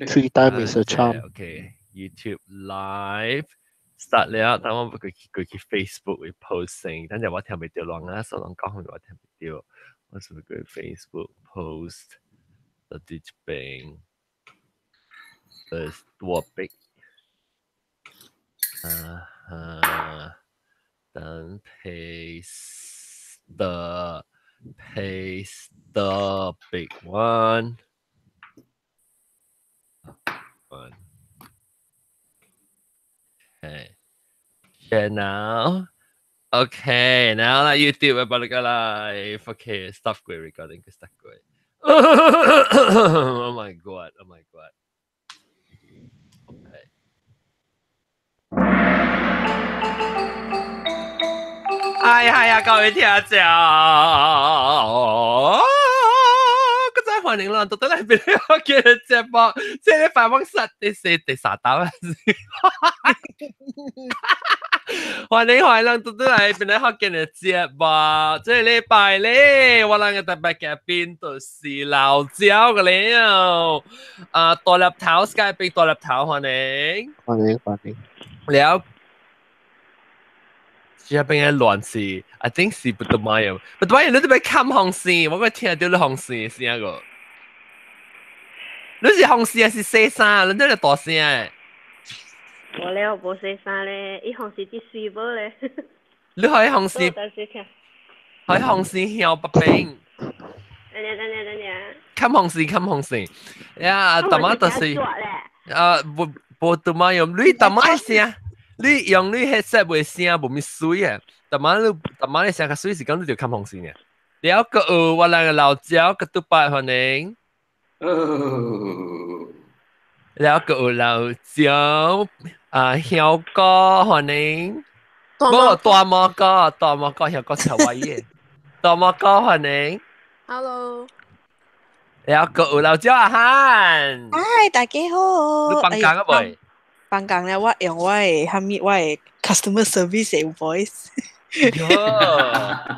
Three time is a charm。 OK，YouTube live start 了，等我過去 Facebook 會 posting，等陣我聽袂著人啊，所以人講我聽袂著，我是過去 Facebook post 到這邊，topic，啊哈，等 paste the big one. Okay. Share now. Okay, now that YouTube about to go live. Okay, stop 過 recording, stop 過。Oh my God, oh my God. Okay. 哎呀呀，各位聽眾，閣再歡迎咱倒轉來變我嘅節目，這個辦公室第四第三集啊！歡迎歡迎咱倒轉來變來福建的節目，這個禮拜咧，我咱嘅特別嘉賓就是老焦個了，啊，大粒頭 Skype 大粒頭歡迎，歡迎歡迎，了。這邊嘅亂是，I think 是不得買啊，不得買，你都欲冚紅線，我閣聽著你紅線聲個。你是紅線還是細聲？你都係大聲的。無咧，我無細聲咧，伊紅線啲水無咧。你可以紅線，可以紅線向北邊。等陣等陣等陣。冚紅線，冚紅線。呀，大媽就是，啊，無無大媽用，你大媽聲。你用你 headset 袂聲無咪水啊！逐晚你逐晚你聲較水是講你著冚風扇啊！了閣有我人個老焦閣拄擺歡迎，了閣有老焦啊曉哥歡迎，無大毛哥大毛哥曉哥超威嘅，大毛哥歡迎，Hello，了閣有老焦阿漢，嗨，大家好，你放工啊未？放工咧，我用我的蝦米，我的 customer service 的 voice。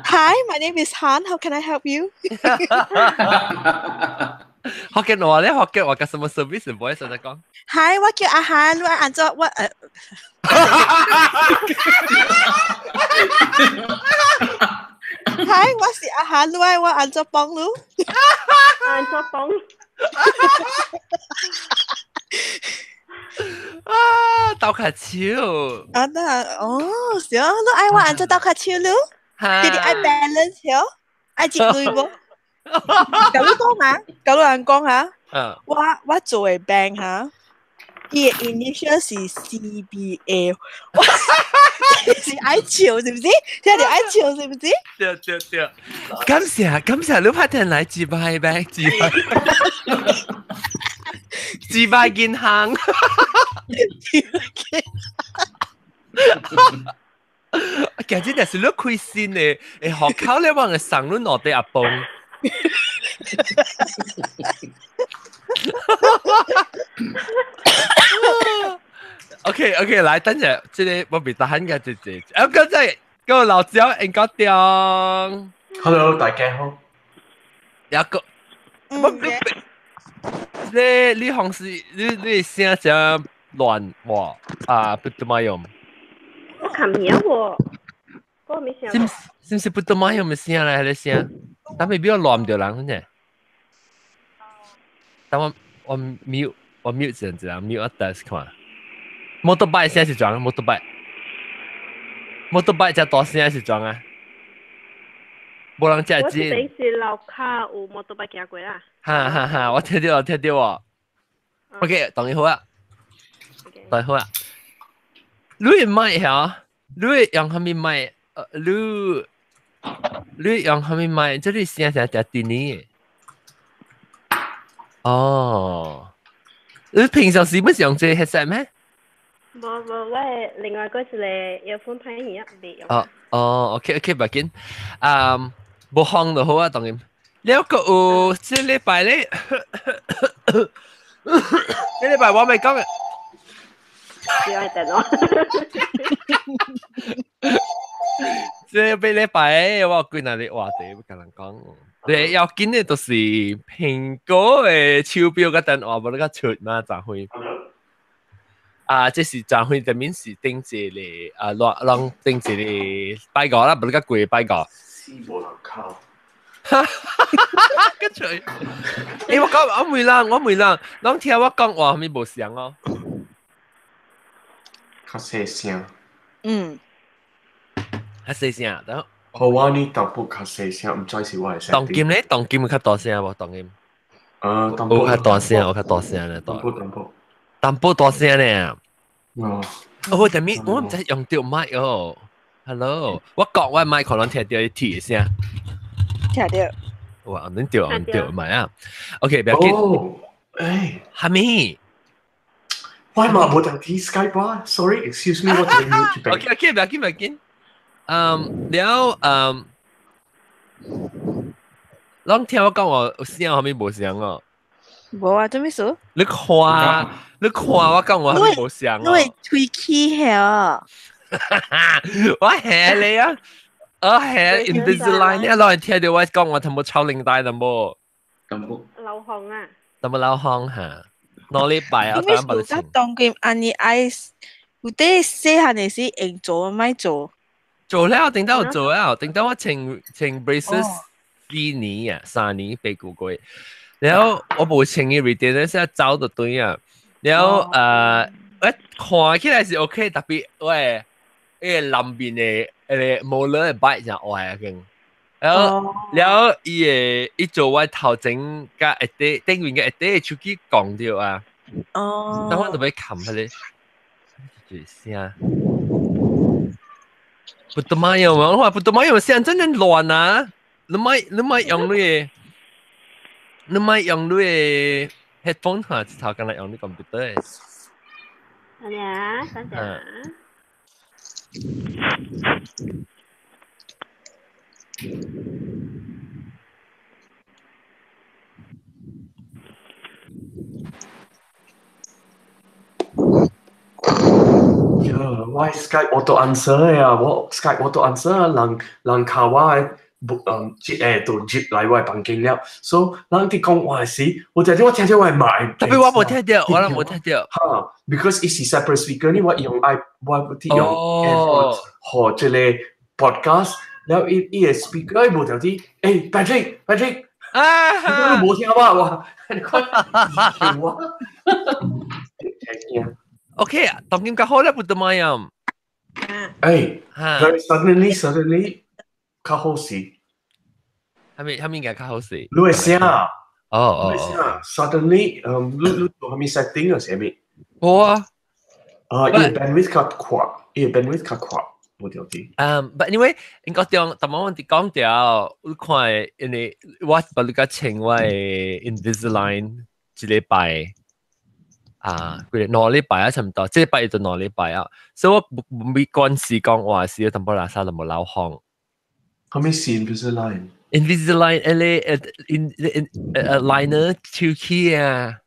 Hi, my name is Han. How can I help you? 福建話咧，福建話 customer service 的 voice 在講。 Hi，我叫阿漢，我按怎我。Hi，我是阿漢，我按怎幫你？按怎幫？啊，鬥跤手！啊，那哦，是哦，你愛我按怎鬥跤手囉？你哋愛 balance 喲，愛一類無？佮你講嘛，佮你人講哈，我做的 bank 哈，伊的 initial 是 CBA，我是愛笑是毋是？聽著愛笑是毋是？對對對，感謝感謝你拍電來自敗唄，自敗。自敗銀行，其實就是你開心的，會學口咧，往個送你落地阿崩。OK OK，來等陣，這個我別得閒嘅，這這，啊，剛才個老焦應該點？Hello，大家好。一個，我你你紅是你你聲真亂哇啊！不得嘛用。我看唔喎，我沒聲。是是不得嘛用的聲來，彼個聲，但未必要亂著人呢。等我我 mute 我 mute 一下，mute 一下看。摩托車聲是怎？摩托車，摩托車遮大聲是怎啊？無人食我是平時樓跤有摩托車行過啦。哈哈哈！我聽著，我聽著哦。OK，當然好啊，當然好啊。你的麥嚇，你用啥物麥？你你用啥物麥？這裡聲聲誠甜的。哦，你平常時不是用這個 headset 咩？無無，我的另外嗰一個 earphone 歹耳啊，袂用。哦哦，OK OK，無緊。嗯，無放就好啊，當然。了閣有這禮拜咧，這禮拜我咪講嘅。你愛等我。這禮拜我有幾若個話題欲共人講。你要緊的就是蘋果的手錶佮電話無咧個出嘛，昨昏。啊，這是昨昏入面是頂一個啊，攏攏頂一個拜五啦，無咧個過拜五。死無人靠。哈哈哈！個嘴，欸，我講我問人，我問人，攏聽我講話，係咪無聲哦？較細聲。嗯。較細聲，等。好，我呢淡薄較細聲，毋知是我的聲。當今咧，當今有較大聲無？當今。啊，淡薄。有較大聲，有較大聲咧。淡薄淡薄。淡薄大聲咧。哦。哦，但咪我毋知用著麥哦。Hello，我講我麥可能聽著伊鐵的聲。聽著。哇，恁對唔對唔係啊？OK，不要緊。哦，欸。哈咪？我嘛無當聽 Skype 啊，sorry，excuse me，我聽 mute 這邊。 OK，OK，不要緊，不要緊。嗯，了嗯，攏聽我講話有聲還咪無聲哦？無啊，做咩事？你看，你看我講話還咪無聲哦？你會吹氣嚇？我嚇你啊！我嚇 Invisalign，你老人聽到我講話，全部臭領帶淡薄。淡薄。流汗啊！淡薄流汗嚇，兩禮拜啊，單薄。當今按呢愛，有啲細漢的時用做莫做。做了，頂到做了，頂到我穿穿 braces 四年啊，3年8個月，然後我無穿伊 retainer 是走就對啊，然後我看起來是 OK，特別喂，伊個南邊的那個模輪的擺真歪啊，然後然後伊個伊做我頭前佮下底頂面佮下底手機講著啊，哦，等我就欲冚彼个，就是聲。不得嘛用啊！我話不得嘛用，聲真正亂啊！你莫你莫用你的，你莫用你的 headphone 哈，一頭敢若用你 computer 的。等下，等下。我 Skype auto answer 呀，我 Skype auto answer 人人敲我的，嗯，接都入來我的房間了，所以人佇講話時，我聽著我聽著我的麥，特別我無聽著，我攏無聽著。哈，because 伊是 separate speaker 呢，我用 i 我佇用 AirPods 和這個 podcast，了伊伊的 speaker 伊無條啲，欸 Patrick Patrick，啊，你無聽我，我，你看，我，聽見。 OK，當今較好咧，不得嘛樣。欸，very suddenly suddenly 較好勢。係咪係咪應該較好勢？你的聲。哦哦。你的聲，suddenly，嗯，你你做啥物 setting 啊？啥物？無啊。啊，伊 bandwidth 較闊，伊 bandwidth 較闊，無條啲。嗯，but anyway，應該中，頭先我佇講著，你看，因為我把你個穿我的 Invisalign 一禮拜。啊，幾兩禮拜啊，差唔多，這禮拜就兩禮拜啊，所以我沒關係講話是淡薄垃圾，淡薄流汗。啥物是 Invisalign？ Invisalign，誒誒，in in aligner 手機啊，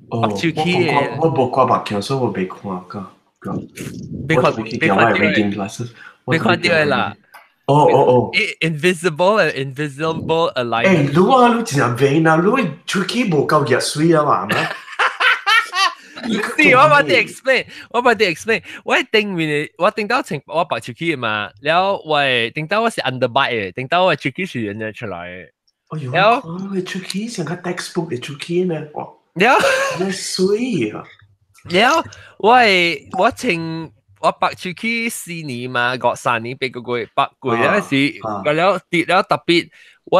哦，手機我無掛目鏡，所以我袂看個個。袂看，袂看到。袂看著啦。哦哦哦。 Invisible invisible aligner。欸，你啊，你真正袂啊，你手機無夠熱水啊嘛？是，我幫你 explain，我幫你 explain。我頂面，我頂到穿我白手機嘛，然後我頂到我是 underbite 的，頂到我手機是人出來的。哎呦，然後你手機像個 textbook 的手機呢，哇！然後，那水啊！然後我我穿我白手機4年嘛，個3年8個月8個月嗰時，個了跌了特別，我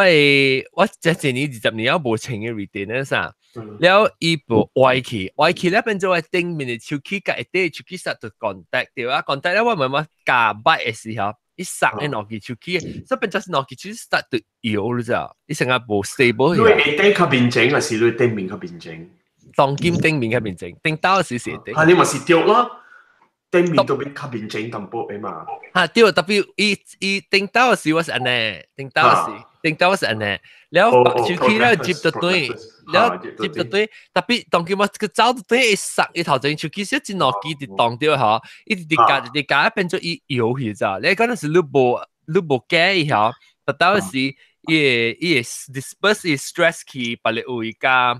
我這一年20年我無穿的 retainer 啥。了伊無歪去，歪去了變做我頂面的手機佮下底手機實就 contact 對啊，contact 了我慢慢加擺的時候，伊送的兩支手機，所以變做是兩支手機實就搖你知道，伊成個無 stable。你下底較面前，還是你頂面較面前？當今頂面較面前，頂到時是頂。啊，你嘛是對咯，頂面都變較面前淡薄的嘛。啊對，特別伊伊頂到時我是按呢，頂到時。頂到是按呢，了白手機了接就對，了接就對，特別當佢我個走就對，一塞伊頭前手機小一兩支佇當著吼，一直佇夾直夾變做伊搖去咋，你講那是你無你無假伊吼，特到時伊會 disperse 伊 stress 去別個位加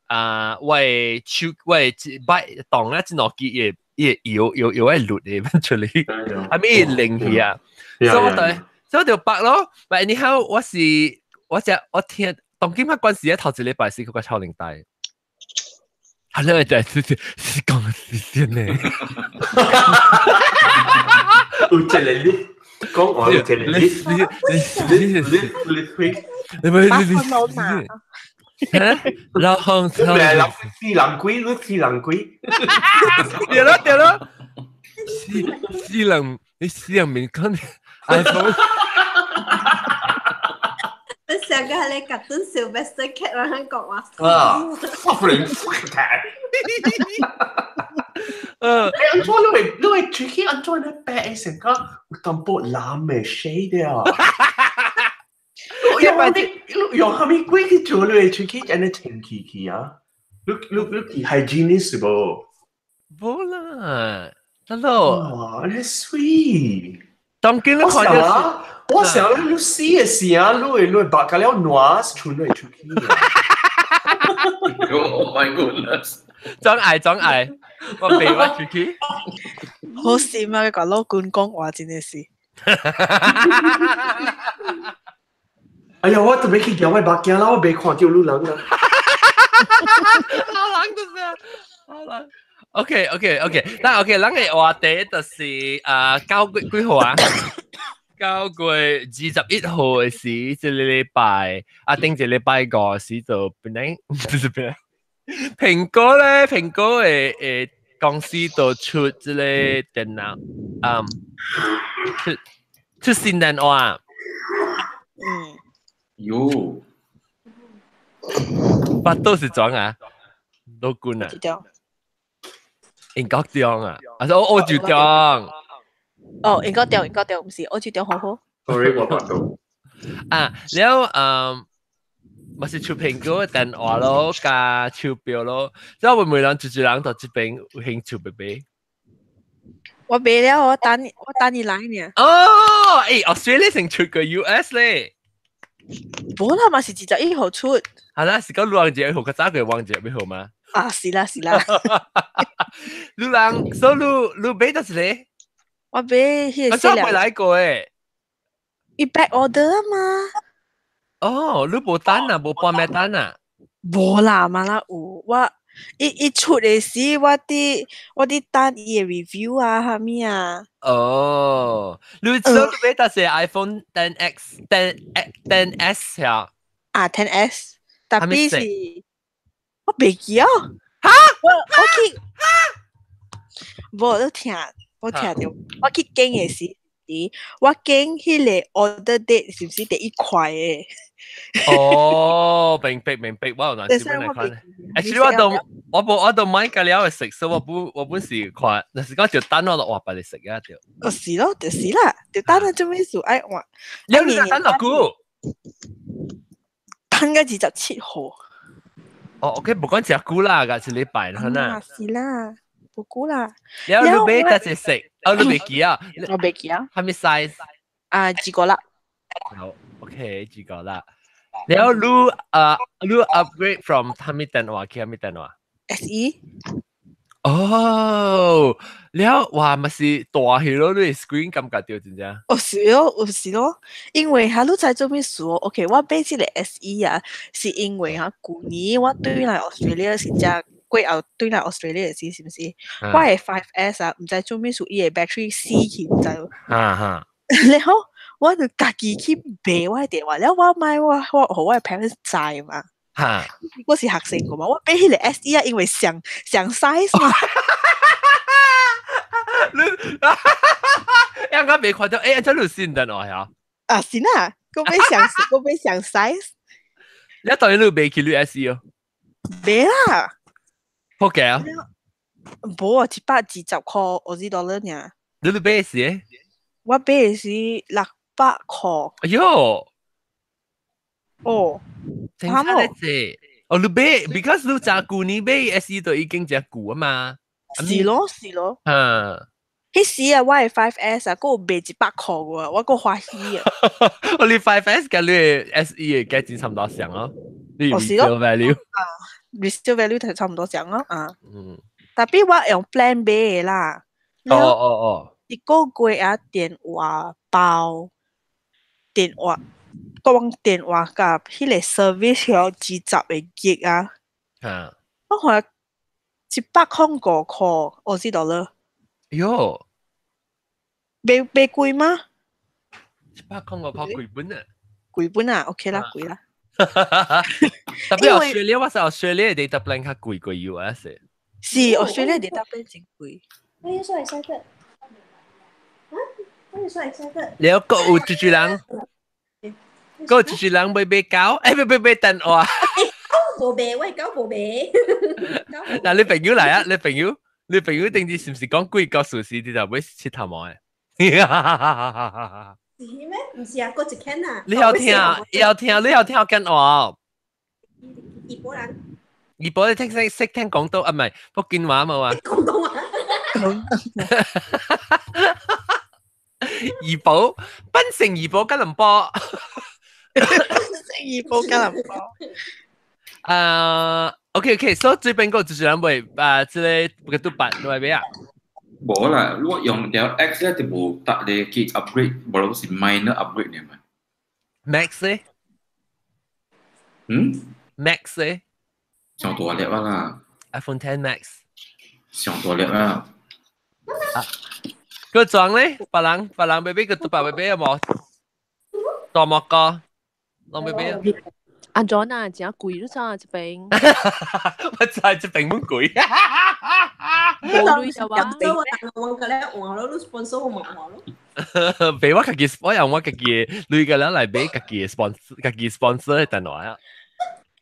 啊，我的手我的擺動咧，這兩支伊會伊會搖搖搖會落 eventually，係咪靈去啊？所以我對，所以我就白咯。但 anyhow，我是我只我聽當今仔關事咧，頭一禮拜是佢個超齡帶。係咧，就係是講是先呢。有一個你講我有一個你你你你你你咪把分老拿。然後你咪人死人鬼，你死人鬼。對咯對咯，死死人你死人面講 iPhone。你上個係你夾真 Sylvester Cat 啦，香港話。啊，fucking fuck that！欸，安怎你會你會喙齒安怎咧白的成個有淡薄藍的 shade 啊？用你用啥物鬼去做你的喙齒按呢清氣去啊？你你你是 hygienist 無？無啦，大佬。哇，你水！當今你我看到想啊，我想咧，你死的時啊，你會你會白甲了爛剩你喙齒。 Oh my goodness！裝愛裝愛，我俾我出去。好閃啊！個老官講話真係是。哎呀，我特別去叫我目鏡啦，我未看到你人啦。老人就是啊，老人。OK OK OK，那 OK，咱嘅話題就是啊，9月幾號啊？9月21號嘅時，這個禮拜啊，頂一禮拜五時就本來唔是本來，蘋果咧，蘋果嘅嘅公司就出這個電腦，嗯，出出新電話。嗯。喲。巴肚是怎啊？老君啊？英國中啊？啊，是澳洲中。哦，英國中，英國中，唔是澳洲中好好。 Sorry，我巴肚。啊，然後嗯，嘛是出蘋果電話咯，加手錶咯，之後會唔會人一一人到這邊有興趣買買？我買了，我等我等你來呢。哦，欸，Australia 先出過 US 咧。無啦，嘛是21號出。係啦，是講愚人節1號，較早過愚人節1號嗎？啊，是啦是啦。女人，所以你你買到一個？我買彼個。我真未來過誒。伊 back order 啊嘛。哦，你無等啊，無半暝等啊？無啦，嘛啦有我。伊伊出的時，我佇我佇等伊的 review 啊，啥物啊。哦，你所以你買到是 iPhone 10X、10、10S 呀？啊，10S，特別是我袂記哦。哈？我我去，無你聽，我聽著，我去揀的時，我揀彼個 order date 是毋是第一塊的？哦，明白明白，我有難小本來看。Actually 我都我無我都買個了會食，所以我本我本是看，若是講就等我就換別嚟食啊就。哦是咯，就是啦，就等啊做咩事愛換？你你等偌久？等到27號。哦，OK，無講誠久啦，個一禮拜啦，啊，是啦，無久啦。了你買得一食，哦，你袂記啊？我袂記啊。啥物 size？啊，二個啦。好，OK，二個啦。然後你啊，你 upgrade from 啥物電話去啥物電話？SE。哦，了哇，咪是大去咯，你 screen 感覺到真正。哦，是咯，有是咯，因為哈，你知做咩事哦？OK，我買這個 SE 啊，是因為哈，舊年我對來 Australia 是只過後對來 Australia 時，是毋是？我的 5S 啊，毋知做咩事，伊的 battery 死去，毋知。哈哈。然後我就家己去買我的電話，了我買我我予我的 parents 知嘛。哈！我是學生個嘛，我買彼個 SE 啊，因為相相 size 嘛。你，應該未看到，欸，這你新電話呀？啊，是啦，我買相我買相 size。你當然你買起你 SE 哦？買啦。好價啊？無啊，120塊澳洲 dollar 爾。你你買時？我買的是600塊。哎喲！哦，真係濟。哦，你買，because 你誠舊年買 SE 就已經誠舊啊嘛。是咯，是咯。嗯。彼時啊，我的 5S 啊，閣有賣100箍喎，我閣歡喜啊！我你 5S 佮你 SE 的價錢差毋多相哦，你 resale value 啊，resale value 就差毋多相咯啊。Tapi 我用 plan 買的啦。一個月啊，電話包電話，講電話佮彼个 service 有20個 gig 啊。我看105塊澳洲 dollar。喲，袂袂貴嗎？105塊幾本啊？幾本啊？OK 啦，貴啦。 Tapi Australia 我是 Australia 的 data plan 較貴過 US 的。是 Australia data plan 真貴。 Why you so excited? Huh? Why you so excited? 了閣有一隻人，閣有一隻人欲買狗，欸，欲買電話。無買，我狗無買。嗱，你朋友來啊？你朋友，你朋友頂次是毋是講幾個事實，你就欲𨑨迌毛的？是咩？毋是啊，閣一間啊。你曉聽，曉聽，你曉聽緊話。怡保人。怡保你聽識識聽廣東啊？唔係福建話冇啊？廣東話。怡保，檳城怡保吉隆坡。檳城怡保吉隆坡。啊，OK OK，所以這邊個就是人會啊，這個個都辦來買啊？無啦，我用條 X 咧就無逐個去 upgrade，無論是 minor upgrade 爾嘛。 Max 咧？嗯？Max 咧？上大粒啊啦！iPhone 10 Max。上大粒啊！啊，個裝咧，別人別人欲買個都白欲買有無？大木哥，攏欲買啊？阿 John 啊，真貴你知啊？這邊。我知這邊滿貴。無鐳就話。我個咧換咯，你 sponsor 我咪換咯。俾我家己，我用我家己鐳個了來買家己 sponsor，家己 sponsor 的電話啊。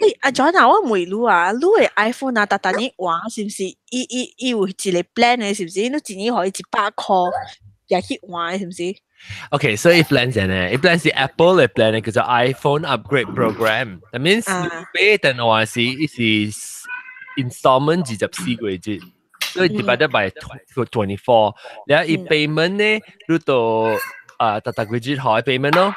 欸，阿 John 啊，我問你啊，你的 iPhone 啊，逐逐年換是毋是？伊伊伊有一個 plan 的，是毋是？你一年予伊100箍，也去換的，是毋是？ Okay, so 伊 plan 是呢，伊 plan 是 Apple 的 plan 叫做 iPhone Upgrade Program。That means 你買電話時，伊是 installment 24個月，所以 divided by 24。然後伊 payment 呢，你就啊，逐逐個月予伊 payment 咯。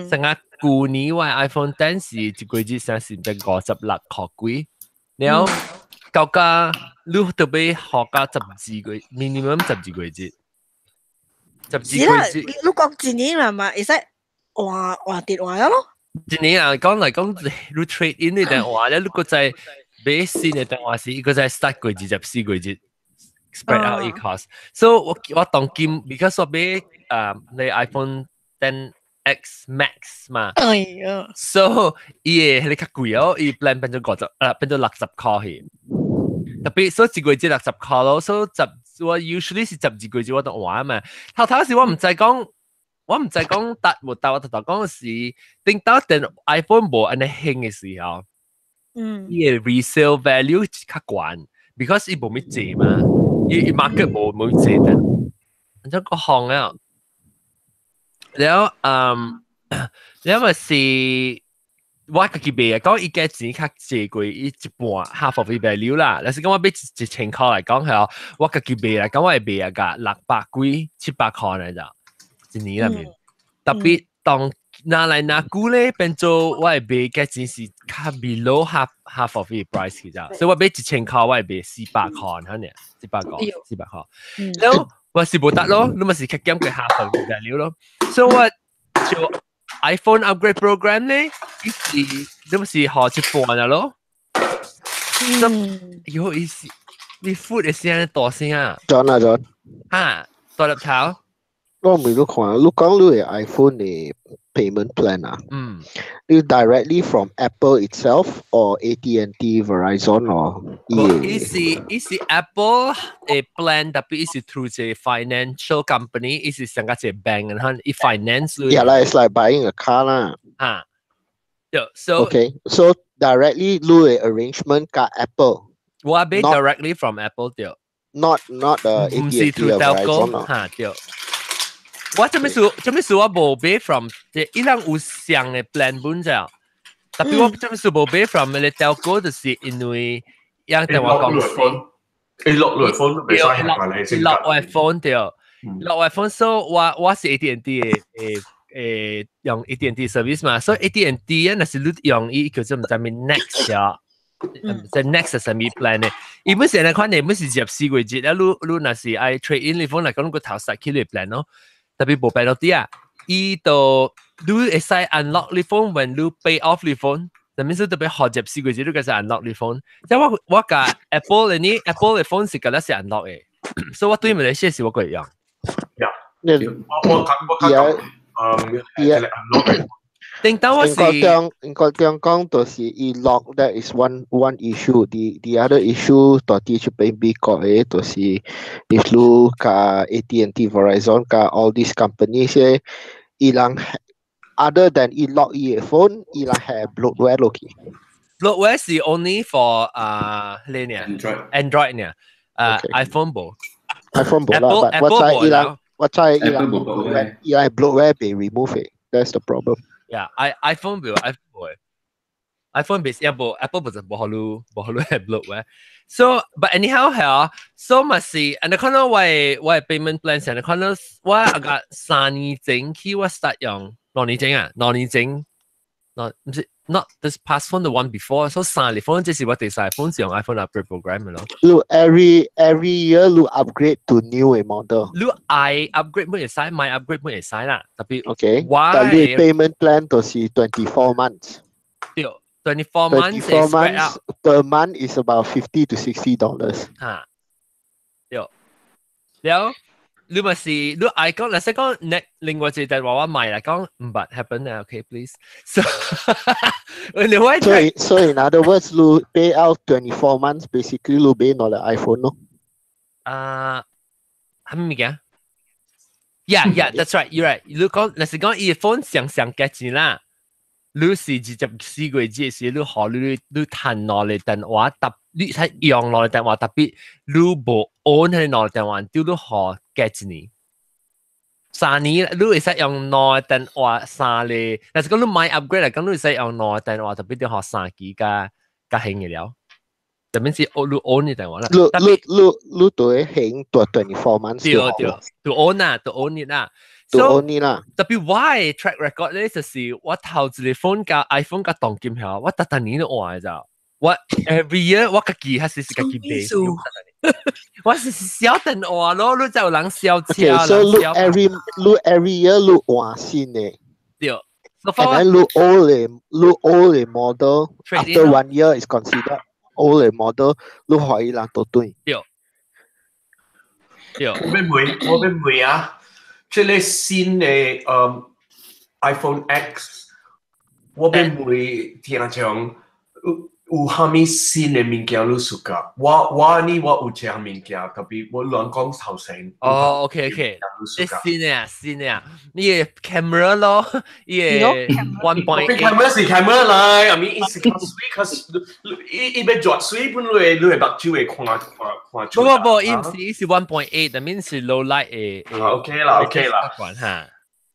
成個舊年我 iPhone 10是一個月先是得56塊幾，然後到家你特別學到十二個 minimum 十二個月。十二個月。你講一年啦嘛，會使換換電話咯。一年啊，講來講，你 trade in 的電話咧，你閣再買新的電話時，伊閣再 start 過24個月 spread out 伊 cost。So 我我當今，because 我買啊，你 iPhone 10 X Max 嘛。哎呀。 So 伊的彼个較貴哦，伊 plan 變做50，啊變做60塊去。Tapi 所以一個月60塊咯，所以十我 usually 是12個月我就換嘛。頭頭時我毋知講，我毋知講達無達，我頭頭講是頂到電 iPhone 無按呢興的時候，伊的 resale value 較懸，because 伊無物濟嘛，伊伊 market 無無濟的，按怎個行啊？了嗯，了咪是。我家己買啊，講伊價錢較濟過伊一半 half of 伊 value 啦。若是講我買1000塊來講係我家己買來講，我會賣啊價600幾700塊來咋，一年內面。Tapi 當拿來拿久咧，變做我會賣價錢是較 below half of 伊 price 去咋，所以我買1000塊，我會賣400塊，可能400個400塊。然後我是無得咯，你咪是較減過 half of value 咯，所以我就。iPhone upgrade program 咧，伊是你咪是予一半啊咯。咁有意思，你付的聲大聲啊？John 啊 John，哈，大粒頭。我問你看，你講你的 iPhone 的 payment plan 啊？嗯。你 directly from Apple itself or AT&T, Verizon or 伊是伊是 Apple 的 plan，tapi 伊是 through 一個 financial company，伊是上個一個 bank，然後伊 finance。 Yeah 啦，it's like buying a car 啦。啊。Yeah, so Okay, so directly 你的 arrangement 佮 Apple。我買 directly from Apple 對。 Not the 毋是 AT&T through or telco Verizon 哈對。我這物事，這物事我無買 from，伊人有相的 plan 本啫。Tapi 我這物事無買 from 那個 telco，就是因為樣電話公司。伊 lock 落 phone 都袂使下你先 lock 我 phone 對，lock 我 phone，所以我是 AT&T 的誒用 AT&T service 嘛，所以 AT&T 啊，若是你用伊叫做毋知咩 Next 啊，即 Next 啥物 plan 咧，伊本是按呢款的，本是24個月，啊，你若是愛 trade in 你 phone 來講，你個頭實起你 plan 咯，特別無 penalty 啊，伊就你會使 unlock 你 phone when 你 pay off 你 phone。就面說特別學24個月，你開始 unlock 你 phone。即我共 Apple 的呢，Apple 的 phone 是敢若是 unlock 的，所以我對馬來西亞是我會用。我講，unlock。頂當我是英國中講就是伊 lock that is one issue. The other issue 到底出邊美國的就是 if 你共 AT&T Verizon 共 all these companies 咧，伊人 other than 伊 lock 伊的 phone，伊人係 bloatware 落去。 Bloatware 是 only for 啊呢呢 Android Android 呢，啊 iPhone 無 iPhone 無啦，我知伊人我知伊人 bloatware 伊人 bloatware 被 remove 的，that's the problem。 Yeah, i iPhone 無 iPhone 無 iPhone 別也無 Apple 不是無予你無予你係 bloatware。So but anyhow 係啊，so 嘛是，and 可能我 payment plan 上，可能我啊個3年前起我 start 用兩年前啊，兩年前，not 毋是 not this past phone the one before，so 三個 phone 這是我第三個 phone 是用 iPhone upgrade program 咯。你 every year 你 upgrade to new 的 model。你愛 upgrade 會使，莫 upgrade 會使啦，特別 OK，我但你 payment plan 就是 24 months。對，24 months 24 months per month is about $50 to $60。嚇，對，了。你咪是你愛講，若是講你另外一個電話我買來講毋捌 happen 啊，OK please。So 你我所以 in other words，你 pay out 24 months basically 你買兩個 iPhone 咯。啊，係咩物件？Yeah, that's right. You're right. 你講，若是講伊 phone 上上價錢啦，你是24個月時，你予你趁兩個電話特，你睇用兩個電話特別，你無 own 彼兩個電話，對你予加一年。3年你會使用兩個電話三個，若是講你買 upgrade 嚟講，你會使用兩個電話，特別你予三支加加興嘅了。特別是你 own 嘅電話啦。你你你你都會還多 24 months。對對，都 own 啊，都 own 啦。都 own 啦。特別我嘅 track record 咧，就是我頭一個 phone 共 iPhone 共當今後，我逐逐年都換嘅咋。我 every year 我家己還是是家己買。我是小電話咯，你就有人燒車。 Okay, so 你 every year 你換新的。對。 And then 你 old 的你 old 的 model after one year is considered old 的 model，你予伊人倒轉。對。對。我欲問啊，這個新的iPhone X，我欲問聽眾有啥物新的物件你 suka？我呢我有這項物件，特別我亂講頭先。哦，OK，這新的啊，新的啊，你的 camera 咯，伊的 1.8。 camera 是 camera 來，I mean 伊是較媠，較伊伊欲絕媠，本你的目睭會看看看出。不不不，伊毋是伊是 1.8，that means 是 low light 的。 OK 啦，OK 啦。嚇。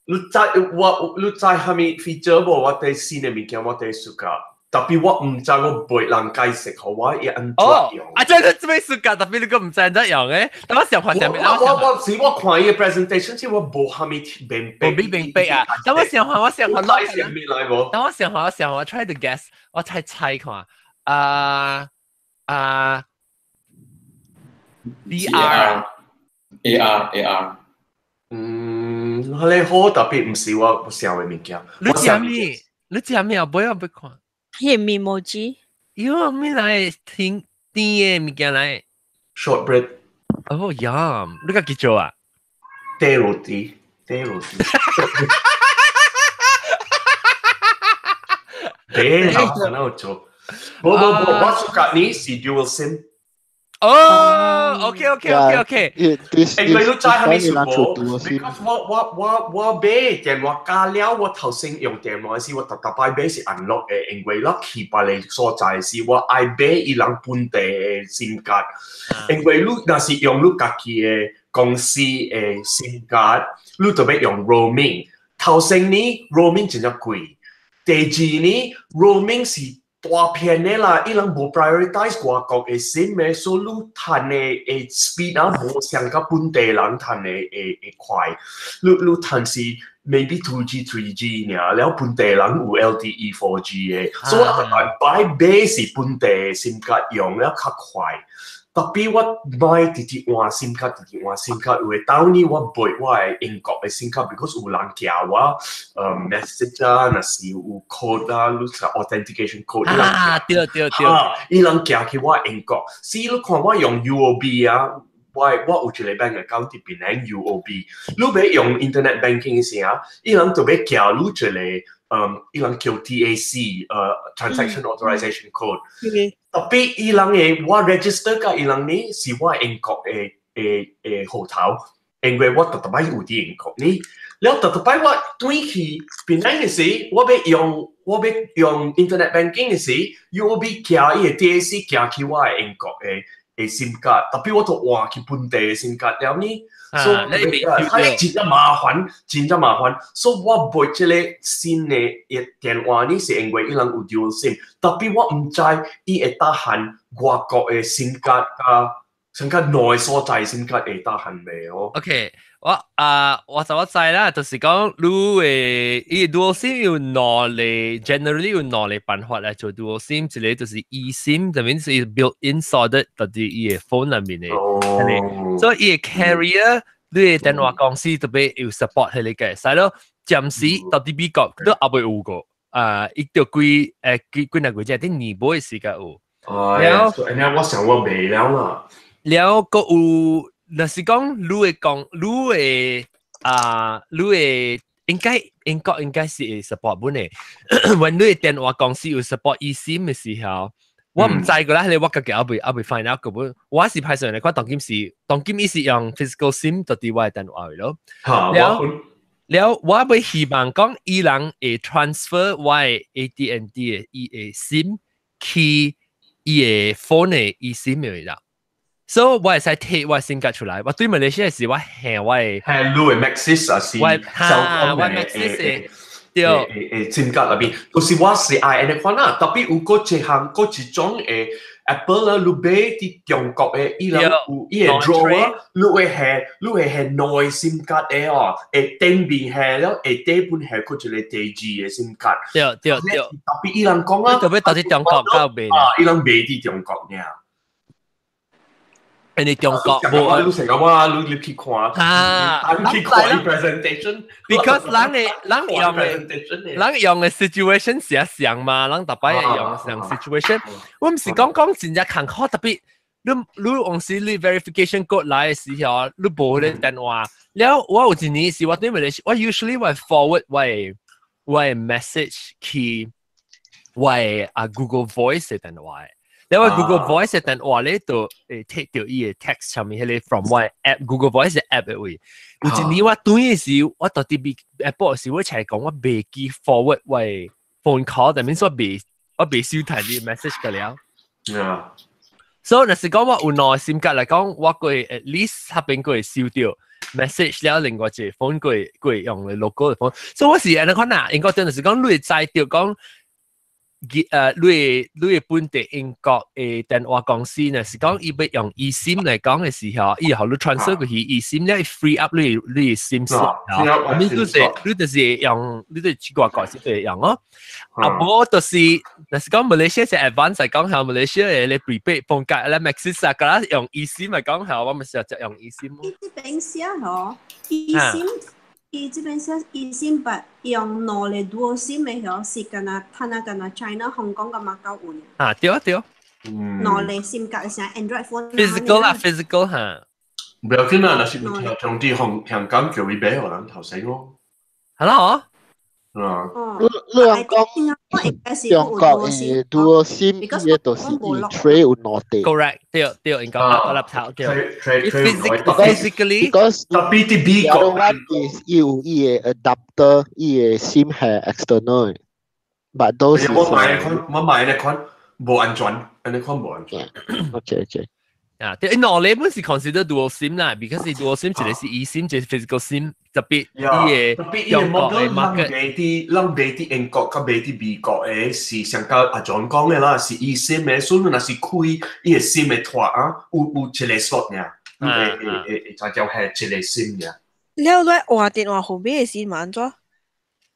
你知我你知啥物 feature 無？我對新的物件我對 suka。特別我毋知我袂人解釋，予我會按怎用。啊，這個這邊 suka，特別你個毋知按怎用誒？等我想看啥物？我是我看伊個 presentation 時，我無啥物明白。無明白啊！等我想看，我想看。等我想看，我想看，我 try to guess，我猜猜看。啊啊，VR、 AR、AR。嗯，你好特別毋是我想的物件。你食咩？你食咩啊？不要不看。彼 Memoji。喲，咩來甜甜的物件來？Shortbread。哦，yum！你家己做啊？短路啲，短路啲。對，可能有做。無無無，我 suka 你是 dual SIM。哦，OK。因為你知係咩事無？Because 我買電話加了，我頭先用電話時，我逐逐擺買是 unlock 的，因為我去別个所在時，我愛買伊人本地的 SIM 卡。因為你若是用你家己的公司的 SIM 卡，你就欲用 roaming。頭先呢 roaming 真正貴，第二呢 roaming 是。大片的啦，伊人無 prioritize 外國的 SIM 的，所以你趁的 speed 啊，無像佮本地人趁的會快。你趁是 maybe 2G 3G 爾，了本地人有 LTE 4G 的，所以我特別擺買是本地的 SIM 卡用了較快。特別我買直直換 SIM 卡，直直換 SIM 卡，有的當年我買我的英國的 SIM 卡，because 有人寄我message 啊，若是有 code 啊，你是 authentication code，啊，對對對，伊人寄去我英國，是你看我用 UOB 啊，我有一個 bank account 佇檳城 UOB，你欲用 internet banking 時啊，伊人就欲寄你一個，伊人叫 TAC，transaction authorization code。特別伊人的我 register 佮伊人呢是我英國的戶頭，因為我特特擺有佇英國呢，了特特擺我轉去檳城的時，我欲用 internet banking 的時，UOB 寄伊的 TAC 寄去我的英國的 SIM 卡，特別我就換去本地的 SIM 卡了呢。所以佢真正麻煩，真正麻煩。所以我買這個新的電話呢，是因為伊人有 dual SIM，特別我毋知伊會搭含外國的 SIM 卡佮上較內所在 SIM 卡會搭含袂哦。 OK，我啊，我就我知啦，就是講你的伊 dual SIM 有兩個，generally 有兩個辦法來做 dual SIM，一個就是 eSIM，就 means 是 built in 喺佇伊的 phone 內面的。所以伊的 carrier 你的電話公司特別有 support 彼個嘅，所以咯，暫時到佇美國都猶未有過，啊，伊著幾若個月，佇年尾時間有。了，然後我想我袂了啦。了，閣有，若是講你會講，你會啊，你會應該英國應該是會 support 本的。when 你的電話公司有 support eSIM 的時候，我毋知個啦，彼個我家己猶未 find out 個本。我是歹勢來看，當今是當今伊是用 physical SIM 就佇我的電話咯。了了，我欲希望講伊人會 transfer 我的 AT&T 的伊的 SIM 去伊的 phone 的 eSIM 的啦。所以我會使提我 SIM 卡出來。我對馬來西亞時我還我的，係你的 Maxis 啊是，我哈我 Maxis 的對，SIM 卡內邊，就是我是愛按呢款啦。特別有閣一項，閣一種的 Apple 啊，你買佇中國的，伊人有伊的 drawer，你會係兩个 SIM 卡的哦，會頂面係了，下底本係閣一個第二个 SIM 卡。對對對。特別伊人講啊，特別到佇中國夠賣。啊，伊人賣佇中國爾。因為中國無，你成個話你入去看，啊，你去看 presentation。 because 人用的situation 是一樣嘛，人逐擺會用相 situation。我毋是講講真正艱苦，特別你往時你 verification code 來的時候，你無彼個電話。了我有一年是我對面我 usually 我 forward 我的 message 去我的啊 Google Voice 的電話。你話 Google Voice 的電話咧，就會 take 到伊的 text 上面彼個 from 我 app Google Voice 的 app 的位。有一年我轉的時，我到佇 Apple 時，我才講我袂記 forward 我的 phone call，但免說我袂收睇你 message 個了。所以若是講我有兩個 SIM 卡來講，我會 at least 彼邊閣會收到 message 了，另外一個 phone 閣會用的 local 的 phone。所以我是按呢款啊，英國就是講你會知著講，你的本地英國的電話公司呢，是講伊欲用 eSIM 來講的時候，伊予你 transfer 過去 eSIM 咧，free up 你 SIM slot 啊，你就是用，你就去外國時就會用哦。啊，無就是講馬來西亞是 advance 來講，響馬來西亞的咧 prepaid phone 卡咧 Maxis 啊，佮用 eSIM 來講，響我們是就用 eSIM。伊這邊寫嗬，eSIM。伊這邊寫 eSIM，但用兩个 dual SIM 的嗬，是干焦攤啊干焦 China、香港佮馬九有。啊，對啊對。兩个 SIM 卡是 Android phone。 Physical 啦，physical 嚇。唔要緊啦，若是有聽從啲香港叫伊買予人頭先咯。係啦，嗬。啊。你人講中國的 dual SIM，伊個就是伊 tray 有兩地。 Correct，對對，應該個粒頭對。Physically， because 特別佇美國。 The other one is 伊有伊的 adapter，伊的 SIM 係 external 的。But those 我買那款，我買那款無安全，按呢款無安全。 OK。啊，對，兩個本是 consider dual SIM 啦，because dual SIM 一個是 eSIM，一個 physical SIM，特別伊個特別伊個 model 人賣佇人賣佇英國佮賣佇美國的是上甲阿 John 講的啦，是 eSIM 的，所以若是開伊個 SIM 的脫啊，有有一個 slot 爾，你會會會會才叫係一個 SIM 爾。了你換電話號碼的時嘛按怎？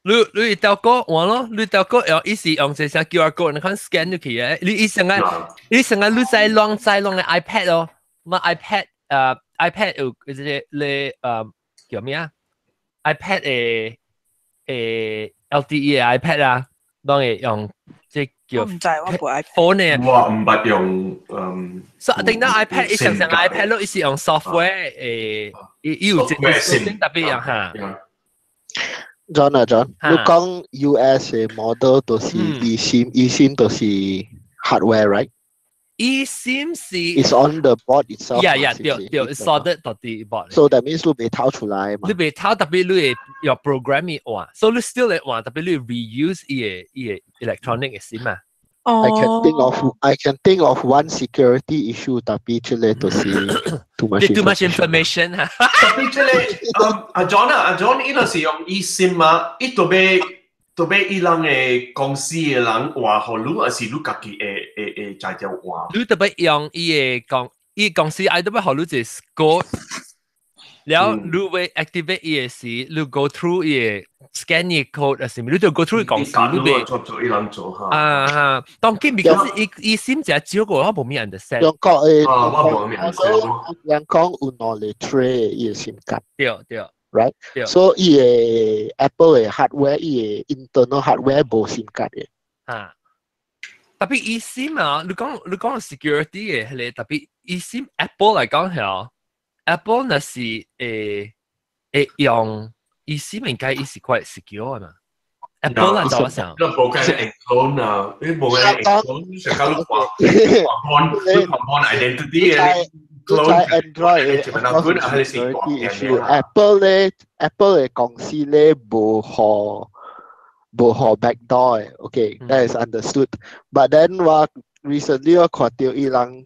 你你條歌換咯，你條歌用伊是用這隻 QR code，你看 scan 就去嘅。你伊成個你成個你在亂在亂嘅 iPad 哦，嘛 iPad iPad 有這個你叫咩啊？iPad 的 LTE 的 iPad 啊，攏會用這叫我毋知，我無 iPad。 phone 的。我毋捌用。所以頂到 iPad 伊上上 iPad 咯，伊是用 software 伊伊有這個特別樣哈。 John 啊 John，你講 US 的 model 都是 eSIM，eSIM 都是 hardware right？ eSIM 是 It's on the board itself。 Yeah，對對，soldered 到啲 board。 So that means 你袂偷出來嘛？你袂偷，特別你會用 program 換，所以你 still 會換，特別你 reuse 伊个伊个 electronic 的 SIM 啊。 I can think of one security issue，特別這個就是 too much too much information 哈。特別這個，阿 John 啊，阿 John 伊就是用 eSIM 嘛，伊都欲都欲伊人的公司的人換予你，還是你家己會會會才條換？你特別用伊个公伊公司愛特別予你一個 code，了你會 activate 伊个時，你 go through 伊个 scan 伊個 code 還是你就 go through 公司，你袂做做伊人做哈。啊哈，當然 because 伊伊 SIM 只少個我無咩 understand。中國的啊，我無咩 understand。人講有兩個 tray 伊個 SIM 卡。對對。 Right？所以伊個 Apple 的 hardware，伊個 internal hardware 無 SIM 卡的。啊。特別 eSIM 啊，你講你講 security 的彼个特別 eSIM Apple 來講係 Apple 若是會會用 eSIM 應該伊是 quite secure 嘛。Apple 啦，就我想。你無計 clone 啊，你無計 clone，上交你看看你看看 identity 的。你在 Android 的 security issue，Apple 咧，Apple 的公司咧無予無予 backdoor 的，OK，that is understood。But then 我 recently 我看到伊人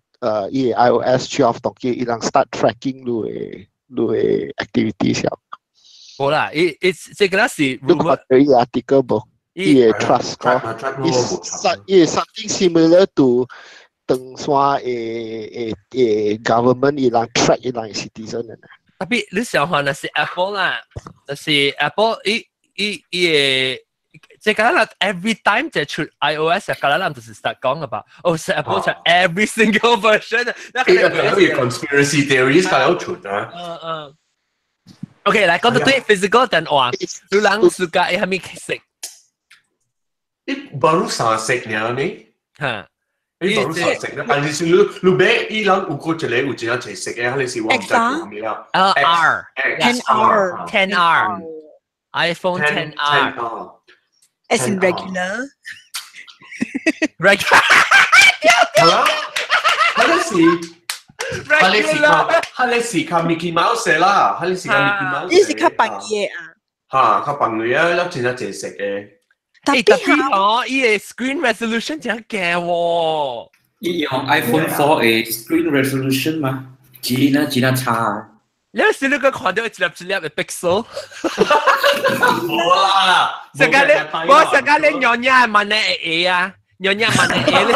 伊 iOS 12當機伊人 start tracking 你的你的 activities 了。無啦，伊伊這個是你看到伊 article 無？伊的 trust 講，伊 something similar to 長山的的的 government 伊人 track 伊人 citizen 的。特別你想看，若是 Apple 啦，若是 Apple 伊伊伊個。這個啦，every time 就出 iOS 啊，個咱就是 start 講嘅吧。哦，是 Apple 出 every single version。那個 conspiracy theories 較有出啊。嗯嗯。OK，來講到對 physical 電話，你人暑假會蝦米色？伊 baru 三色爾呢？嚇。伊 baru 三色呢？但是你你買伊人有過一個有真濟色的，還是我毋知叫啥物啦。 R 10R 10R iPhone 10R。 As in regular。 Regular。係啦，嗰陣時，嗰陣時較，嗰陣時較 Mickey Mouse 啦，嗰陣時較 Mickey Mouse。呢是較扮嘢啊。嚇，較扮嘢啊，一真正濟色的。特別哦，伊个 screen resolution 真驚喎。伊用 iPhone 4的 screen resolution 嘛，真啊真啊差。你是你個看到一粒一粒的 pixel？無啦，成個你，我成個你娘娘問你會啊，娘娘問你會咧。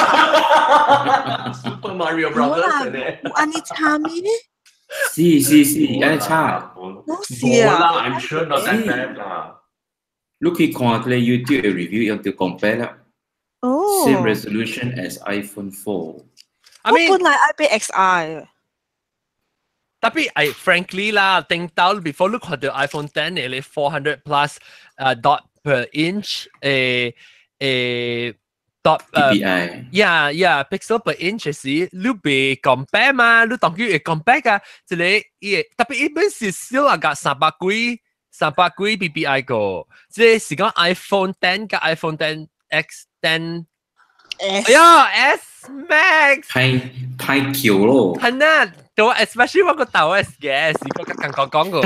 Super Mario Brothers 咧。有按呢差咩？是是是，按呢差。冇事啊。 I'm sure not that bad 啦。你去看這個 YouTube 的 review 用就 compare 啦。哦。 Same resolution as iPhone 4。我本來愛買 XR。特別係 frankly 啦，頂到 before 你看到 iPhone 10 的咧 400 plus dot per inch 誒 dot PPI。 Yeah pixel per inch 時，你袂 compare 嘛？你當佢會 compare 噶，這個伊特別伊本是少啊個三百幾三百幾 PPI 個，這個是講 iPhone 10佮 iPhone 10 X 10。哎呀，S Max 太太橋咯。係啊，對，especially 我個頭 S 嘅，是個剛剛講過。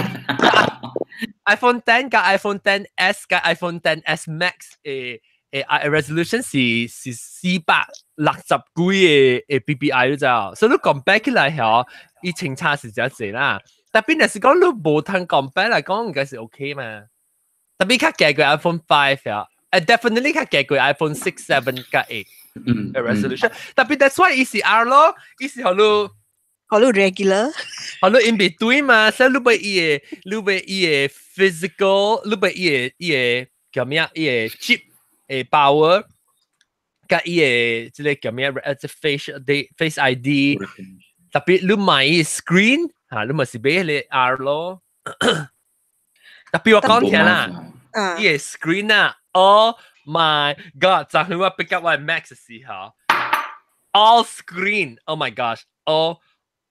iPhone 10佮 iPhone 10 S 佮 iPhone 10 S Max 的的 resolution 是是四百60幾个 PPI 你知啊？所以你 compare 起來嗬，伊清差是真濟啦。特別若是講你無通 compare 來講，應該是 OK 嘛。特別較價過 iPhone 5 啊，definitely 較價過 iPhone 6、7加 8 嘅 resolution。特別 that's why 伊是 R 咯，伊是予你。予你 regular，予你 in between 嘛，所以你欲伊个，你欲伊个 physical，你欲伊个叫咩啊？伊個 chip 的 power，佮伊个這个叫咩啊？這 face ID，特別你買伊 screen 嚇，你咪是買彼个 R 咯。特別我講聽啦，伊個 screen 啊，Oh my God！昨昏我 pick up 我 Max 的時候，all screen，Oh my gosh，all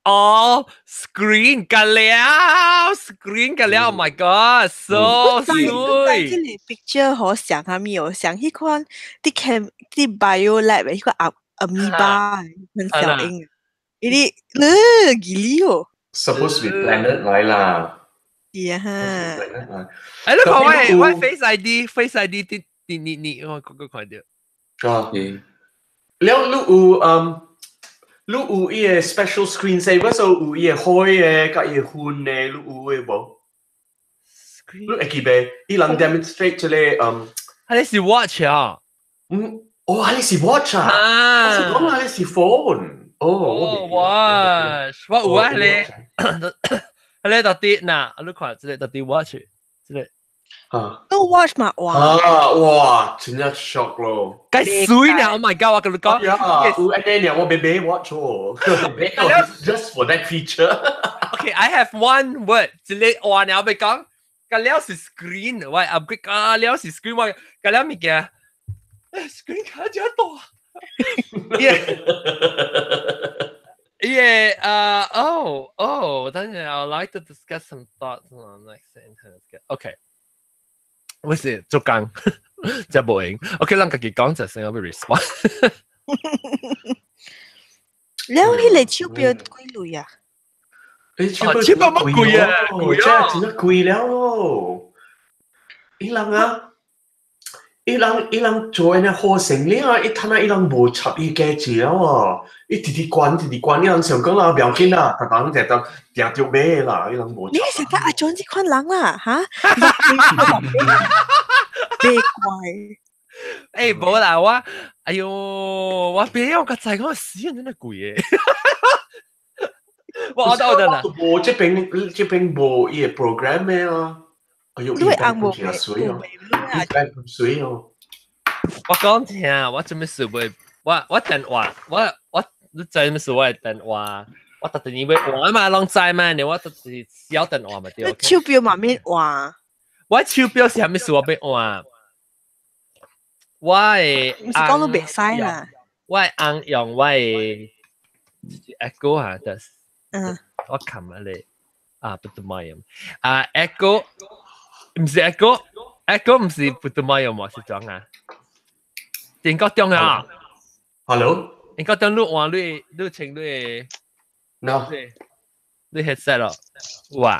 all screen 個了，screen 個了，Oh my God，so 水。這個 picture 好像啥物哦？像彼款佇 chem 佇 bio lab 的彼個 amoeba 很小英，伊啲吉利哦。 Supposed to be planet 來啦。是啊哈。哎，你看我 Face ID Face ID 啲你你你我個個看著。啊。了，你有你有伊个 special screen saver，所以有伊个海的，佮伊个雲的，你有的無？你會記袂？伊人 demonstrate 這個彼个是 watch 啊？嗯，哦，彼个是 watch 啊？我是講彼个是 phone。哦，watch，我有啊，彼个，彼个到底嗱，你看這个到底 watch，這個。啊，都 watch 嘛，哇！啊，哇，真正 shock 咯！該水呢！Oh my god！我跟你講，呀，有按呢我欲買 watch 哦，just for that feature。 Okay，I have one word，這个話你後邊講，個了是 screen，我 upgrade 個了是 screen，我個了物件，screen 卡遮大。Yeah, oh, 等陣 I'd like to discuss some thoughts on next internet. Okay. 我是做工，真無閒。OK，咱家己講就先，我欲 respond。了，彼个手錶幾鐳啊？誒，手錶乜貴啊？貴啊，真係貴了咯！伊人啊，伊人做呢好生理啊，伊趁啊，伊人無插伊價錢了哦，伊直直關，直直關，伊人想講啦，不要緊啦，逐人就當定著買啦，伊人無。你是講阿 John 這款人啦，嚇？別怪。欸，無啦，我，哎喲，我別我較知講死人真係貴的。我我得啦。無這邊這邊無伊个 program 的啊。哎喲，你會紅無白？水哦，白水哦。我講聽，我做咩事會？我電話，我你知咩事？我的電話，我特定欲換嘛，攏知嘛？你我就是小電話嘛對。手錶嘛免換。我手錶是啥物事？我欲換。我的毋是講你袂使啦。我的翁用我的 Echo 啊，就是我琴日咧啊，不得買用啊，Echo 毋是 Echo，Echo 毋是不得買用嘛，是怎啊？電國中啊，Hello，電國中你換你你穿你，no，你 headset 咯，有啊，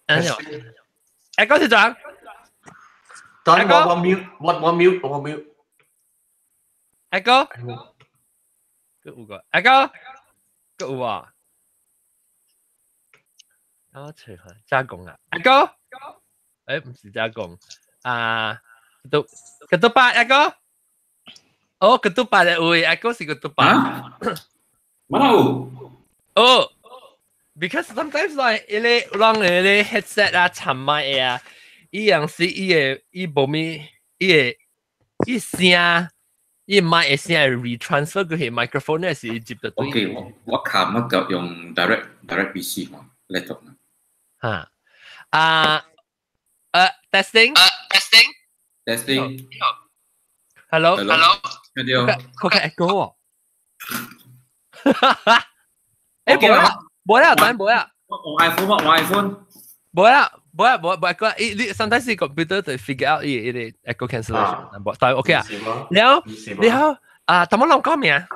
哎呦，Echo 是怎？等我我 mute，我我 mute，我 mute。 Echo，閣有個 Echo，閣有啊。我找下加工啊，Echo，毋是加工啊，都ketupat Echo，哦，ketupat 的有，Echo 是 ketupat。 Mana 有？哦，because sometimes like 伊个人的个 headset 啊，插麥啊，伊樣是伊個伊無咪伊個伊聲。伊麥的聲會 retransfer 過去 microphone 咧是接得對。 OK，我我卡乜就用 direct PC 嘛，laptop 嚇啊testing testing testing hello hello 聽到？佢佢 echo 喎。欸，無啦，無啦，等無啦。我 iPhone 我 iPhone。無啦，無啦，無無個，伊你 sometimes computer 就 figure out 伊伊個 echo cancellation，但 OK 啊。了了啊，頭先人講咩啊？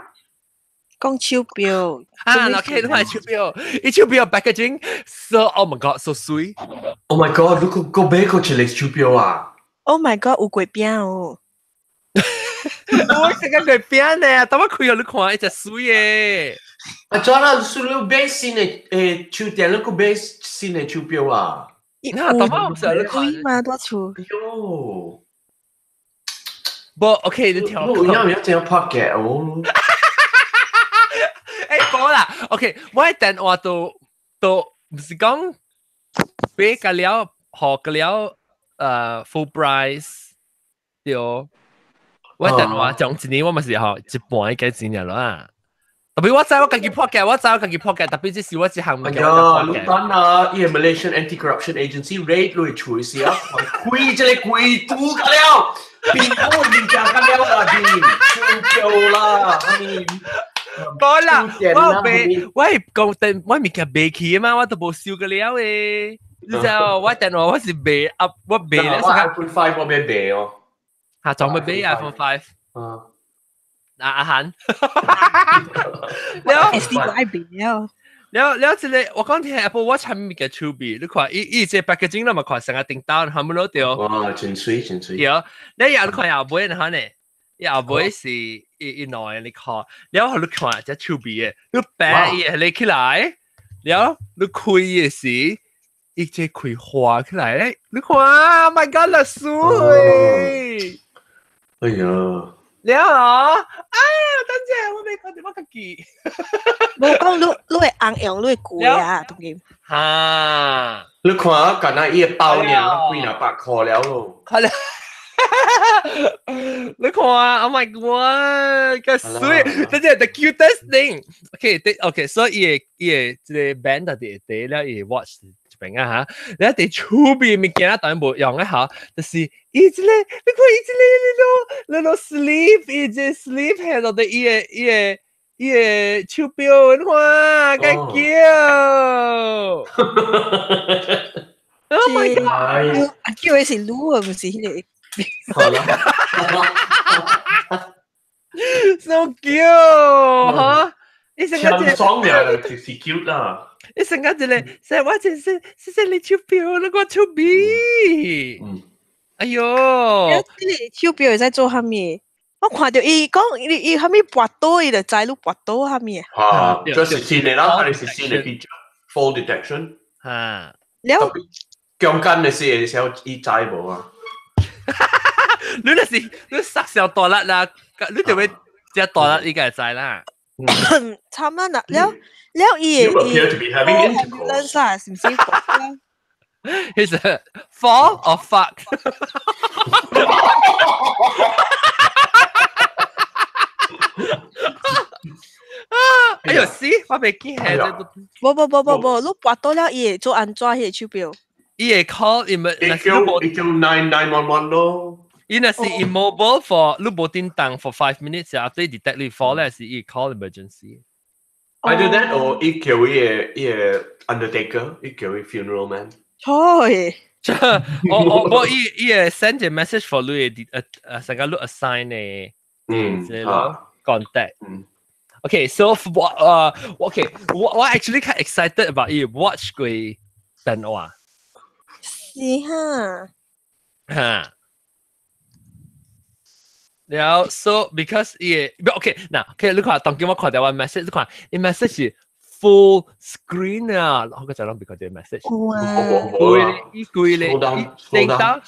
講手錶。啊，OK，你看手錶，伊手錶 packaging so oh my god so 媠。 Oh my god！你閣閣買過一个手錶啊？Oh my god！有月餅哦。我成個佢變呢，等我開予你看，一隻水嘅。啊，做啦，輸你買新的手電，你閣買新的手錶啊？那當我唔是你看嘛，多厝。喲，無 OK，你聽我講。我有影怎拍嘅哦？無啦，OK，我電話都唔是講買個了，學個了，full price 對。我電話講一年我嘛是吼一半嘅錢了啦。特別我知我家己破嘅，我知我家己破嘅，特別這是我一項物件。哎呀，你等啊，伊個 Malaysian Anti-Corruption Agency raid 落厝時啊，開這個櫃拄個了，邊個物件個了啦，邊手錶啦，啥物？無啦，我買，我係講電，我物件賣去嘛，我都無收過了誒。你知哦，我電話我是賣啊，我賣咧。我 iPhone 5 我欲賣哦。嚇，仲欲買 iPhone 5？啊。阿阿韓，了是愛賣了。了了，這個我講聽 Apple Watch 係物件手臂，你看伊伊這 packaging 啦嘛，看成個叮當，係咪攞掉？哇，真水真水。對，你又你看後尾，嚇呢？伊後尾是伊伊內你看，了你看隻手臂的，你擺伊你起來，了你開的時，伊這開花起來咧，你看，Oh my God，啦水！哎呀！了哦，哎呀，等陣我未看到我家己。無講你你會紅用，你會攰啊，當然。哈！你看，敢若伊個包爾幾若百塊了咯。看了。你看，Oh my God，個水，這是 the cutest thing。OK，OK，所以伊個伊個這個 band 到底會了伊 watch 這邊啊哈，你佇厝邊物件當然無用的哈，就是伊這個，你看伊這個，你都你都 sleeve，伊這 sleeve 係到底伊個伊個伊個手錶，你看，介 cute。Oh my God！啊，叫的是女的，毋是彼個。好啦，so cute 哈！你成個爽嘅就是 cute 啦。你成個一個，說我真是謝謝你手錶，你個手錶。嗯。哎喲，這個手錶會使做啥物？我看著伊講伊伊啥物跋倒，伊就知你跋倒啥物。啊，這是新的啦，還是新的 feature？Fall detection。啊。了。強姦的時會曉伊知無啊？你那是你殺小大力啦，你就會只大力，你該知啦。慘啦，嗱，了了伊會伊 ambulance 啦，是毋是？其實 fall or fuck？哎呦死！我未見係。無無無無無，你跋倒了，伊會做按怎彼個手錶？伊會 call 伊咪，伊叫伊叫 9911 咯。伊若是 immobile for 你無叮當 for 5 minutes after detect 你 fall 咧，是伊 call emergency。 Either that or 伊叫伊個伊個 undertaker，伊叫伊 funeral man。錯。我我我伊伊會 send 個 message for 你的成個你 assign 的這個 contact。Okay, so okay, 我我 actually 較 excited about 伊 watch 過電話。是哈。哈。然後 so because 伊個 OK 嗱，OK 你看當今我看到我 message，你看伊 message 是 full screen 啊，我個就攏別看到 message。哇！規咧，伊規咧，頂到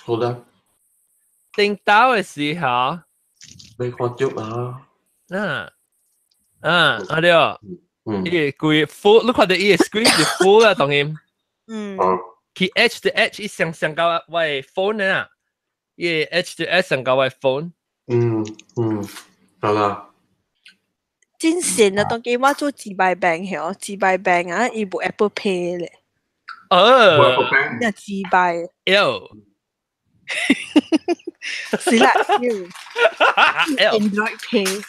頂到的時候，沒看到啊。嗯嗯，啊對，伊個規 full，你看到伊個 screen 是 full 啊，當然。嗯。佢 edge to edge 伊上上到我的 phone 啊，伊個 edge to edge 上到我的 phone。嗯嗯，好啦。真神啊！當今我做自敗病曉，自敗病啊，伊無 Apple Pay 咧。哦。那自敗。喲。是啦。Android Pay。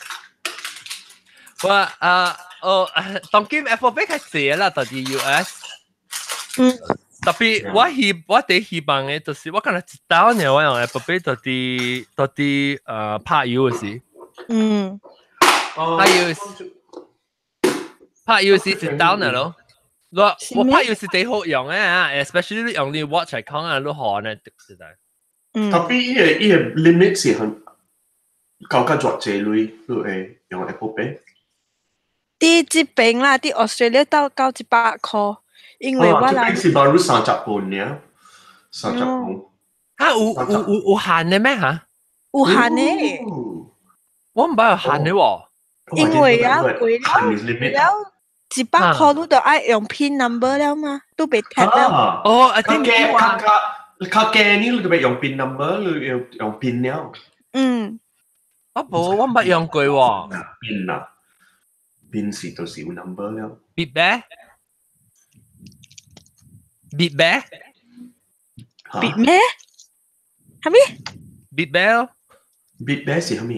我啊哦，當今 Apple Pay 較濟啦，到佇 US。嗯。特別我希我第希望的，就是我敢若一刀爾，我用 Apple Pay 到佇到佇拍油的時。嗯。拍油拍油時一刀爾咯。我我拍油是最好用的啊，especially 你用你 watch 來講啊，你好呢，實在。嗯。特別伊個伊個 limit 是很，搞較偌濟鐳，你會用 Apple Pay？佇這邊啦，佇 Australia 到到100箍，因為我人這邊是 baru 30磅爾，30磅。嚇有限嘅咩嚇？有限嘅。我毋捌有限嘅喎。因為啊，貴了了100箍，你就愛用 PIN number 了嘛，都被 tap 了。哦，啊，較加較較較加呢，你就欲用 PIN number，你用用 PIN 了。嗯。我無，我毋捌用過喎。 PIN 啊，PIN 是就是有 number 了。別咩？別咩？別咩？係咪？別咩咯？別咩是啥物？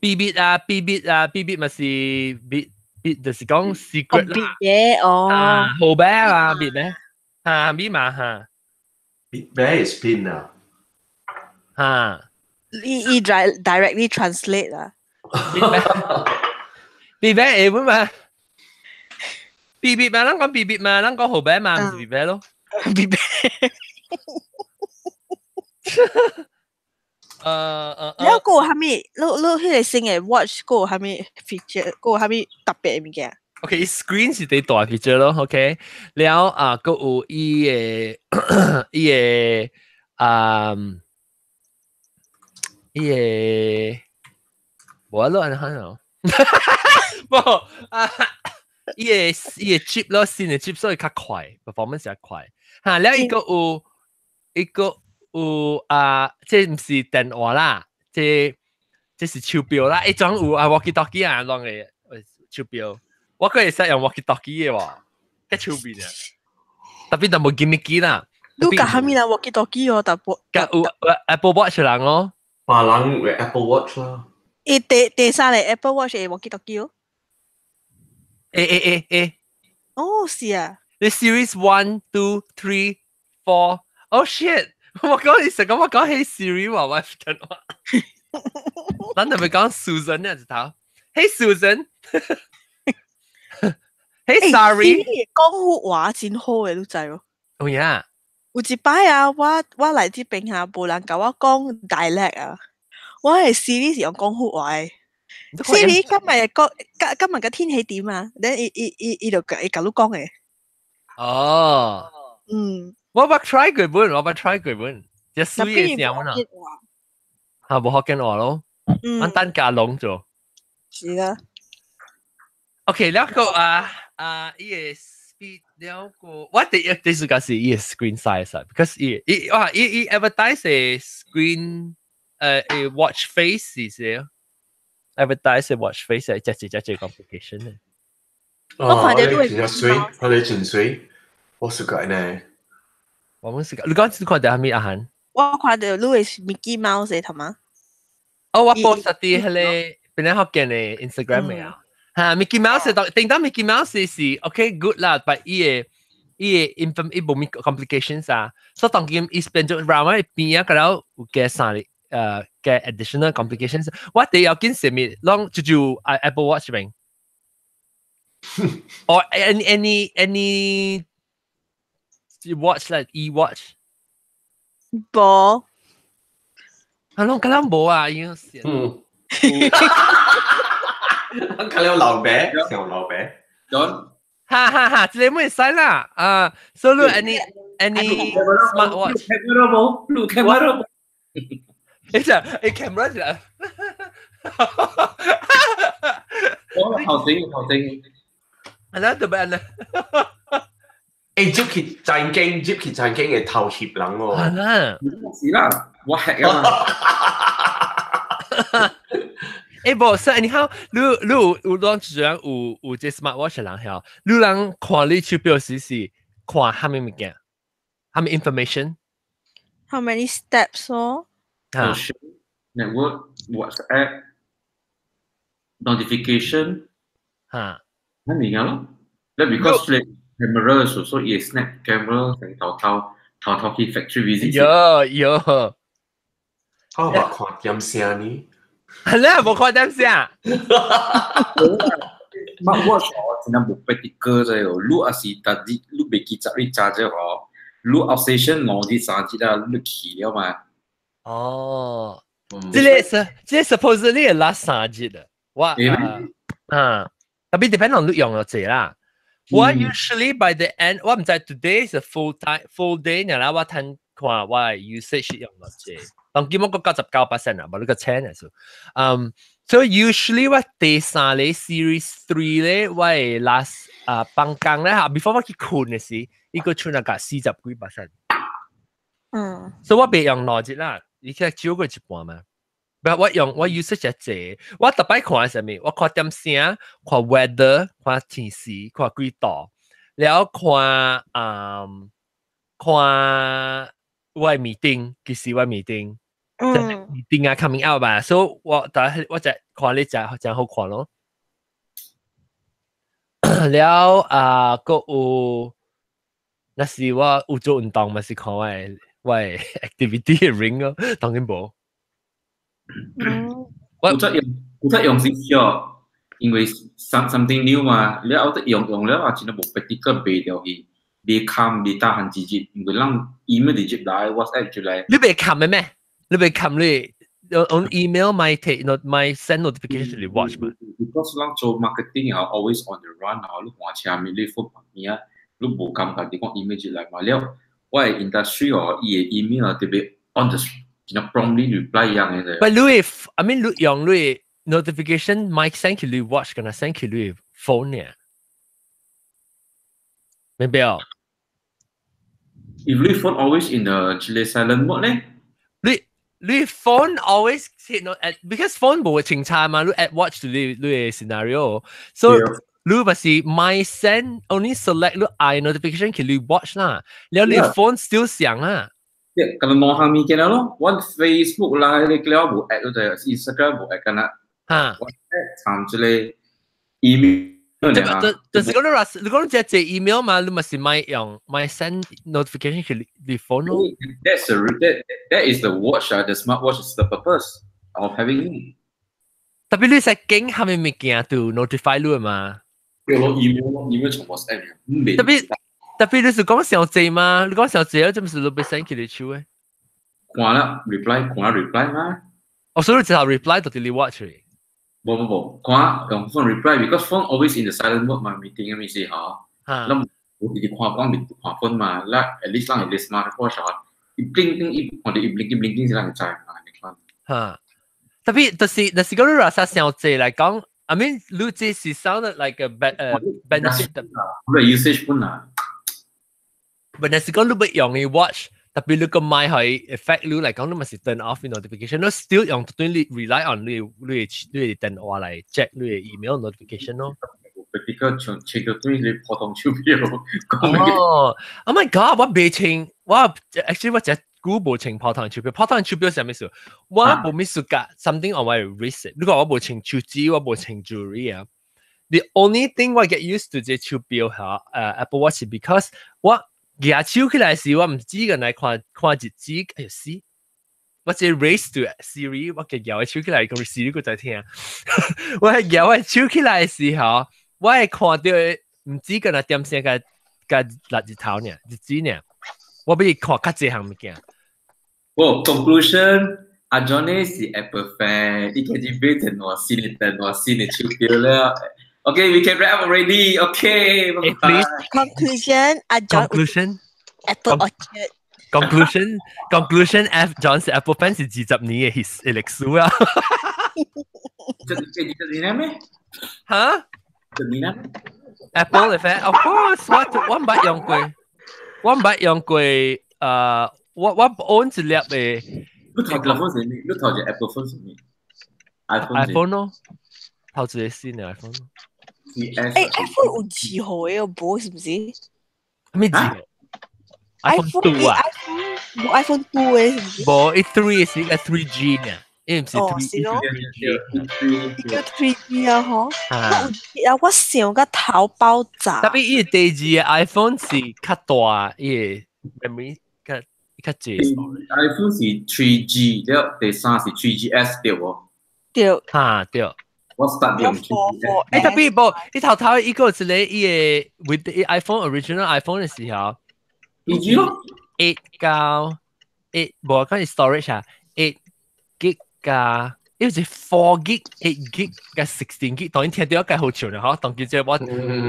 B B 啊，B B 啊，B B 咪是 B B，就是講 secret 啦。別嘅哦。啊，號碼啊，別咩？嚇，密碼嚇。別咩 is PIN 啊？嚇。伊伊 directly translate 啦。別咩會嘛？B B 嘛，咱講 B B 嘛，咱講號碼嘛，毋是別咩咯？別咩？了閣有啥物？你你彼個新的 watch 閣有啥物 feature？閣有啥物特別的物件？ OK， screen 是第大 feature 咯，OK，了啊，閣有伊的伊的啊，伊的無咯，按呢哦，無啊，伊的伊的 chip 咯，新的 chip 所以較快，performance 較快。嚇，了伊閣有伊閣有啊，這毋是電話啦，這這是手錶啦，伊種有啊 walkie talkie 啊，攏會手錶。我閣會使用 walkie talkie 的喎，較手邊啊。特別就無 gimmicky 啦。你共啥物人 walkie talkie 哦？特別有 Apple Watch 人哦。別人有 Apple Watch 啦。伊第第三個 Apple Watch 會 walkie talkie 哦。會會會會。哦，是啊。你 Series 1, 2, 3, 4. Oh shit！我講你成個我講 Hey Siri 話我電話。咱就咪講 Susan 呢一頭。Hey Susan。Hey Siri。講福話真好嘅，你知無？有影。有一擺啊，我我來這邊哈，無人共我講 dialect 啊，我係 Siri 是用講福話的。Siri 今日個今今日嘅天氣點啊？你伊伊伊伊就伊共你講的。哦。我捌 try 過本，我捌 try 過本，這水的聲啊。嚇，無福建話咯。咱等加攏做。是啊。 OK，了個啊啊，伊個 speed 了個，我第一第時間是伊個 screen size 啊，because 伊伊哇伊伊 advertise screen watch face 是 advertise watch face 係這這這 complication 咧。我看到你真水，我你真水，我是個呢。我們是個，你講你看到啥物阿涵？我看到你係 Mickey Mouse 的頭嗎？哦，我 post 佇彼個邊個福建的 Instagram 的啊。嚇，Mickey Mouse 當頂當 Mickey Mouse 是 OK good 啦，但伊個伊個 inform 伊無物 complications 啊，所以當今伊變做 round 邊啊，個了有加三個加 additional complications。我第要緊啥物，攏就就 Apple Watch 邊，or any watch like e watch。無。啊，攏敢若無啊，已經死。嗯。看了老爸，像老爸。 Don。哈哈哈，這個會使啦。啊，所以 any smart watch。 camera 無？錄 camera 無？你就你 camera 就。我頭先頭先。係啦，做咩咧？誒，接去餐廳，接去餐廳會偷翕人哦。係啦。是啦，我吃啊嘛。誒，無，所以你看，你你有有當一樣有有這 smart watch 的人曉，你人看你手錶時是看啥物物件，啥物 information？ How many steps 哦？啊，network WhatsApp notification 嚇，乜物件咯？你 because camera 所以 snap camera 成頭頭頭頭去 factory visit。有有。我捌看點聲呢？係咧，無看點聲。 Smart watch 哦，真係無 practical 啫哦。你也是逐日你袂記十日揸啫哦。你 outstation 2日3日啊，你去了嘛？哦，這個是這個 supposedly 係 last 3日啊。我啊，特別 depend on 你用咗濟啦。我 usually by the end，我毋知 today is a full time full day，然後我睇看我 usage 用咗濟。當基本個99% 啊，無你個千啊數。嗯，so usually 我第三個 series 3 咧，我會 last 啊放工咧嚇，before 我去睏嘅時，伊個剩啊個四十幾 percent。所以我袂用2日啦，伊其實少過一半嘛。不，我用我 usage 一濟，我逐擺看係啥物？我看點聲，看 weather，看天時，看幾度，了看看我的 meeting，幾時我 meeting，meeting 啊 coming out 吧，所以我但係我就看你就真好看咯。了啊，閣有，若是我有做運動，嘛是看我的 activity 的 ring 咯，當然無。我有用，有用是小，因為 something new 嘛，了後用用了啊，真係無 practical 賣掉去，袂冚袂打限幾日，因為咱 email 直接來，WhatsApp 就來。你袂冚的咩？你袂冚你用 email 咪 take not 咪 send notification 你 watch 嘛？Because 咱做 marketing 啊，always on the run 啊，你換車面你 phone 旁邊啊，你無感覺你講 email 就來嘛了。我的 industry 哦，伊的 email 啊特別 on the 真係 promptly reply 樣嘅。 But 你 I mean 你用你 notification 咪 send 去你 watch，敢若 send 去你 phone 呢？明白哦？ If 你 phone always in the silent mode 咧？你 phone always hit no because phone 無會清查嘛，你 add watch 你 scenario，so 你咪是咪 send only select 你愛 notification 去你 watch 啦，然後你 phone still 響啦。咁兩項物件咯，我 Facebook 啦，你了無 add 就 Instagram 無 add 敢若，WhatsApp 參這個 email。就是講你話，你講只隻 email 嘛，你咪是咪用咪 send notification 去你 phone 咯。 That's a that that is the watch 啊，the smart watch is the purpose of having it。特別你使經係咪物件都 notify 你嘛？對咯，email 咯，email 從 WhatsApp 嘅。特別你是講上濟嘛？你講上濟，這唔是你被 send 去你手嘅？看啦，reply 看啦，reply 嘛。哦，所以就 reply 到你 watch 嘅。無無無，看用 phone reply，because phone always in the silent mode 嘛，meeting 嘅意思嗬。咁我直直看講面看 phone 嘛，啦 at least 咱係 smart watch 啊，一 bling bling 一看到一 bling bling 是咱會知嘛，你看。嚇，特別就是講你話啥上濟來講，I mean 你這是 sound like a benefit。你 usage 本啊。但係是講你欲用嘅 watch。特別你個咪係 affect 你嚟講，你咪是 turn off notification，你 still 用對你 rely on 你電話來 check 你 email notification 咯。比較像切到對你普通手錶。哦，Oh my God！我未穿，我 actually 我只久無穿普通手錶，普通手錶係咩事？我無咩事㗎，something on my wrist。如果我無穿手指，我無穿 jewelry 啊。The only thing 我 get used to 這手錶嚇，Apple Watch because 我舉手起來時，我毋止個來看看日子，哎呦死！我這 race to Siri，我嘅搖手起來，講 Siri 閣在聽。我係搖手起來時候，我會看到毋止個那點聲個個六日頭呢，日子呢，我欲看較濟項物件。哦，conclusion，阿 Johnny 是 Apple fan，伊開始買電話新的電話新的手錶了。Okay, we can wrap already. Okay, bye bye. Conclusion, 阿 John. Conclusion. Apple Orchard. Conclusion, conclusion. F John 是 Apple fan 是20年嘅歷歷史啊。這20年咩？嚇？十年？Apple 嘅 fan, of course，我毋捌用過，我毋捌用過。我 own 一粒嘅。你頭一個 phone 是咩？你頭一 Apple phone 是咩？iPhone iPhone 咯，頭一個新嘅 iPhone。誒，iPhone 有2號嘅無是毋是？咩2號？iPhone 2 啊？iPhone 無 iPhone 2 嘅是毋是？無，伊 three 是一個 3G 呢，伊毋是 three。哦，伊叫 3G 啊，嗬。啊，我想個頭爆炸。特別伊第二個 iPhone 是較大，伊個 memory 較較濟。 iPhone 是 3G，了第三是 3GS 對無？對。哈，對。我 start 用 3G。誒，特別無，你頭頭伊個一個伊個 with the iPhone original iPhone 嘅時候，3G 咯，8 到8，無講是 storage 啊，8 gig 加，伊是 4 gig、 8 gig 加 16 gig，當然聽著較好笑啦，嗬。當見這我兩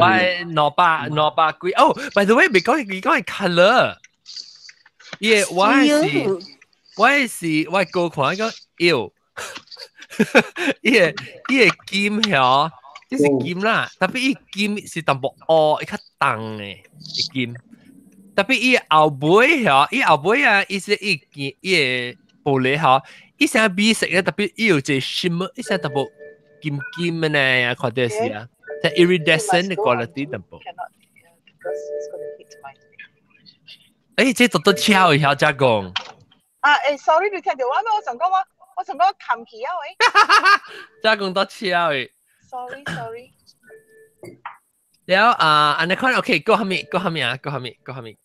百兩百幾。哦，by the way，未講伊講係 colour，伊個我是我高看個妖，伊個金曉，這是金啦，特別伊金是淡薄烏，伊較重的伊金。特別伊後尾曉，伊後尾啊，伊是伊金伊個玻璃曉，伊成美色嘅，特別伊有一個 shimmer，伊成淡薄金金的呢，看到是啊，即 iridescent 的 quality 淡薄。這多多超一下才講。啊，sorry，你聽到我咩？我想講冚起啊喂。才講多超的。 Sorry，sorry。了啊，按呢看，OK，過下面，過下面啊，過下面，過下面。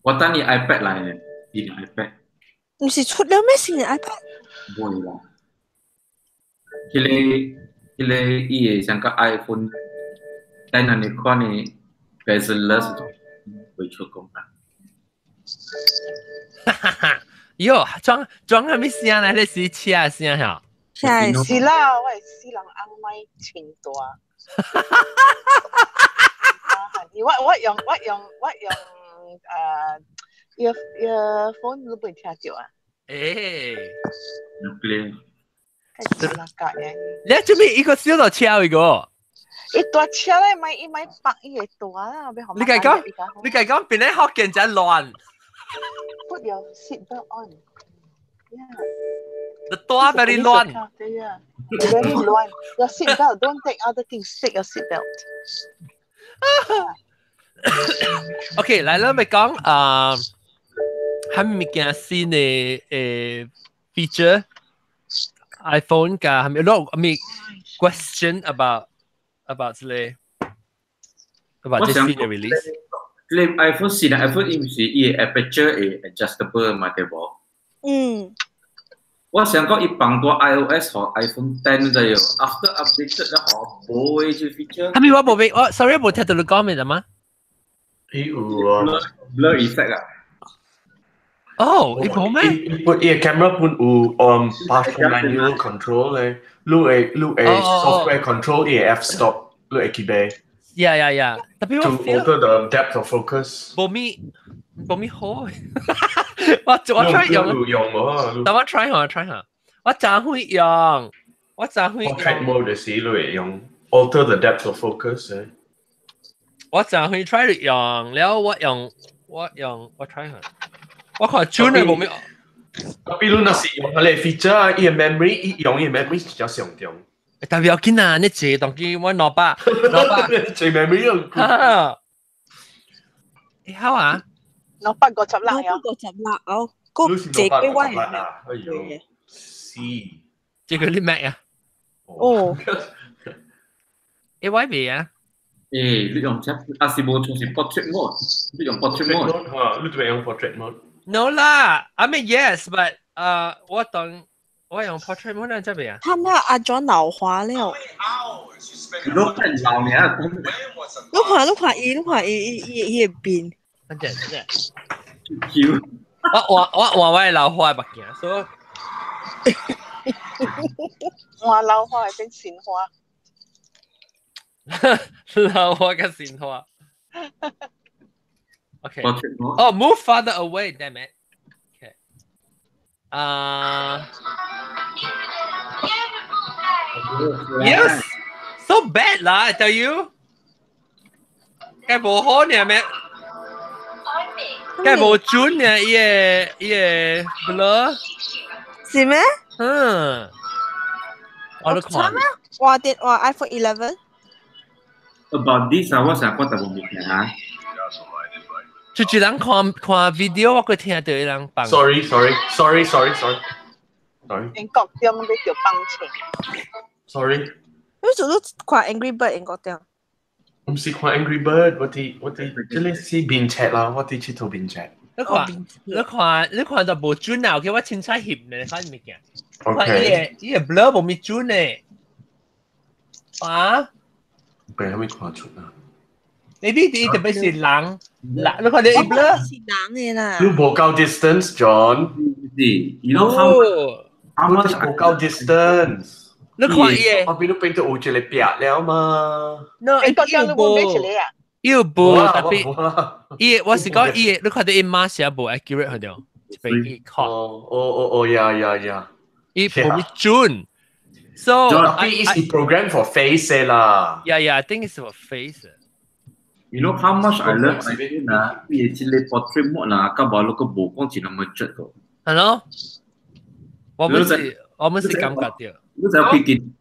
我等你 iPad 來咧，你 iPad。唔是出了咩新嘅 iPad？唔會啦。彼個伊會像個 iPhone，但係你看呢 bezel-less 會出工啦。喲，裝裝係咩聲咧？你是車聲嚇？是啦，我係死人翁咪穿大。我用 earphone 你袂聽到啊？欸，太啦格嘅。你做咩一個小到車一個？伊大車咧，咪伊咪白伊會大啦，欲你計講，你計講邊咧福建真亂。 Put your seat belt on. Yeah. The 大 very 亂。 Yeah, very 亂. Your seat belt. Don't take other things. Take your seat belt. OK，來咱咪講啊，係物件新的feature iPhone 加係咪？攞咪 question about 這個 about 這新的 release。你 iPhone 是啦，iPhone 伊毋是伊的 aperture 會 adjustable 嘛，對無？嗯。我想講伊放過 iOS 和 iPhone 10就有 after updated 了吼，無的這 feature。係咪我無俾我 sorry 無聽到你講咩啫嘛？伊有啊，blur effect 啊。哦，伊無咩？伊本伊 camera 本有 partial manual control 咧，你會 software control 伊 f stop，你會記得。 Yeah. 特別我 To alter the depth of focus。無咪無咪好，我我 try 用，用無？等我 try 下，try 下。我真會用，我真會。 Portrait mode 時你會用 alter the depth of focus。我真會 try 用，了我用我 try 下。我看準的無咪。比如若是用彼个 feature，伊的 memory，伊用伊的 memory 比較上重。但不要緊啊，你這當機我兩百兩百，這 memory 又。你好啊？ 256 呀？256哦，個這個我係哎呦，是。這個你 Mac 啊？哦。欸，我未啊？欸，你用這啊是無像是 portrait mode，你用 portrait mode 嚇，你做咩用 portrait mode？ No 啦，I mean yes, but 我當我用 portrait mode 這邊啊。他們阿 John 老花了。你都太老了。你看，你看伊伊變。等陣等陣。我換我老花目鏡，所以。換老花會變新花。老花跟新花。Okay. Oh, move farther away, damn it. Okay. Yes. So bad lah, I tell you. 該無好呢咩？該無準呢，伊個 blur。是咩？嗯。我都看。我電我 iPhone 11。 About this 啊，我想講淡薄物件啊。就一人看看 video，我閣聽著伊人放。 Sorry, sorry, sorry, sorry, sorry, sorry. 英國中你叫放錢。 Sorry。你做都看 Angry Bird 英國中？唔是看 Angry Bird，我佇這裡是面冊啦，我佇佚佗面冊。你看你看就無準啊！叫我凊彩翕呢，反物件。 OK。伊個 blur 無咪準呢。啊？俾啥物看出啊？你啲啲特別是人，人你看你 blur 是人嘅啦。你無夠 distance, John。 You know how much 無夠 distance？你看伊我變到變到有一個壁了嘛。 No，你覺得你冇買一個啊？伊有無特別，伊我是講伊，你看到伊碼寫無 accurate 去掉，被伊 cut。哦哦哦，yeah！伊無準。So I is program for face 啦。 Yeah, I think it's for face. You know how much I love iPhone 啊？伊這個 portrait mode 啦，到無你個無講是那麼準個。係咯，我們是感覺到。你就幾件？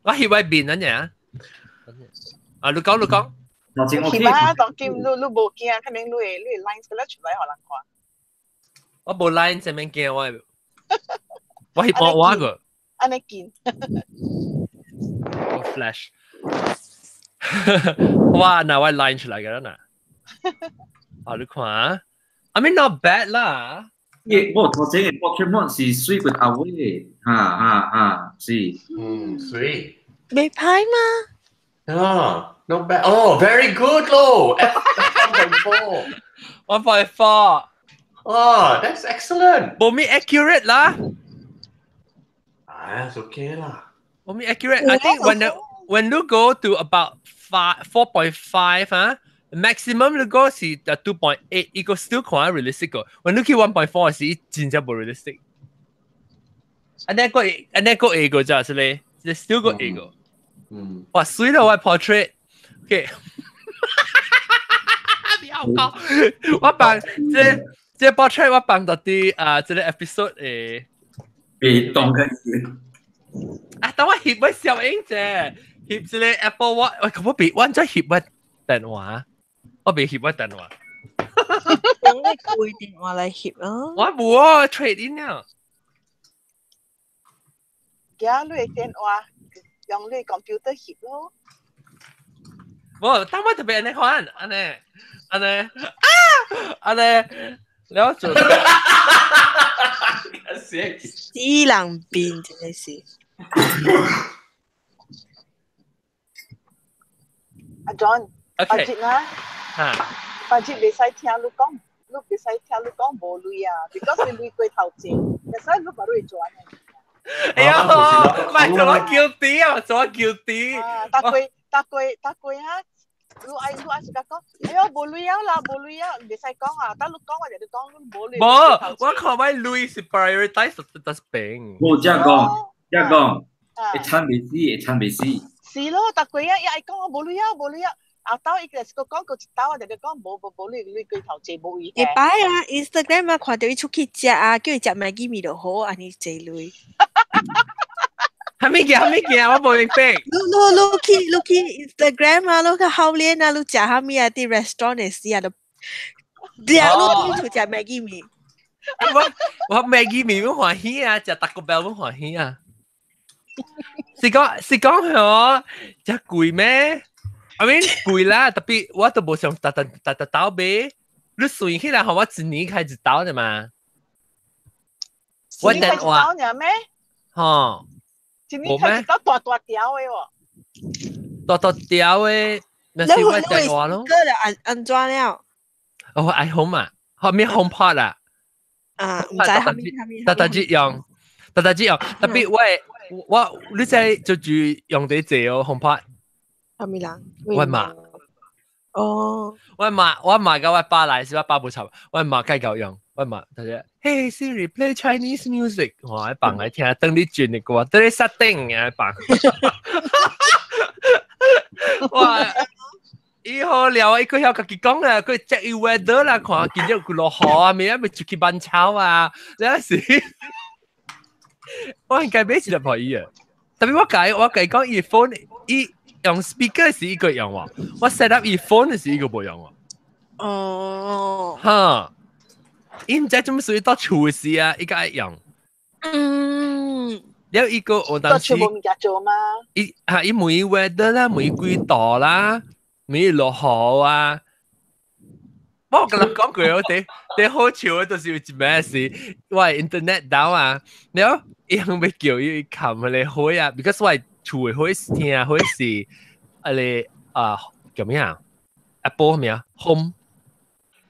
我翕我面啊呢？啊，你講你講。是嘛？當今你你無驚，可能你會 lines 個咧出來予人看。我無 line 啥物驚我，我翕我我個。按呢見。我 flash。哇！嗱，我 line 出來嘅啦嗱。啊，你看啊，I mean not bad 啦。耶，我頭先嘅 portrait mode 是水過頭尾，哈哈哈，是。嗯，水。未歹嘛？啊，not bad. Oh, very good 咯。 1.4. 1.4. Oh, that's excellent. 無咪 accurate 啦。啊，it's okay 啦。無咪 accurate. I think when you go to about 5, 4.5 啊，maximum 你go 是 2.8，伊個 still 看 realistic 個。When 你去 1.4 時，真正無 realistic。按呢個會個咋是咧？是 still 個會個。哇，水了我 portrait。OK。你好講，我放這這 portrait 我放到啲啊，這個 episode 誒。被當緊。啊，等我翕我小影啫，翕這個 Apple Watch，喂，可唔可以我再翕我電話？我未翕我電話。用你貴電話來翕啊！我冇啊，trade in 啊。而你電話用你 computer 翕咯。無，當我特別按呢款，按呢，按呢，啊，按呢，了做。死人變真係是。阿 John，阿傑啊，阿傑袂使聽你講，你袂使聽你講無鐳啊，because 你鐳過頭前，所以你把鐳轉。哎呀，唔係做我 guilty 啊，做我 guilty。逐過逐過逐過啊！你愛是甲講，哎喲，無鐳啊啦，無鐳啊，袂使講啊，等你講我就你講你無鐳。無，我看我鐳是 prioritize 得病。無，這講，這講，會慘袂死，會慘袂死。是咯，逐過啊，伊愛講我無鐳啊，無鐳啊，後頭伊就是講過一兜，我就你講無無無鐳，鐳過頭濟無位。會擺啊，Instagram 啊，看到伊出去食啊，叫伊食 Maggi 麵就好，按呢濟鐳。啥物件？啥物件？我無明白。你去 Instagram 啊，你去後面啊，你食啥物啊？佇 restaurant 的時啊，就掠你去食 Maggi 麵。我 Maggi 麵阮歡喜啊，食 Taco Bell 阮歡喜啊。是講嗬，食貴咩？I mean 貴啦，特別我都無想逐逐逐逐兜買。你算起來，予我一年開一兜啫嘛。我電話咩？吼。一年開一兜大大條的喎。大大條的，那是我電話咯。個就按按怎了？哦，iPhone 啊，後面 HomePod 啊。啊，毋知啥物啥物。逐逐日用，逐逐日用，特別我你知就住用得濟哦，HomePod。啥物人？我媽。哦。我媽佮我爸來時，我爸無插，我媽繼續用，我媽就是，Hey Siri play Chinese music，我放來聽，等你轉的歌，等你設定啊放。哇！伊好料啊！伊閣曉家己講啦，佢 check 伊 weather 啦，看今日落雨啊，明仔咪出去挽草啊，那是我應該買一粒予伊啊。特別我共講伊 phone，伊用 speaker 時伊閣用喎，我 set up 伊 phone 時伊閣無用喎。哦。哈！伊毋知做乜事到厝時啊，伊閣愛用。了伊個有當時，無物件做嗎？伊哈伊問 weather 啦，問幾度啦。咪落雨啊！我共你講過，我第第好笑的就是有一暝是，我 internet down 啊，了伊通欲叫伊冚彼个火啊，because 我厝的火聽火是彼个啊叫咩啊？ Apple 咩啊？Home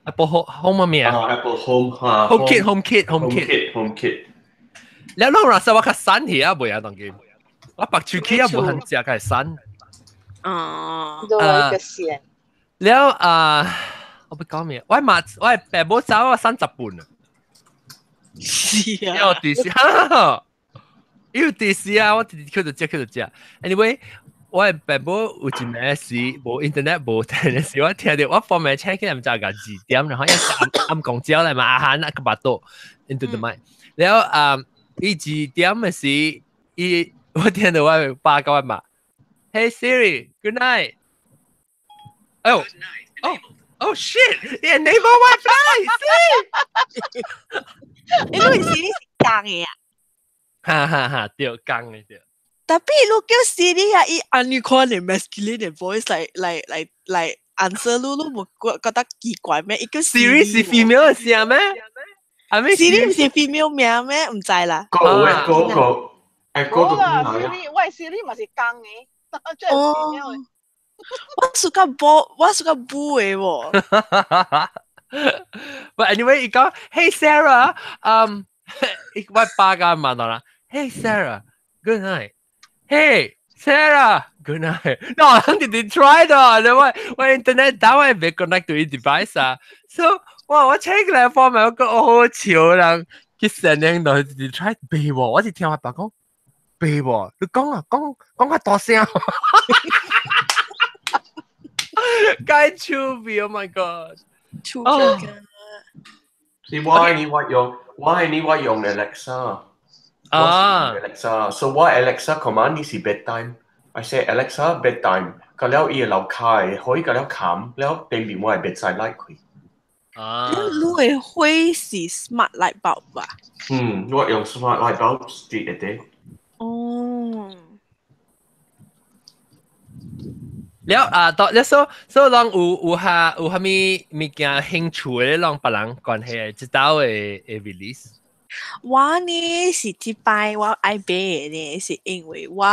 Apple Home 咩啊？Apple Home 嚇。 HomeKit HomeKit HomeKit HomeKit。你攞嚟實我較散去啊，袂啊，當今我白手機啊，無很食，較會散。哦，都係個線。了啊，我欲講咩？我嘛，我爸母走我散10半啊。是啊。有電視，哈，有電視啊！我直直叫就食，叫就食。Anyway，我爸母有一暝時無 internet 無電時，我聽到我方面請起來毋知個2點，然後一暗暗公蕉來嘛，阿漢啊個巴肚 into the mic。然後啊，伊2點嘅時，伊我聽到我爸講嘛，Hey Siri，good night。哦哦哦 shit！Enable WiFi。你嗰時你是講嘅啊？哈哈哈，對，講嘅對。 Tapi 你叫 Siri 啊，伊按你看你 masculine 的 voice 來來來來 answer 你，你無覺覺得奇怪咩？伊叫 Siri 是 female 嘅聲咩？係咪 Siri 唔是 female 名咩？唔知啦。個個個誒個都啦，Siri 喂 Siri 嘛是公嘅，即係 female 嘅。我屬個波，我屬個母嘅喎。 But anyway，伊講 Hey Sarah，我爸甲問到啦，Hey Sarah，good night。Hey Sarah，good night。No，人哋哋 try 到，你我我 internet 打我未 connect to 伊 device 啊，so 哇我 check 來方面我個好笑人，去成日度哋 try 背喎，我是聽我爸講背喎，你講啊講講較大聲。該趣味，Oh my god！趣味。是我你我用我你我用 Alexa。啊，Alexa，so 我 Alexa command 你是 bedtime。I say Alexa bedtime，個了伊會留開，可以個了冚，了頂面我係 bedside light 開。啊，你會會是 smart light bulb 吧？嗯，我用 smart light bulb 啲一啲。哦。了啊，到了所所以人有有下有啥物物件興趣的，讓別人關係知道會會 release。我呢是這擺我愛買的呢，是因為我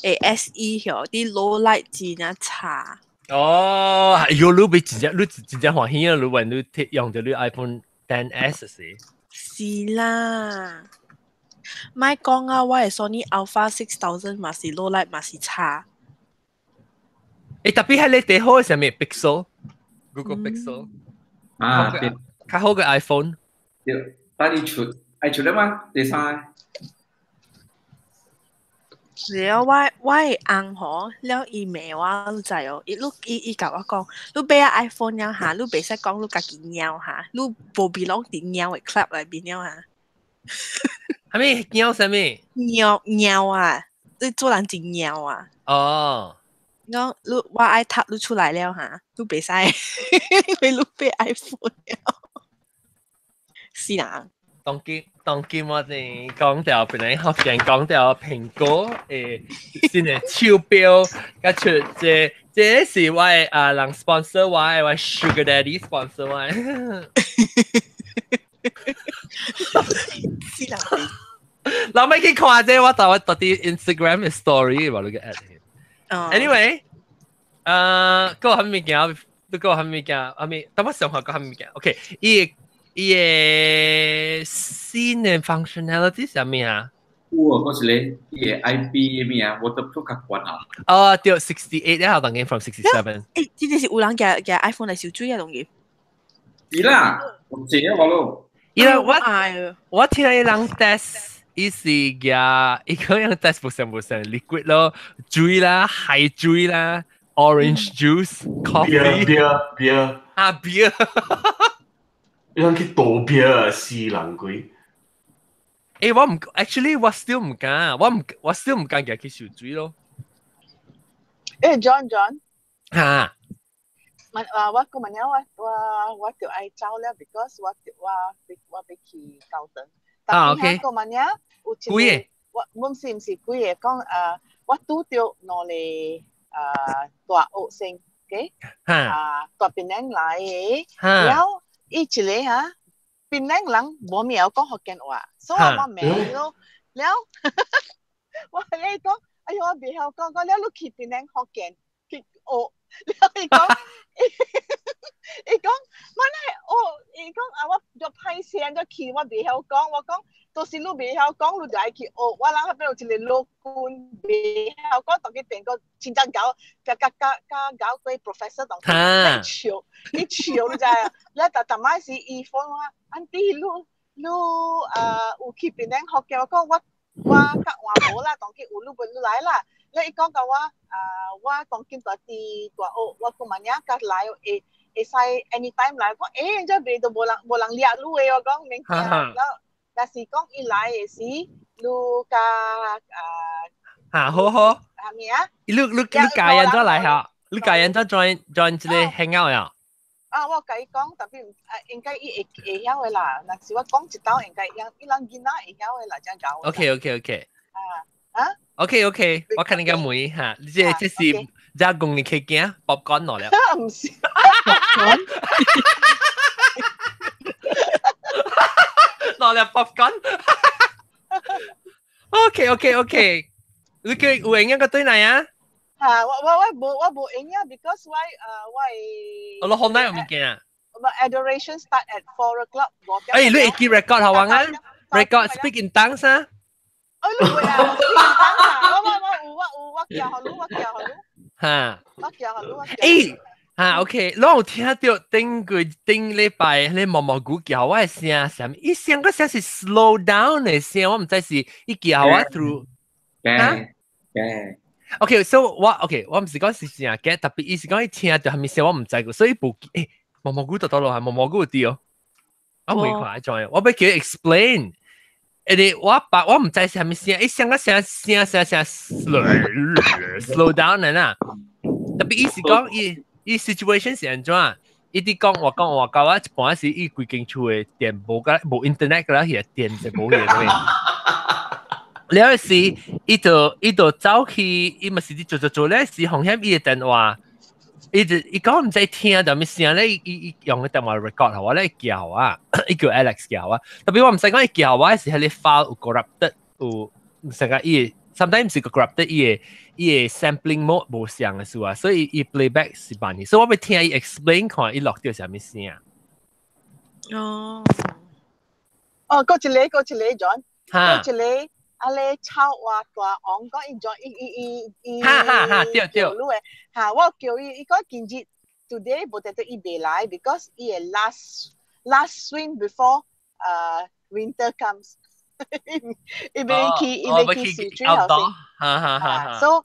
的 SE 曉啲 low light 真正差。哦，喲，你欲真正你真正歡喜啊！你話你用著你 iPhone XS 時。是啦，莫講啊，我的 Sony Alpha 6000 嘛是 low light 嘛是差。誒，特別係你哋好嘅係咩 Pixel，Google Pixel 啊，對，較好嘅 iPhone。對，但你出愛出了嗎？第三。了我我的翁吼，了伊罵我，你知哦？伊你伊伊共我講，你買 iPhone 了哈，你袂使講你家己貓哈，你無 belong 佇貓的 club 內面了哈。啥物貓啥物？貓貓啊！你做人真貓啊！哦。講你我愛讀你出來了哈，你袂使，因為你買 iPhone 了。是人。當今當今我哋講到本來福建講到蘋果誒新的手錶，佮出這這是我的啊人 sponsor 我的，我 Sugar Daddy sponsor 我的。是人。老尾去看這，我就我到啲 Instagram 嘅 story 話你個 add。Anyway，個係物件？你個係物件？係咪？等我想下個係物件。OK，伊伊個新的 functionality 係咩啊？有啊，嗰時咧，伊個 IP 咩啊，我都都較懸啊。哦，對，68咧，當然 from 67。誒，這個是有人夾夾 iPhone 來收水啊，當然。是啦，我知啊，我咯。因為我我聽伊人 test，伊是夾伊個樣 test 不成不成 liquid 咯，水啦，海水啦，orange juice，coffee， beer beer 啊 beer。你人去倒 beer 死人鬼。誒，我唔，actually 我 still 唔敢，我唔，我 still 唔敢夾去收水咯。誒，John John。嚇。問啊，我個問了我我我就愛走了，because 我我我欲去高登。啊，OK。個問了有一個，我我唔是唔是幾個講啊，我拄著兩個啊大學生，OK？啊，大檳城來的，了伊一個哈，檳城人無咩曉講福建話，所以我問咯，了我咧講，哎喲，我袂曉講，講了你去檳城福建去學。了伊講，伊講，我咧哦，伊講啊，我就歹聲就去，我袂曉講，我講，到時你袂曉講，你就愛去學。我人彼邊有一個老君袂曉講，當佢變個真正𠢕，佮佮佮佮𠢕過 professor 當佢笑，伊笑你知啊？了逐逐擺時伊 phone 我，Auntie 你你啊有去檳城學嘅？我講我我較換無啦，當佢有你袂你來啦。了伊講甲我啊，我當今住佇大學，我講嘛爾甲來會會使 anytime 來。我講欸，這邊都無人無人掠你的，我講免驚。了，若是講伊來的時，你佮啊嚇好好。啥物啊？你你你教人咗來嚇？你教人咗 join join 這個 hangout 呀？啊，我共伊講，特別啊，應該伊會會曉的啦。若是我講一道，應該伊人囡仔會曉的啦，這樣講。 OK。啊啊 OK OK，我看你個妹嚇，這這是這公你去驚 popcorn 落了。毋是 popcorn，落了 popcorn。OK OK OK，你叫有閒一個對來啊？嚇，我我我無我無閒啊，because 我啊我我攞好耐有物件啊。 Adoration start at 4 o'clock。誒，你會記 record 好啊？Record speak in tongues 啊？哎，你會啊？speak in tongues 啊？我我我有我有我叫予你，我叫予你。嚇！我叫予你，我叫。誒，嚇 OK，我有聽到頂個頂禮拜你毛毛菇叫我的聲，啥物？伊聲個聲是 slow down 的聲，我毋知是伊叫我 through 嚇。對。 OK，so 我 OK，我毋是講是正假，特別伊是講伊聽著啥物聲，我毋知個，所以無誒毛毛菇就倒落來，毛毛菇有佇哦。我未看怎樣，我欲叫伊 explain。誒你我把我毋知是啥物聲，伊聲個聲聲聲聲 slow slow down 的啦。特別伊是講伊伊 situation 是按怎？伊佇講話講話到我一半時，伊規間厝的電無個無 internet 個啦，彼個電就無去個。了時，伊就伊就走去，伊嘛是佇做做做咧，時風險伊的電話，伊就伊講毋知聽著啥物聲咧，伊伊用個電話 record 予我咧叫我，伊叫 Alex 叫我，特別我毋知講伊叫我是彼個 file 有 corrupted 有，成個伊 sometimes 是個 corrupted 伊的伊的 sampling mode 無相的事啊，所以伊 playback 是慢去，所以我欲聽伊 explain 看伊錄著啥物聲。哦，哦，閣一個，閣一個 John，閣一個。啊咧臭話大王講伊做伊伊伊伊，哈哈哈，對對，你的哈，我叫伊，伊講今日 today 無得伊袂來，because 伊的 last last swim before winter comes，伊欲去伊欲去泅水頭先，哈哈哈， so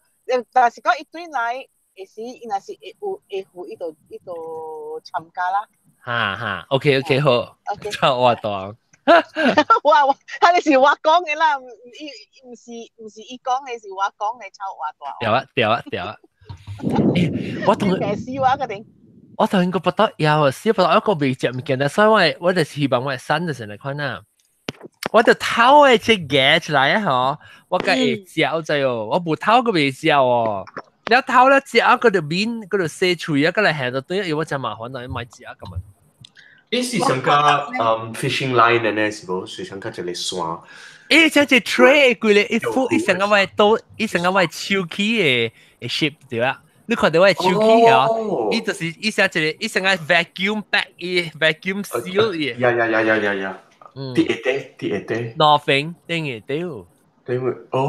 但是講伊轉來會時，伊若是會有會赴，伊就伊就參加啦。哈哈，OK OK 好，臭話大王。我我，彼个是我講的啦，伊毋是毋是伊講的，是我講的，臭話大。對啊對啊對啊！我同死我個定。我同個不得有，死不得一個未食物件，所以我我就是希望我會瘦就是來看啊。我就偷的這夾出來啊！嗬，我閣會食知哦，我無偷閣袂食哦。了偷了食啊，閣就面，閣就洗喙啊，閣來下到對，因為我真麻煩啦，莫食咁啊。伊是上加fishing line 的呢，是無？是上加一個線。伊像一 tray 規個一副，伊成個我刀，伊成個我手起的的 shape 對啊。你看著我手起哦，伊就是伊成一個，伊成個 vacuum pack，伊 vacuum seal 伊。 Yeah yeah yeah yeah yeah yeah！佇下底，佇下底。 Nothing，頂下底。頂會，哦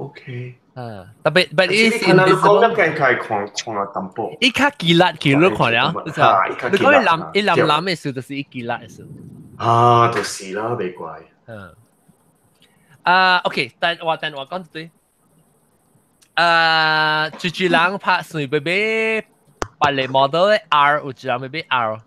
，OK。啊，特別，but it's invisible。你講得計看看淡薄。伊較記力去，你看了，你講伊藍伊藍藍的時，就是伊記力的時。啊，就是啦，袂怪。嗯。啊，OK，但話但話講對。啊，豬豬人拍算欲買別个 model 的 R，有一人欲買 R。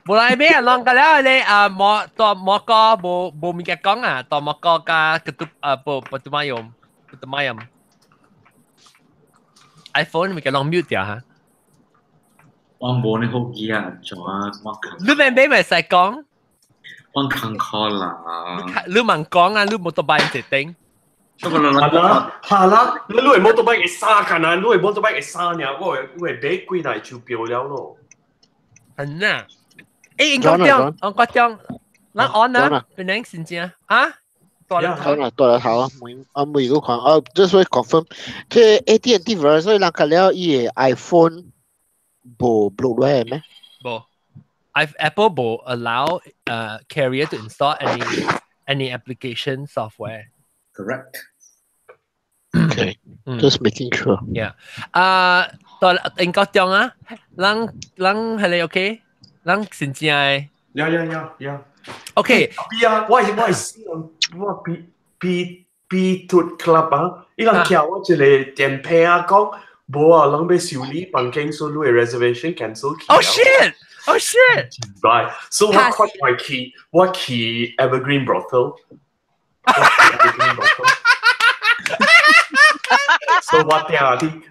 無來買啊，攏個了咧啊，摩大摩哥無無物件講啊，大摩哥佮 ketup 啊，無不怎麼用，不怎麼用。iPhone 物件攏 mute 掉哈。我無呢好記啊，做啊我。你免買袂使講。我看看啦。你問講啊，你 motorbike 一頂。係啦，係啦，你你 motorbike 會沙㗎啦，你 motorbike 會沙爾，我會我會買幾台手錶了咯。係啊。誒，應該中，應該中，咱 on 啊，邊個先正啊？大粒頭啦，大粒頭啊，每啊每個看啊，just 會 confirm，這 AT&T Verizon 人個了伊個 iPhone 無 block 落咩？無，Apple 無 allow carrier to install any application software。 Correct. Okay, just making sure. Yeah. 啊，到英國中啊，人人係你 OK？人真正嘅。 Yeah. OK。 B 啊，我係我 B B B 脱 club 啊，伊人叫我一個電話啊講，無啊，人欲修理房間，所以你的 reservation cancel 去。 Oh shit! Oh shit! Right. So 我看我去我去 Evergreen Brothel。我去 Evergreen Brothel。所以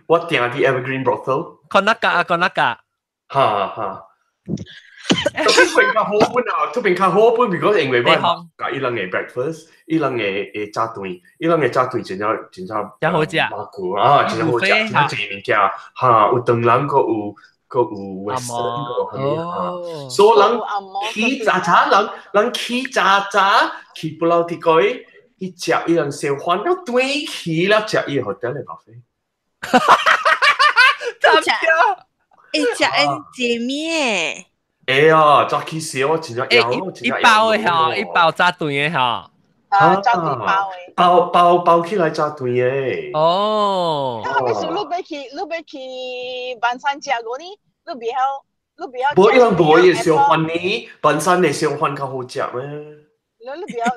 我訂啲 Evergreen Brothel。看那個啊，看那個。哈哈。特別較好本啊，特別較好本，because 因為我佮伊人嘅 breakfast，伊人嘅嘅早頓，伊人嘅早頓真正真正真好食，啊，真正好食，真正濟物件，哈，有腸人，閣有閣有 western，閣有啥物哈，所以人起早早人人起早早去不老啲個去食伊人燒飯，了轉去了食伊 hotel 嘅 buffet。食，欸，食因姐面。會啊，早起時我真正枵，一包的吼，一包炸頓的吼。啊，炸頓包的。包包包起來炸頓的。哦。啊，你說你欲去，你欲去萬山食過呢？你袂曉，你袂曉。無，伊人無伊燒飯呢，萬山的燒飯較好食咩？你袂曉下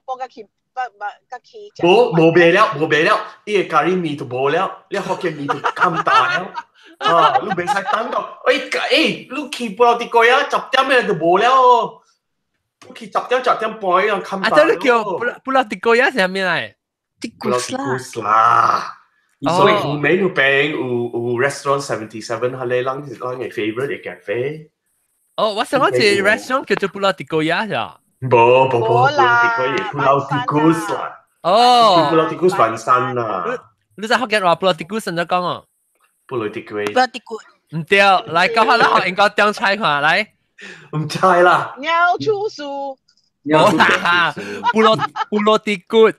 晡才去，捌捌才去食。無無賣了，無賣了，伊的咖喱麵就無了，你福建麵就減大了。啊！你袂使等到，欸欸，你去不老啲個啊，10點嘅就無了哦。你去10點10點半，樣冚。啊，這你叫不老啲個啊，是啥物來？啲古斯啦。古斯啦。所以有美有餅，有有 restaurant 77，係你人人嘅 favorite 嘅 cafe。哦，我想講一個 restaurant 叫做不老啲個啊，是啊。無無無，不老啲個嘢，不老啲古斯啦。哦。不老啲古斯萬山啦。你知福建話不老啲古斯怎講哦？不老啲龜，不老啲龜，唔對，來講下啦，應該點猜看來，唔知啦。鳥鼠樹，冇啦，不老不老啲骨，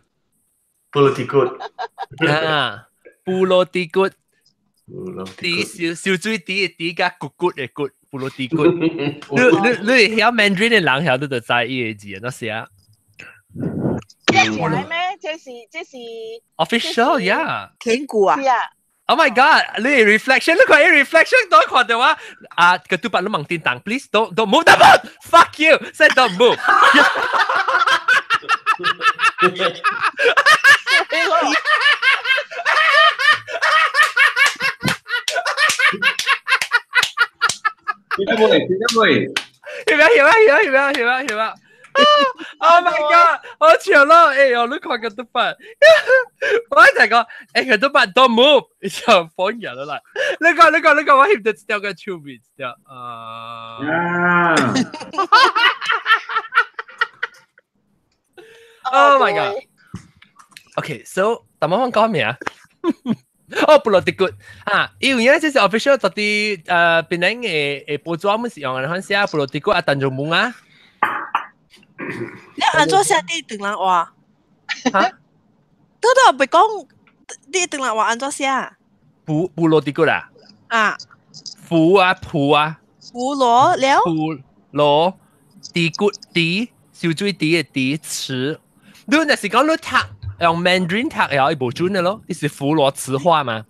不老啲骨，啊，不老啲骨，啲小小水啲啲加骨骨的骨，不老啲骨。你你你曉 Mandarin 的人曉得就知伊個字，那寫。這是咩？這是這是 official yeah。天鼓啊。 Oh my god！你 reflection，你看伊 reflection 都看到我啊，個拄把你望叮當，please don't move the phone. Fuck you! Say don't move. 聽得未？聽得未？係咪？係咪？係咪？係咪？係咪？Oh my god！好笑咯！哎呦，你看個拄把，我就講，哎個拄把 don't move，就放人啦。你看，你看，你看，我翕到一條個手面，一條啊。Oh my god！Okay，so 大媽我講咩啊？哦，不落地骨啊！因為這是 official 到底檳榔的的報紙，我們是用來看寫不落地骨啊，陳仲文啊。你按怎寫你唐人話？嚇？拄拄袂講你唐人話按怎寫？布布羅地骨啊？啊。符啊蒲啊。符羅了。符羅地骨地小水地的地詞。你若是講你讀用 Mandarin 讀，會無準的咯？你是符羅詞話嘛？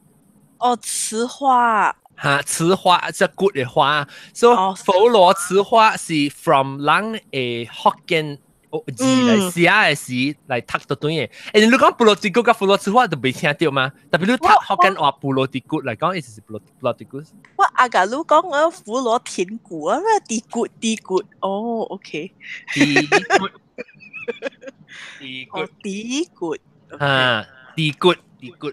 哦，詞話。哈，雌花即骨的花，所以佛羅雌花是 from 人的福建字來寫的時來讀到對的。欸，你講布羅迪骨佮佛羅雌花就袂聽著嗎？特別你讀福建話布羅迪骨來講，意思是布羅布羅迪骨。我阿共你講我佛羅田骨啊，咩地骨地骨？哦，OK。地骨，地骨，地骨。啊，地骨，地骨。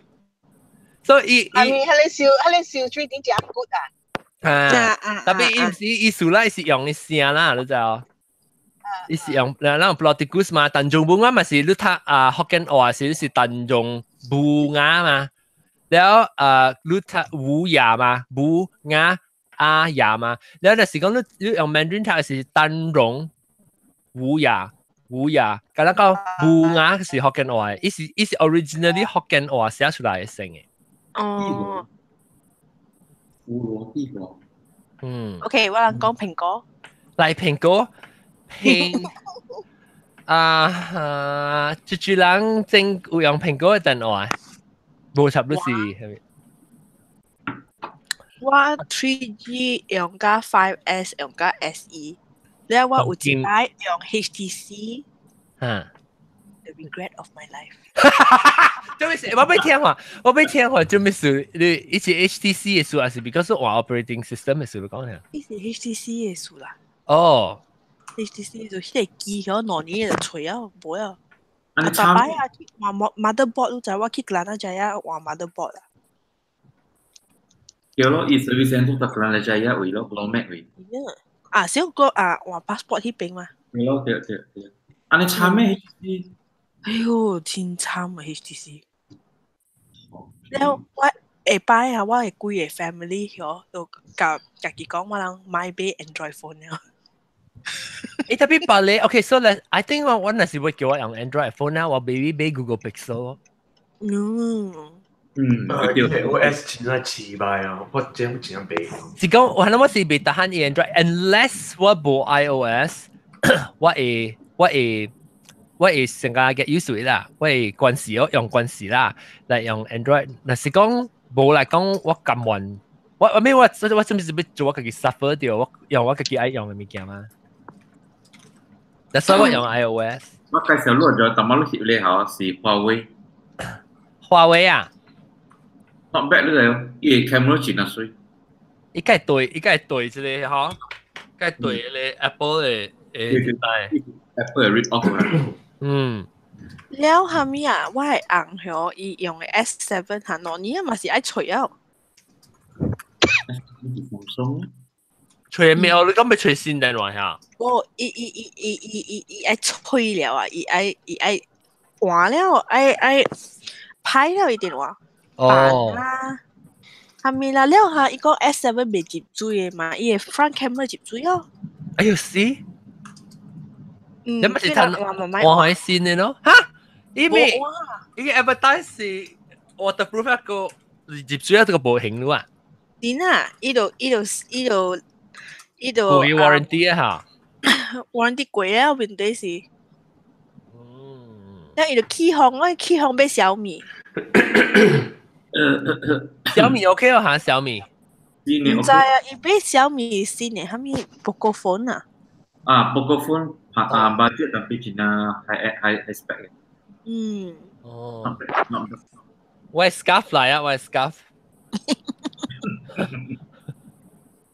所以，係咪喺你燒喺你燒水點食骨啊？啊，特別伊毋是伊數來是用的聲啦，你知哦？伊是用咱咱布羅迪古斯嘛，陳仲文啊嘛是你讀啊福建話是是陳仲烏鴉嘛，了啊你讀烏鴉嘛，烏鴉阿鴉嘛，了若是講你你用 Mandarin 讀是丹絨烏鴉，烏牙，敢若講烏牙是福建話，伊是 originally 福建話寫出來的聲嘅。哦。烏羅地瓜。嗯。 OK，我人講蘋果。來蘋果，蘋啊啊！這這人正有用蘋果的電話，無插你是係咪？我 3G 用加 5S 用加 SE，了我有一擺用 HTC。嚇！The regret of my life。做咩事？我欲聽話，我欲聽話做咩事？你伊是 HTC 的事，還是 because 換 operating system 的事？你講下。伊是 HTC 的事啦。哦。 HTC 就彼個機曉2年就揣啊，無啊。啊，逐擺啊去換 motherboard，你知我去蘭仔啊換 motherboard 啊。對咯，伊 service center 在蘭仔啊位咯，Glomac 位。啊，小個啊換 passport 彼邊嘛。對咯，對對對。啊，你慘咩 HTC？哎喲，真慘啊 HTC。了我下擺啊，我的規个 family 曉都共家己講，我人莫買 Android phone 了。欸，tapi 別咧，OK，so 咧，I think 我若是會叫我用 Android phone 啦，我 maybe 買 Google Pixel。嗯，對，OS 真係奇怪啊，我真真袂。是講我諗我是袂得閒 Android，unless 我無 iOS，我會成個 get used to it 啦，我會慣勢哦，用慣勢啦，來用 Android。若是講無來講，我甘願，我咩我甚至是欲做我家己 suffer 著，我用我家己愛用的物件嘛。That's why 我用 iOS。我介紹你就淡薄你翕咧吼，是華為。華為啊？Not bad 你個，伊個 camera 真啊媠。伊該對，伊該對這個吼，該對彼個 Apple 的的 Apple 的 rip off。了蝦米啊？我的翁吼，伊用的 S7 哈，2年嘛是愛揣啊。揣沒有？你講欲揣新電話嚇？無，伊愛揣了啊！伊愛換了，愛歹了伊電話。哦。啦，蝦米啦？了哈，伊講 S7 袂入水的嘛，伊的 front camera 入水哦。哎呦死！你咪是趁換開新的咯？哈？伊咪伊個 advertise 是 waterproof 一個入水一個無形咯啊？點啊？伊就伊就伊就伊就無 warranty 啊嚇？warranty 過了，問題是，那伊就起哄，我起哄買小米。小米 OK 哦嚇，小米。毋知啊，伊買小米新的，啥物 Poco phone 啊？啊，Poco phone 啊，budget tapi 真 high high high spec 嘅。哦。我係 scarf 嚟啊，我係 scarf。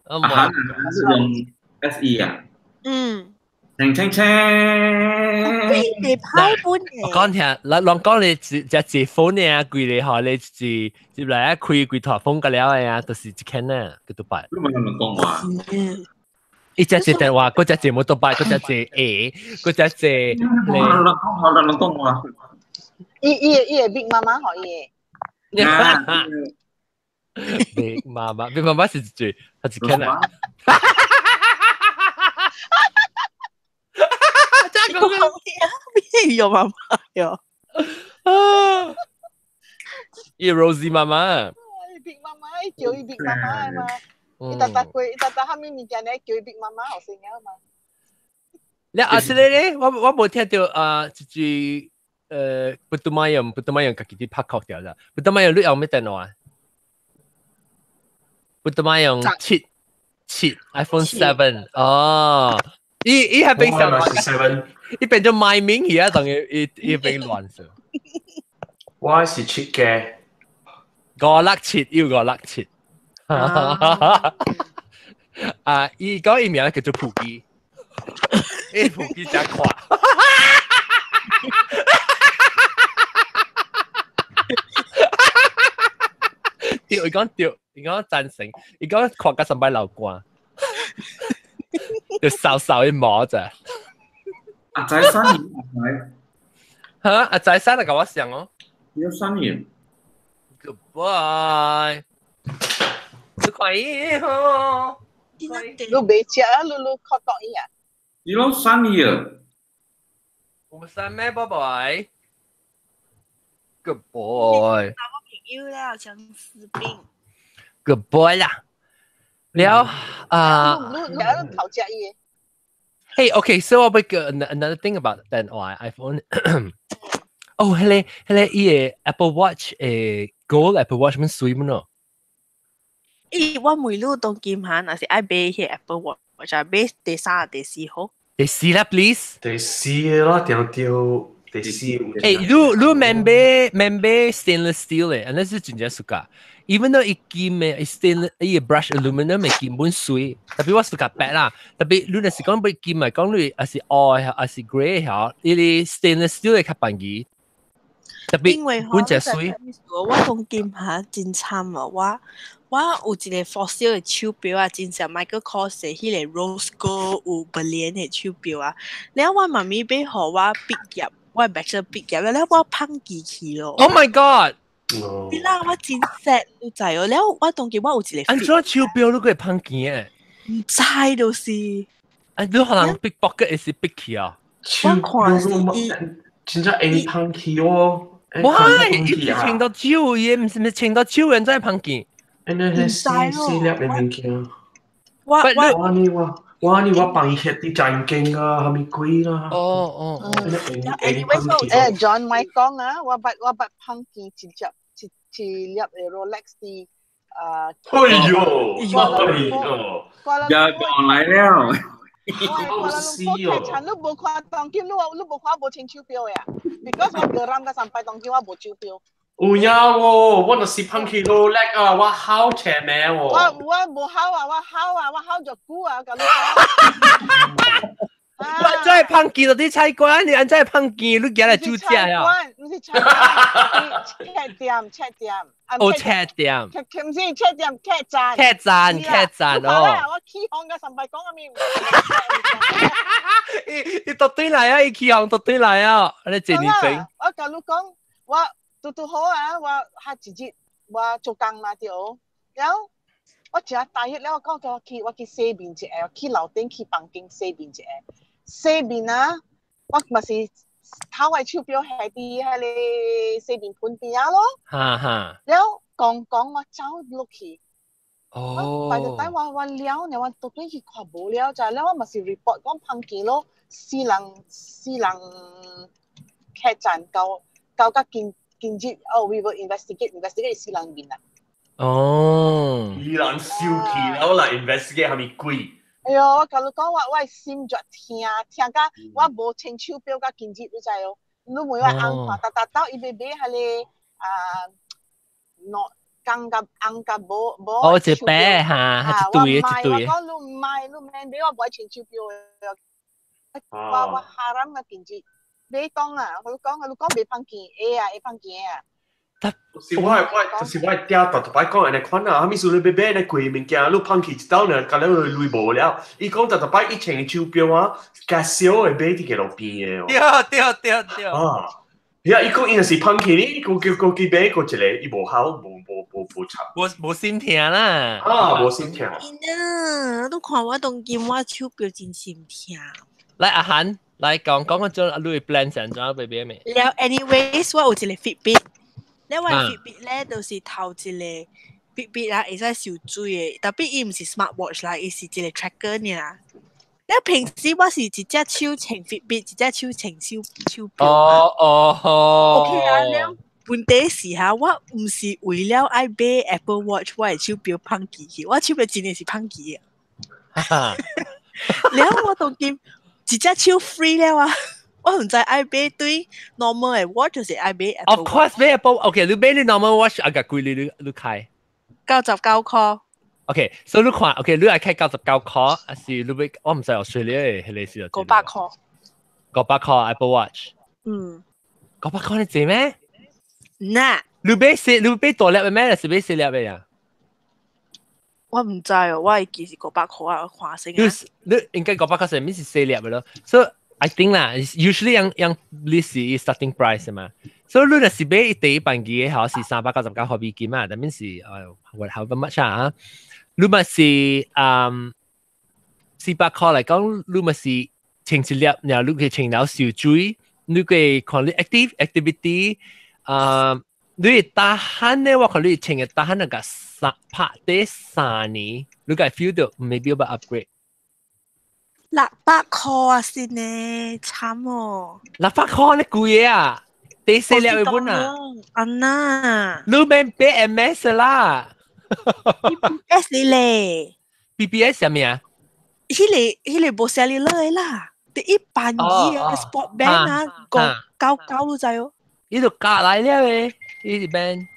啊，用 SE 啊？嗯。清清清。你派本我講聽，嗱，人講你只只隻 phone 啊，貴咧嗬，你是接來一開規台風個了啊，就是一間啊，叫做擺。你問人講話。一隻隻電話，嗰隻隻摩托擺，嗰隻隻 A，嗰隻隻。人講話，人講話。伊伊伊 big 媽媽可以。 Big 媽媽，Big 媽媽是一係一間啊。真係講邊有媽媽喲？伊 Rosie 媽媽。 Big 媽媽，伊叫伊 Big 媽媽嘛。伊逐逐過，伊逐逐蝦米物件咧叫伊 Big 媽媽，好成啊嘛。你啊，是咧咧，我無聽到啊，一句不都買用，不都買用，家己佇拍曲掉啦。不都買用，你用咩電話？不都買用7 7 iPhone 7 哦。伊係變成 7，伊變做賣名去啊，等於伊變亂咗。我是7嘅，567要567。啊！伊講伊名叫做普基，伊普基真快。對，伊講對，伊講贊成，伊講看甲上擺流汗，就瘦瘦的毛咋。阿仔三年，阿仔。嚇！阿仔三嚟甲我上哦。有3年。 Goodbye。你看伊吼。你袂食啊？你你確當伊啊？你攏3年。有啥咩，寶寶？Good boy。我朋友了，相思病。 Good boy 啦。了啊。你你頭隻伊。 Hey, okay, so 我要 another thing about 電話 iPhone。哦，彼個伊个 Apple Watch gold Apple Watch 免水麼喏？咦，我每路當今下，若是愛買彼 Apple Watch，我就買第三、第四號。第四啦，please。第四啦，定對第四。你免買 stainless steel 的，按呢是真正 suka。Even though 伊金的 stainless 伊個 brush aluminum 的金本水，特別我 suka 白啦。特別你若是講買金來講，你還是黑還是 grey 嚇，伊個 stainless steel 的較便宜。特別本隻水。我講金下真慘啊！我有一個 fossil 的手錶啊，真正 Michael Kors 的彼個 rose gold 有 brilliant 的手錶啊。了我媽咪買予我畢業，我 bachelor 畢業了，了我放棄去咯。 Oh my god！你啦，我真 sad，你知哦。了我當今我有一個。按怎手錶你會放棄的？毋知就是。啊，你可能 pickpocket 會是逼去啊？我看是伊。真正會放棄哦。哇！伊是穿到手，伊毋是毋是穿到手人才會放棄。那是細細粒的物件。我我我呢我我呢我放血啲真經啊，係咪鬼啦？哦哦。 John 咪講啊，我捌放棄一隻一一粒的 Rolex 啲啊。哎呦！哎呦！又講來了。我我看你無看當今，你無看無穿手錶呀？Because 我 geram 甲三擺當今我無手錶。有影喎，我若是放棄 Rolex 啊，我好邪命喎。我無好啊，我好啊，我好就久啊，共你講。我真係放棄到啲菜館，你按怎會放棄？你行來煮食呀？毋是菜館，車店車店。哦，車店。毋是車店，客棧。客棧，客棧哦。我起哄甲三擺講阿咪。伊伊到對來啊！伊起哄到對來啊！你這年整。我共你講，我拄拄好啊！我下一日我做工嘛對，然後我食大熱了，我講叫我去洗面一下，去樓頂去房間洗面一下。洗面啊，我嘛是頭的手錶係佇彼个洗面盆邊仔咯。哈哈。了講講我走落去。哦。白就等我了，然後我倒轉去看無了，就了我嘛是 report 講芳記咯，死人客棧到甲今今日哦，we will investigate investigate 死人面啊。哦。死人燒氣了啦，investigate 係咪鬼？哎喲，我共你講，我心就疼，疼甲我無穿手錶甲今日，你知哦？你問我翁看，逐逐到伊欲買彼个啊，喏，紅佮紅佮無無。哦，一白哈，一對一對。我講你毋買，你免買，我無愛穿手錶的。我 haram 甲今日買當啊！我講，你講袂芳見會啊，會芳見啊。就是我就是我嗲逐逐擺講按呢款啊，啥物事你欲買呢貴物件，你芳去一道呢，共你鐳無了。伊講逐逐擺伊穿手錶啊，較少會買佇個路邊的哦。對對對對。啊，呀，伊講伊若是芳去呢，閣閣閣去買閣一个，伊無好，無無無無插。無無心疼啦。啊，無心疼。啊，你看我當今我手錶真心疼。來阿韓，來講講個做你 plan 是按怎欲買未？了，anyways，我有一个 Fitbit。了我 Fitbit 咧，就是頭一个 Fitbit 啦，會使受水的，特別伊毋是 smart watch 啦，伊是一个 tracker 爾。了平時我是一隻手穿 Fitbit，一隻手穿手錶。哦哦哦。OK 啊，了問題是哈，我毋是為了愛買 Apple Watch，我的手錶芳去去，我手錶真的是芳去的。了我當今一隻手 free 了啊！我毋知愛買對 normal 的 watch 就是愛買 Apple。 Of course 買 Apple，OK，你買你 normal watch 啊個貴你你你開？ 99箍。 OK，所以你看，OK，你愛開九十九箍，還是你買？我毋知 Australia 的彼个是 500箍。 500箍 Apple Watch。嗯。 500箍你濟咩？嗱。你買細，你買大粒的咩？還是買細粒的呀？我毋知哦，我會記是五百箍啊，我看先啊。你你應該五百箍上面是細粒的咯，所以 I think 啦，usually 樣樣 list 是 starting price 嘛。所以你若是買第一版機的，是399塊美金啊，但是however much 啊，你咪是400箍來講，你咪是穿一粒，然後你可以穿了受水，你個看你 activity 啊，你打鼾咧，我看你穿嘅打鼾那個三拍底3年，你個 feel 到 maybe 要 upgrade。600塊啊，先呢，慘哦！600塊你貴啊，第四粒一本啊！啊嗱，你免買 MS 啦，BBS 你咧？BBS 係咩啊？彼個無 cellular 啦，第一般機啊，sport band 啊，個九九都知哦。呢度隔嚟了嘅，呢啲 band。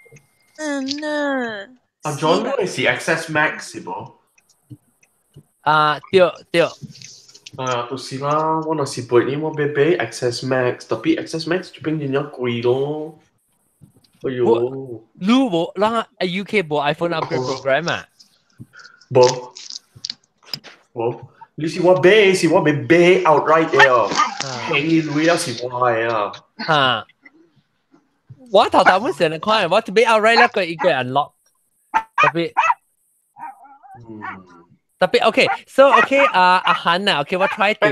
嗯啊。阿 John 嗰是 XS Max 是無？啊，對對。啊，就是啦，我若是買呢，我欲買 XS Max，tapi XS Max 就變成貴咯。哎喲，你無，咱 UK 無 iPhone upgrade program 啊？無，無，你是我買，是我欲買 outright 的哦，便宜鐳了是我的啊。哈，我頭頭本成日看，我買 outright 那個一個 unlock，特別，特別 OK，so OK 啊阿韓啊，OK 我 try to。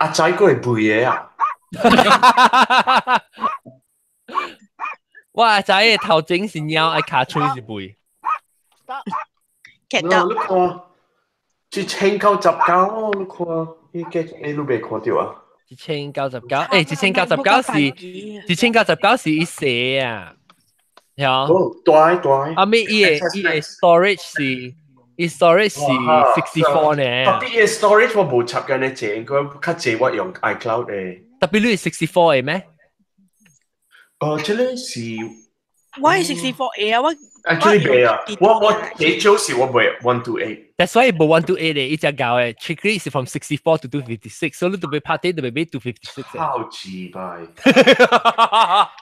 阿仔個會背的啊？我阿仔的頭前是貓，愛尻喙是背。其實你看，1099，你看，伊個你都未看到啊？一千九十九，1099是1099是伊寫啊，係哦，大大。啊咩？伊個 storage 是。伊 storage 是64 呢。特別伊 storage 我無插緊咧濟，應該較濟我用 iCloud 的。特別你是64的咩？哦，這個是。我係64 A 啊，我。 Actually 未啊，我幾少是我買 128。 That's why 無128的，伊只搞的，tricky 是 from 64 to 256，所以你特別拍啲特別買 256。好奇怪。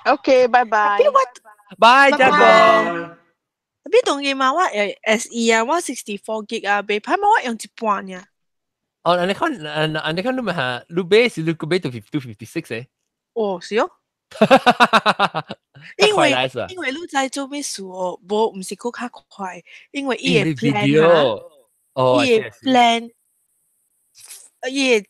OK，拜拜。拜，嘉哥。邊當嘅嘛？我SE 啊，我64 gig 啊，袂歹嘛，我用一半爾。哦，你看，你看你咪嚇，你買是你個買到256誒？哦，是哦。因為你知做咩事哦？無，毋是閣較快，因為伊個 plan 啊，伊個 plan，伊個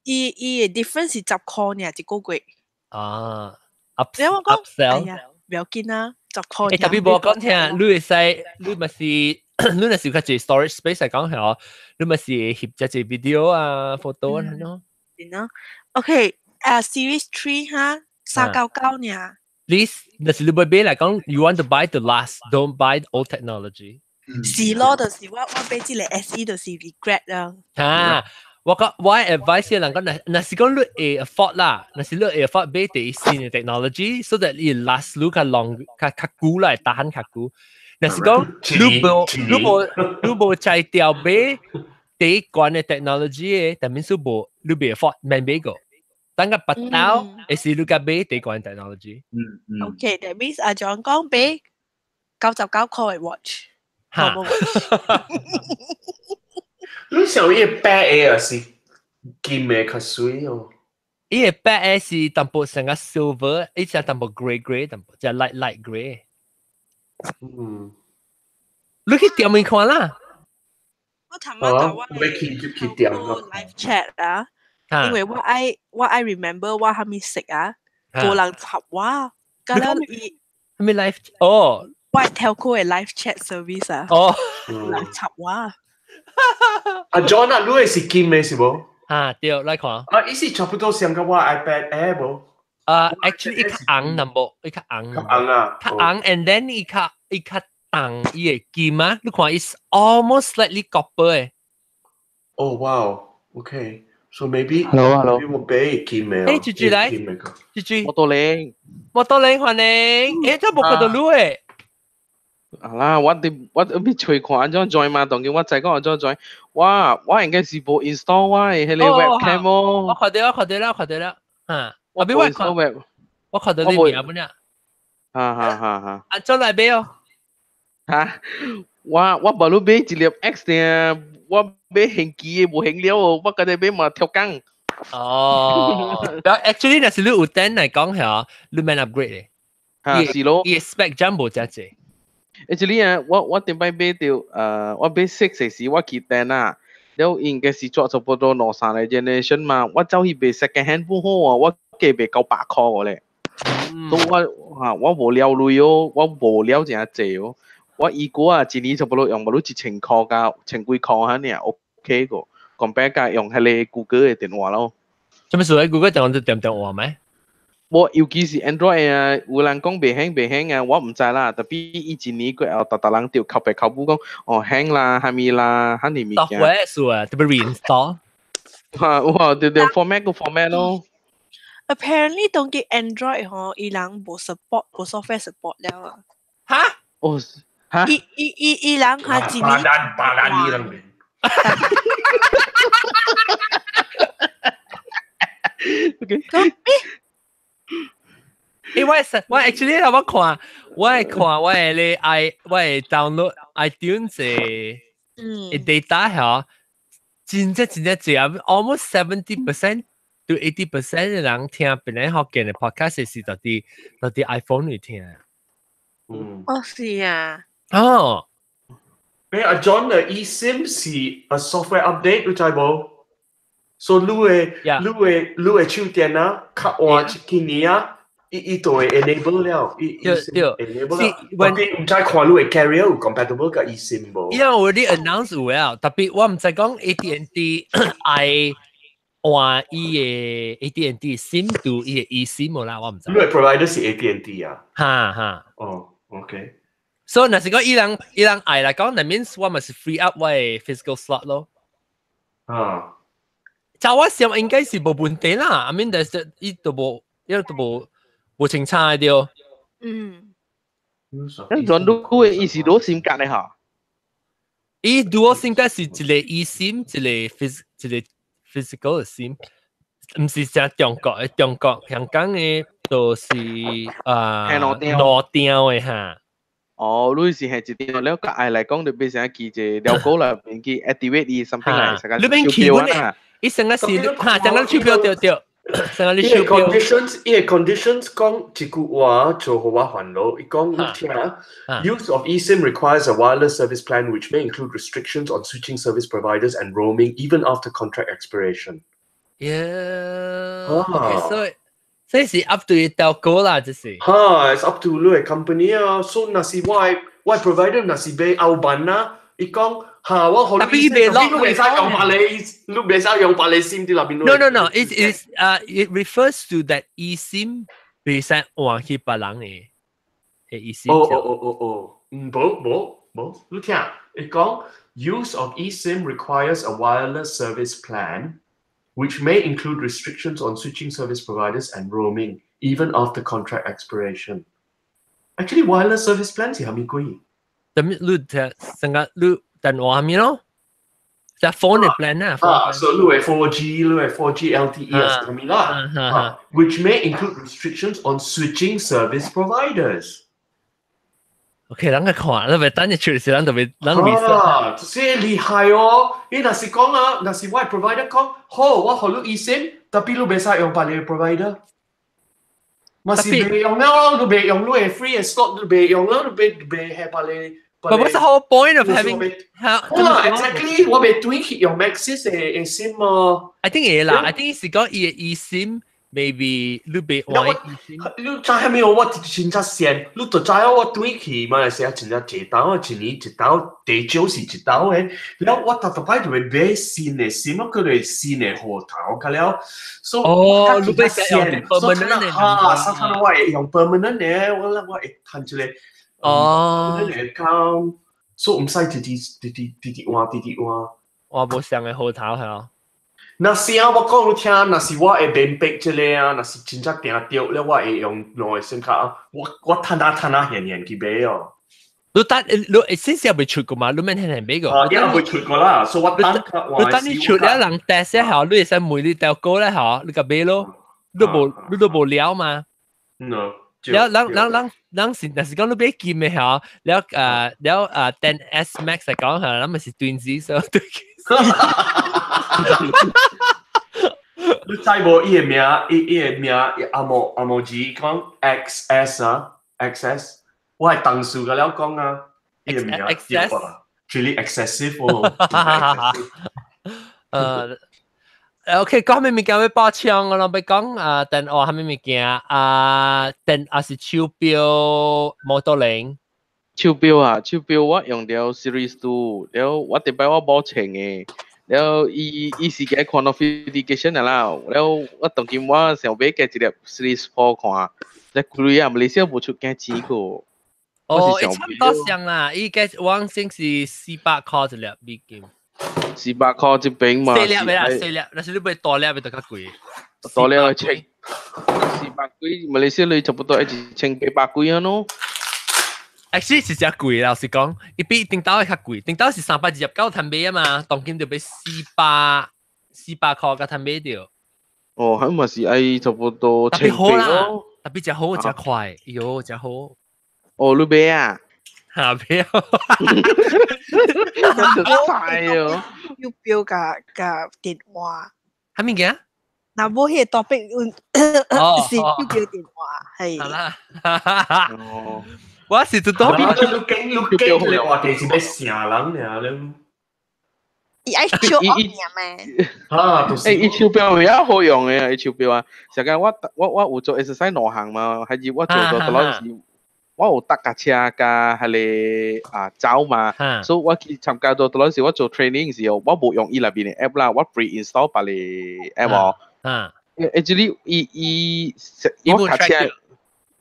伊伊個 difference 是10塊爾一個月。啊，up，upsell。哎呀，不要緊啊。10塊。欸，特別無講聽，你會使，你咪是，你若是較濟 storage space 嚟講係哦，你咪是翕只隻 video 啊，photo 啊，喏。是喏，OK，啊，Series 3 哈，399爾。你若是你欲買嚟講，you want to buy the last，don't buy old technology。是咯，就是我買這個 SE 就是 regret 啦。啊，我講我 advise 人講，若是講你會 afford 啦，若是你會 afford 買第新嘅 technology，so that 伊 last 你較 long 較較久啦，打鼾較久。若是講你無才調買第一關嘅 technology 嘅，但免說無你袂 afford 免買個。等個拔刀，會是你較買第一關 technology。OK，that means 阿 John 講買99塊嘅 watch。哈。你想伊白的是金的較媠哦？伊個白的是淡薄成個 silver，伊只淡薄 grey grey 淡薄，只 light light grey。你去店面看啦。我頭仔甲我欲去就去店咯。 live chat 啊，因為我愛 remember 我蝦米色啊，無人插我，敢若伊蝦米 live 哦，我係 telco 嘅 live chat service 啊，哦，人插我。阿 John 啊，你的是金的是無？啊，對，來看。啊，伊是差不多像個我 iPad Air 無？啊，actually 伊較紅淡薄，伊較紅。較紅啊。較紅，and then 伊較重，伊個金啊，你看伊 almost slightly copper 的。哦，wow，OK，so maybe Hello hello，我買金的。誒，豬豬來，豬豬。摩多玲。摩多玲歡迎，誒，這無看到你誒。啊啦，我佇我欲揣看按怎 join 嘛，當今我知講按怎 join，我應該是無 install 我的彼個 webcam 哦。我看到，我看到啦，看到啦，嚇，我我看 web，我看到你名本啊。哈哈哈哈。按怎來買哦？哈，我無你買一粒 X 呢，我買現機的無現了哦，我今日買嘛跳工。哦，actually 若是你有電來講嚇，你免 upgrade 的。哈，是咯。伊 spec 真無遮濟。 Actually 啊，我頂擺買著，我買 six 的時我去電啊，了應該是做差不多兩三個 generation 嘛，我走去買 second hand 不好啊，我計袂夠100塊個咧。所以我嚇我無了鐳哦，我無了誠濟哦。我依個啊，一年差不多用無到1000塊加千幾塊哈爾 OK 個，compare 甲用彼個 Google 的電話咯。做咩事？Google 電話就點電話咩？我尤其是 Android 啊，有人講袂興袂興啊，我毋知啦。特別伊一年過後，逐逐人就哭白哭母講，哦興啦，蝦米啦，蝦米物件。 software 數啊，特別 reinstall。嚇，哇，對對，format 個 format 咯。 Apparently 當佢 Android 嗬，伊人無 support 無 software support 了啊。嚇？哦，嚇？伊伊伊伊人嚇一年。巴蘭巴蘭伊人。 OK。欸，我 actually 我看，我會看我的咧 i 我會 download iTunes 的 data 嚇，真正真正濟啊，almost 70% to 80% 的人聽本來福建的 podcast 是佇 iPhone 裏聽。嗯。哦，是啊。哦。欸，阿 John 的 eSIM 是 a software update，你知無？所以你的手電啊，較換一幾年啊。伊伊就會 enable 了，伊對對，enable 了。特別毋知看你的 carrier 有 compatible 佮 eSIM 無？伊 already announce 有了，特別我毋知講 AT&T 愛換伊的 AT&T SIM 到伊的 eSIM 無啦，我毋知。你的 provider 是 AT&T 啊？哈哈。哦，OK。所以若是講伊人愛來講，that means 我咪是 free up 我的 physical slot 咯。啊。就我想應該是無問題啦，I mean，但是伊都無，伊都無。無清楚的對。嗯。咁轉到的伊是攞 SIM 卡的哈？伊 dual SIM 卡是一個 eSIM，一個 physical 的 SIM，毋是像中國的，中國香港的都是啊兩張的哈。哦，你是係一張了，個愛來講就變成記一個了果啦，變去 activate 伊 something 來，你免記阮的，伊成個是哈，成個手錶對對。伊個 conditions，伊個 conditions 講一句話就予我煩惱。伊講你聽，use of eSIM requires a wireless service plan which may include restrictions on switching service providers and roaming even after contract expiration。 Yeah，所以所以是 up to telco 啦，這是。哈，it's up to 你個 company 啊。所以若是我 provider 若是買歐版啊，伊講。嚇！我好，特別伊袂落，你袂使用別个，你袂使用別个 SIM 佇內面。 No no no, it is it refers to that eSIM 袂使換去別人的 eSIM。哦哦哦哦哦，嗯，無無無，你聽，伊講 use of eSIM requires a wireless service plan, which may include restrictions on switching service providers and roaming, even after contract expiration. Actually, wireless service plan 是啥物鬼？咁你聽，成個你。電話咪咯，就 phone 的 plan 啊。啊，所以你的 4G，你的 4G LTE 啊，啥物啦？Which may include restrictions on switching service providers。 OK，咱個看，咱袂等日出時，咱就袂，咱未啊，這厲害哦！伊若是講啊，若是我的 provider 講，好，我予你 eSIM，特別你袂使用別个 provider。嘛是袂用了，你袂用你的 free 的 slot，你袂用了，你袂袂係別个。 But what's the whole point of having？好啦，exactly，我袂對去用 Maxis 的 SIM 哦。 I think 會啦，I think 是講伊的 eSIM maybe 你袂換 eSIM。你知影沒有？我真正羨，你就知影我對去馬來西亞真正濟兜，一年一兜，第少是一兜的。了我逐逐擺就會買新的 SIM，我叫做新的號頭，甲了。所以哦，你欲用 permanent 的。哈，所以我會用 permanent 的，我我會趁一個。哦，你會講，所以毋使直直直直直直換，直直換。我無相的號頭係哦。若是啊，我講你聽，若是我會明白這個啊，若是真正定著了，我會用兩個 SIM 卡啊，我我趁啊趁啊現現去買哦。你等你先時未出過嘛？你免現現買過。啊，也未出過啦，所以我等你等你出了人 test 一下，你會使問你條歌咧嚇，你個買咯，你無你都無了嘛？嗯。了，人人人人是，若是講你買金的嚇，了了10S Max 嚟講嚇，咱咪是斷子所對。你知無？伊的名，伊伊的名，阿毛阿毛字講 XS 啊，XS，我係同事甲了講啊，伊的名 XS， really excessive 哦。OK，講咩物件欲報槍，我攏欲講啊，電話啥物物件啊，電抑是手錶摩托輪。手錶啊，手錶我用著 Series 2，了我頂擺我無穿的，了伊伊是共看 notification 啦，了我當今我想買加一粒 Series 4 看，這貴啊，馬來西亞無出價錢個。哦，差不多像啦，伊個往先是400箍一粒美金。 400箍這邊嘛。細粒的啦，細粒，若是你買大粒的就較貴。大粒千四百幾，馬來西亞你差不多1800幾啊喏。 Actually 是真貴，老實講，伊比頂頭的較貴，頂頭是329趁買啊嘛，當今就買400箍才趁買著。哦，彼嘛是愛差不多特別好啦，特別真好，真快，喲，真好。哦，你買啊？嚇買啊！快哦！手錶佮佮電話。啥物件？若無彼個 topic 是手錶電話，係。好啦。哦。我是做多你驚你驚你話題是欲啥人爾你？伊愛笑惡爾咩？啊，就是。欸，伊手錶也好用的，伊手錶啊，上個我我我有做 exercise 兩項嘛，還是我做到倒落時，我有搭架車佮彼个啊走嘛，所以我去參加到倒落時，我做 training 時候，我無用伊內面的 app 啦，我 pre-install 別个 app 哦。Actually，伊伊我駕車。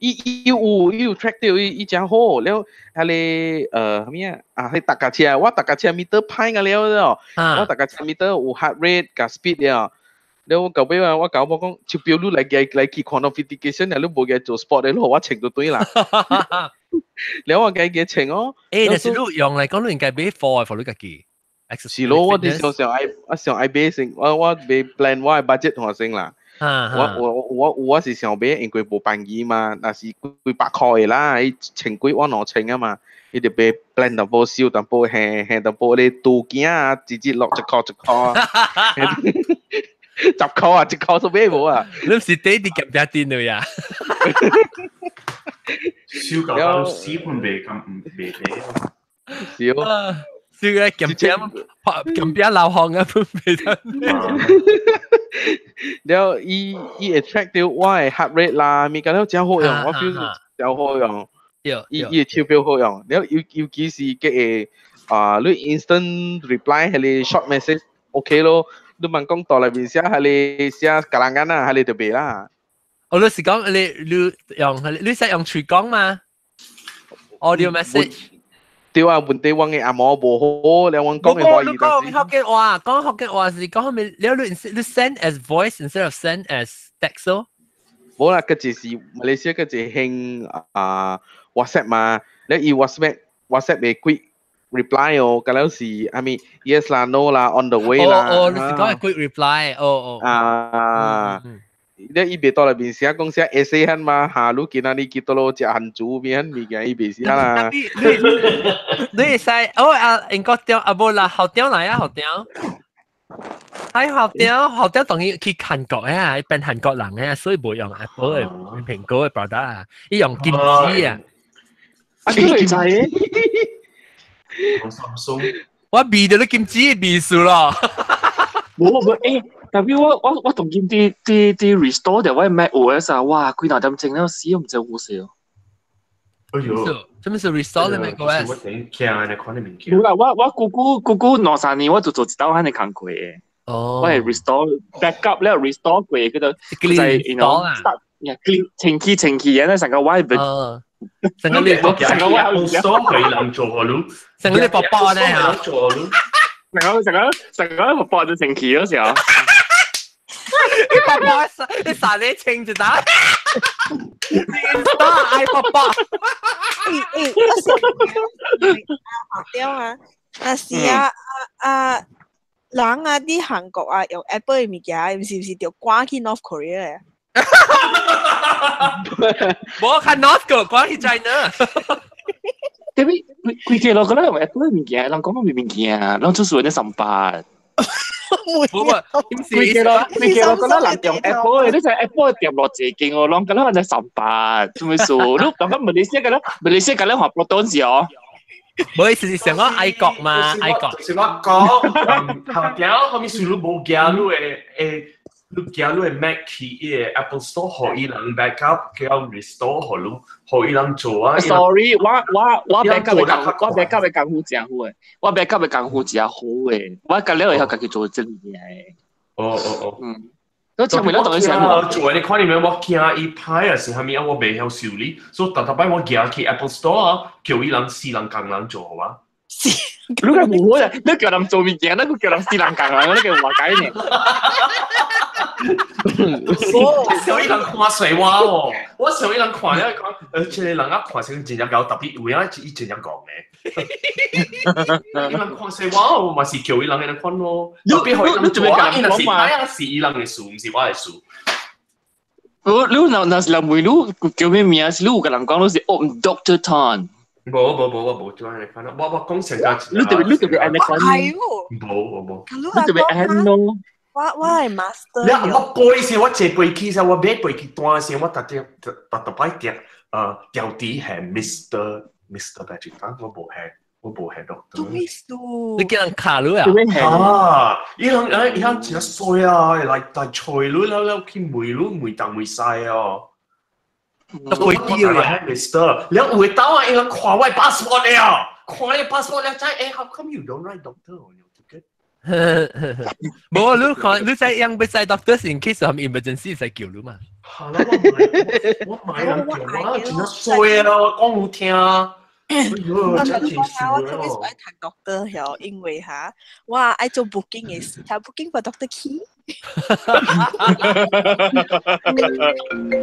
伊伊有伊有 track 著伊伊誠好，了彼个呃啥物啊？啊，彼踏腳車，我踏腳車 meter 歹個了了，我踏腳車 meter 有 heart rate 佮 speed 了。了我舊尾啊，我舊某講，手錶你來共來去看 notification 啊，你無共做 sport 的，你予我穿就對啦。了我共伊穿哦。欸，若是你用來講，你應該買 for for 你家己。是咯，我佇想想愛，我想愛買先，我我買 plan 我的 budget 看先啦。我我我我是想買，因為無便宜嘛，若是幾百箍的啦，伊千幾我2000啊嘛，伊就買 plan 淡薄少淡薄，還還淡薄咧拄囝啊，直接落一箍一箍啊，10箍啊，1箍都買無啊。你是佇佇夾餅店的呀？燒到到死本袂咁唔袂買。是哦。這個夾餅夾餅流汗啊，本袂得。了伊伊會 track 著我的 heart rate 啦，物件了誠好用，我 feel 誠好用。伊伊的手錶好用，了尤尤其是佮會啊，你 instant reply 彼个 short message OK 咯，你問講到內面寫彼个寫格蘭眼啊，彼个就袂啦。哦，你是講你你用你識用喙講嘛？Audio message。對啊，問題我的紅毛無好，了阮講的華語。你講福建話，講福建話是講啥物？了你你 send as voice instead of send as text 咯。無啦，嗰隻是馬來西亞嗰隻興啊 WhatsApp 嘛，了伊 WhatsApp WhatsApp 會 quick reply 哦，佮了是啥物 yes 啦 no 啦 on the way 啦。哦哦，你是講 quick reply，哦哦。啊。你伊袂到內面寫講寫 essay 漢嘛，哈，你今仔日去佗落食番薯邊物件，伊袂寫啦。你你會使哦啊，英國長啊無啦，校長來啊，校長。哎，校長，校長當然去韓國啊，伊變韓國人啊，所以無用 Apple 的蘋果的 product 啊，伊用金子啊。啊，你會知？用 Samsung。我味著你金子的味素咯。無無欸。特別我我我當今佇佇佇 restore 著我 Mac OS 啊，哇，幾若點鐘了死，毋知有事哦。哎喲，啥物是 restore 的 Mac OS？我頂驚你看你物件。無啦，我我久久久久兩三年我就做一道按呢工課的。哦。我係 restore backup 了 restore 過，叫做就 you know start clean 清氣清氣，然後成個我成個你成個我 restore 佢能做何路？成個你爸爸呢？做何路？成個成個成個爸爸就清氣嗰時候。你爸爸你啥你清就得，你打愛爸爸。欸欸，我是學掉啊，啊是啊啊啊，人啊佇韓國啊用 Apple 的物件，是毋是著趕去 North Korea 的？無看 North 個，趕去 China。特別規個咯，覺得用 Apple 的物件，人講講物件，人就是為咗上班。冇啊，規個咯，規個咯，覺得人用 Apple 的，你知 Apple 的店偌濟間哦，攏覺得人在上班，做咩事？你感覺馬來西亞個咧，馬來西亞個咧換 Proton 時哦，唔好意思，上個愛國嘛，愛國。是我講，頭條後面輸入無驚你的誒，你驚你的 Mac 去伊個 Apple Store，予伊人 backup，叫 restore，予你，予伊人做啊。 Sorry，我 backup 的功，我 backup 的功夫誠好的，我 backup 的功夫誠好的，我隔了會曉家己做這物件的。哦哦哦。嗯。我前面都同你講。做你看你面，我驚伊歹啊，是啥物啊？我袂曉修理，所以逐逐擺我行去 Apple Store 啊，叫伊人死人工人做好啊。你個唔好啊！你叫人做物件，你叫人死人工人，你叫話解呢？小伊人看水我哦，我小伊人看了講，這個人啊看成真正𠢕，特別有影伊真正講嘅。伊人看水我，我嘛是叫伊人按呢款咯。特別予伊人做啊，伊若是歹啊，是伊人的事，毋是我的事。你若是人問你叫咩名？是你有共人講，你是哦 Doctor Tan。無無無，我無做按呢款，我講成家。你特別按呢款。係喎。無無無。你特別按咯。我係 master。你我背時，我坐飛機時，我買飛機單時，我特特特特擺定，調啲係 Mr. Patrick Tan，我無係 doctor。做咩事？你叫人卡你啊？啊！伊人伊人真衰啊！來來催你了了去問你問東問西哦。飛機啊，Mr. 了有的當啊，伊人看我 passport 了，看你 passport 了，知誒，how come you don't write doctor on your ticket？無，你看你知樣欲使 doctor 是 in case 有 emergency 使叫你嘛？係啦，我買人叫我真係衰啊！我講有聽。哎喲，真係衰我特別喜歡讀 doctor 曉，因為哈，我愛做 booking 的時，他 booking for doctor Key。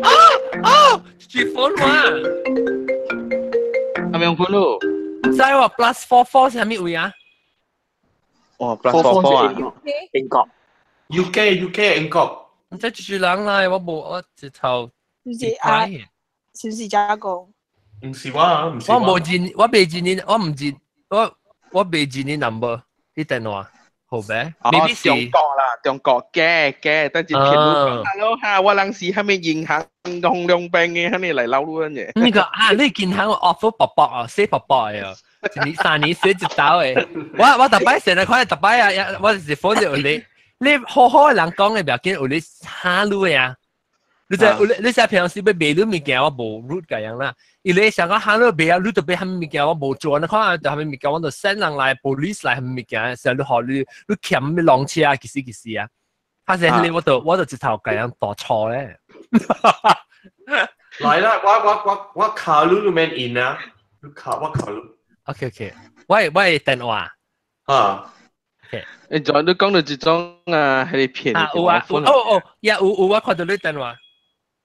啊啊！接 phone 話，係咪用 phone 咯？唔知喎，+44 是啥物位啊？哦，+44 啊，英國，UK UK 英國。唔知住人來，我無我直頭。是唔是啊？是唔是加工？唔是我，唔是我無認，我未認你，我唔認，我未認你 number 啲電話。好呗，哦，中國啦，中國嘅嘅，但是騙你 hello 哈，我人是啥物銀行紅兩邊嘅，啥物來撈你嘅。呢個啊，你銀行 offer 薄薄啊，寫薄薄嘅啊，一年三年寫一刀嘅。我逐擺成日看，逐擺啊，我是 phone 有你，你好好嘅人講嘅，不要緊，有你蝦你嘅啊。你知你你平常時欲賣你物件，我無 route 咁樣啦。伊你想講蝦你賣啊，你就買啥物物件，我無做。你看就啥物物件，我就 send 人來 police 來啥物物件，時候你予你你欠咩浪車啊，其實其實啊，他成你我就直頭咁樣大錯咧。來啦，我卡你你免印啊，你卡我卡你。 OK OK，我電話啊。 OK，誒，仲你講到這種啊，係你騙啊有啊，哦哦，呀有有，我看到你電話。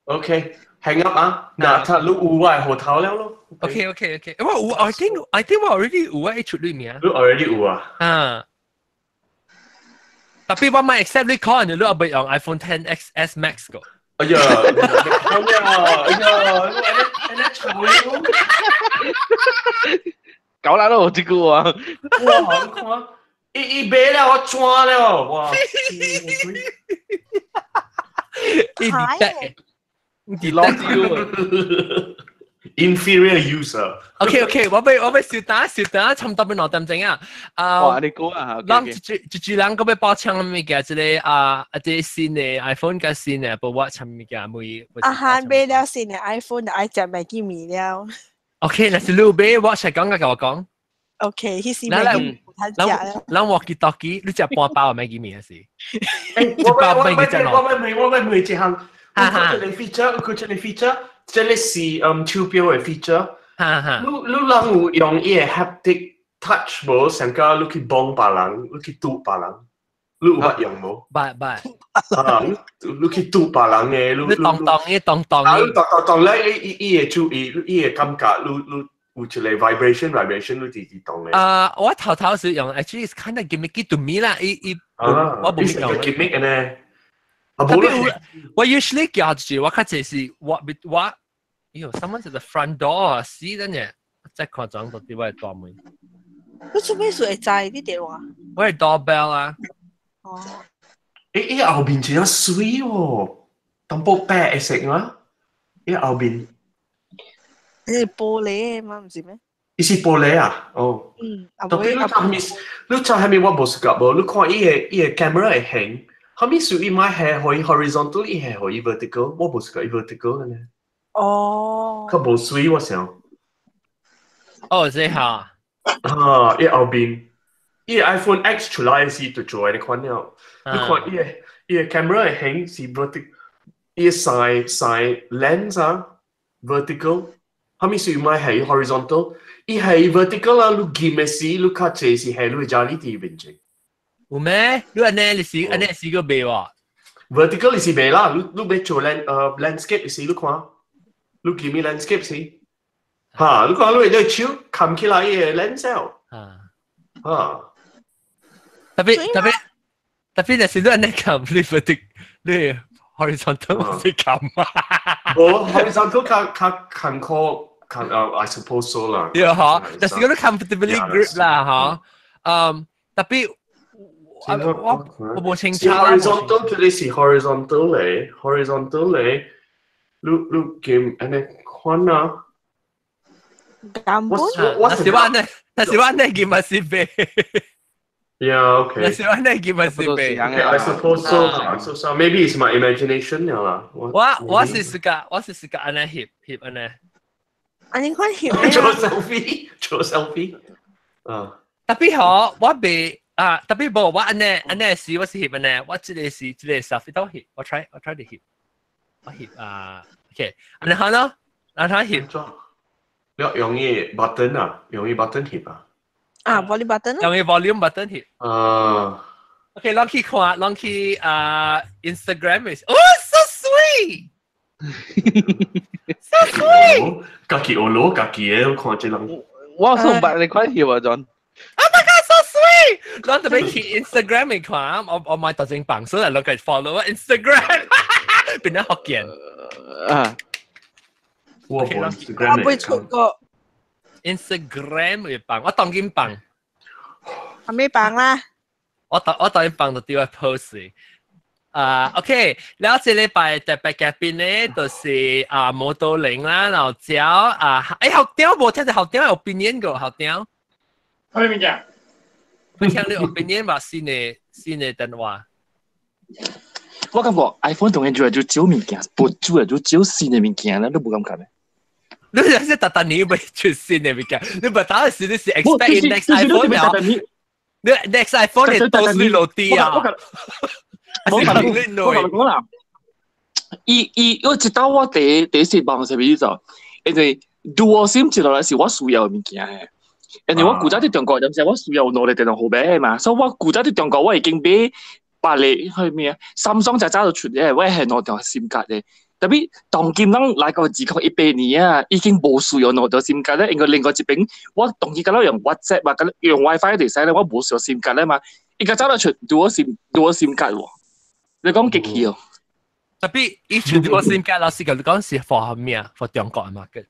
OK，hang up 啊，嗱，他你有我的號頭了咯。 OK OK OK，我有，I think 我 already 有我出裏面。你 already 有啊？啊。特別我買 accept 你 call，你都係用 iPhone 10 XS Max 個。哎呀，哎呀，哎呀，你你嘈搞啦咯，這個啊。哇，你看，伊伊買了，我轉了，哇！伊 detect。你 Inferior user。 OK OK，我欲小等小等，差唔多欲2點鐘啊。啊，哇，你講啊，人一一一人閣欲報搶物件，這個啊啊，這個新的 iPhone 佮新的 Apple Watch 物件每。啊哈，買了新的 iPhone 就愛食麥記麵了。 OK，若是你有買，我才講佮我講。 OK，彼時麥記麵咱咱 walkie talkie，你食半包麥記麵還是？我我我我我問一項。有這個 feature，有這個 feature，這個是手錶的 feature。你人有用伊的 haptic touch 無？上個你去摸別人，你去拄別人，你有捌用無？捌捌。啊，你去拄別人的，你當當伊當當。啊，你當當當咧，伊伊會注意，伊會感覺，你你有一個 vibration vibration，你直直動的。啊，我頭頭是用，actually it's kind of gimmicky to me 啦，伊伊我無用。 gimmick 呢？特別我 usually 叫住我較濟是我我，喲，someone's at the front door，死等陣，再看裝到底我的大門。你做咩事會知你電話？我係 doorbell 啊。哦。欸，伊後面真媠哦，淡薄白的色啊，伊後面。你係玻璃的嘛，毋是咩？伊是玻璃啊，哦。嗯，特別你睇咪，你睇係咪我無熟無？你看伊個 camera 會形，後面屬伊買係可以 horizontal，伊係可以 vertical，我無熟伊 vertical 呢。哦。較無水我想。哦，這下。啊，伊後邊，伊 iPhone X 出來時就做你看了，你看伊個 camera 會形是 vertical，伊 side lens 啊 vertical，後面屬伊買係 horizontal。伊係 vertical 啦，你見嘅時，你較濟是係你家裡啲面前。有咩？你按呢你是按呢是個袂喎？vertical 是袂啦，你欲做 landscape 時，你看，你見咪 landscape 時，嚇，你看你隻手冚起來伊個 lens 啊，嚇。特別特別特別，若是你按呢冚，你 vertical 你 horizontal 是冚啊？無 horizontal 較較艱苦。I suppose so 啦。對嗬，就是嗰啲 comfortably grip 啦，嗬。嗯，特別我無清楚。 horizontal 這裡是 horizontal 咧，horizontal 咧，你見按呢看啊？根本。我是我呢，但是我呢見嘛是白。 Yeah, okay. 但是我呢見嘛是白。 I suppose so. So so maybe it's my imagination 啦。我是自個按呢翕翕按呢。啊！你看翕做 selfie，做 selfie。啊！特別好，我未啊，特別無我按呢按呢時我是翕按呢，我這個是這個 selfie 都翕，我 try 嚟翕，我翕啊，OK，按呢好咯，按他翕。你用伊 button 啊，用伊 button 翕啊。啊，volume button。用伊 volume button 翕。啊。 OK，咱去看，咱去啊 Instagram 是，哦，so sweet。so sweet！家己學攞家己嘅，看這人。我想捌你看翕啊，John。 Oh my god, so sweet！咱特別去 Instagram 嚟看，我買特正榜，所以落去 follow 我 Instagram，變咗福建。啊。我冇 Instagram 我未出過。 Instagram 會放，我當緊放。係咩放啦？我當緊放就掉去 post。啊，OK，了這禮拜特別嘉賓呢，就是啊摩多玲啦，然後教啊，學長無聽著學長有 opinion 個學長。咩物件？我聽你 opinion 話新的電話。我感覺 iPhone 當然就係就少物件，不主要就少新的物件啦，你無感覺咩？你係特特年欲出新的物件，你唔打時你是 expect next iPhone 了？你 next iPhone 你到時落地啊？我同你講啦，伊我一到我第一次望是咩就，因為 Dual SIM 接落來是我需要的物件嘅。因為我古早佇中國，陣時我需要兩个電話號碼嘛，所以我古早佇中國我已經買別個去咩啊？三星就早就出嘅，我係兩條 SIM 卡嘅。特別當今咱來到2018年啊，已經無需要兩條 SIM 卡咧，因為另外一邊我當今敢若用 WhatsApp 啊，敢若用 WiFi 就使咧，我無需要 SIM 卡咧嘛。伊個早就出 dual SIM 卡喎，你講激氣哦。特別伊出 dual SIM 卡，老師講你講是 for 咩啊？for 中國 market。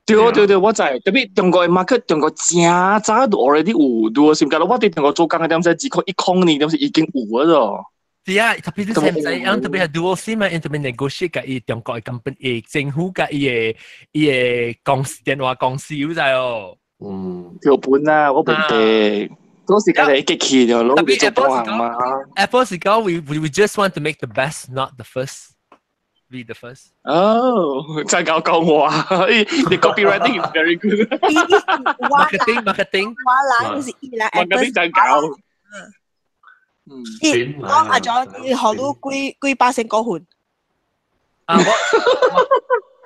對對對，我知。特別中國的 market，中國真早就 already 有 dual SIM 卡咯。我佇中國做工嘅點時，2010年點時已經有啊咗。是啊，特別你知唔知？樣特別係 dual SIM 啊，特別 negotiate 佮伊中國嘅 company 政府佮伊個公司電話公司，有知哦？嗯，條本啊，我明白。嗰時間係激氣就攞嚟做幫行嘛。 Apple 是講 we just want to make the best, not the first. Be the first. 哦，真係講話，你 copywriting is very good。 Marketing, marketing。我啦，是伊啦，marketing 真搞。嗯，伊講阿 John，伊學到幾幾百成股份。啊，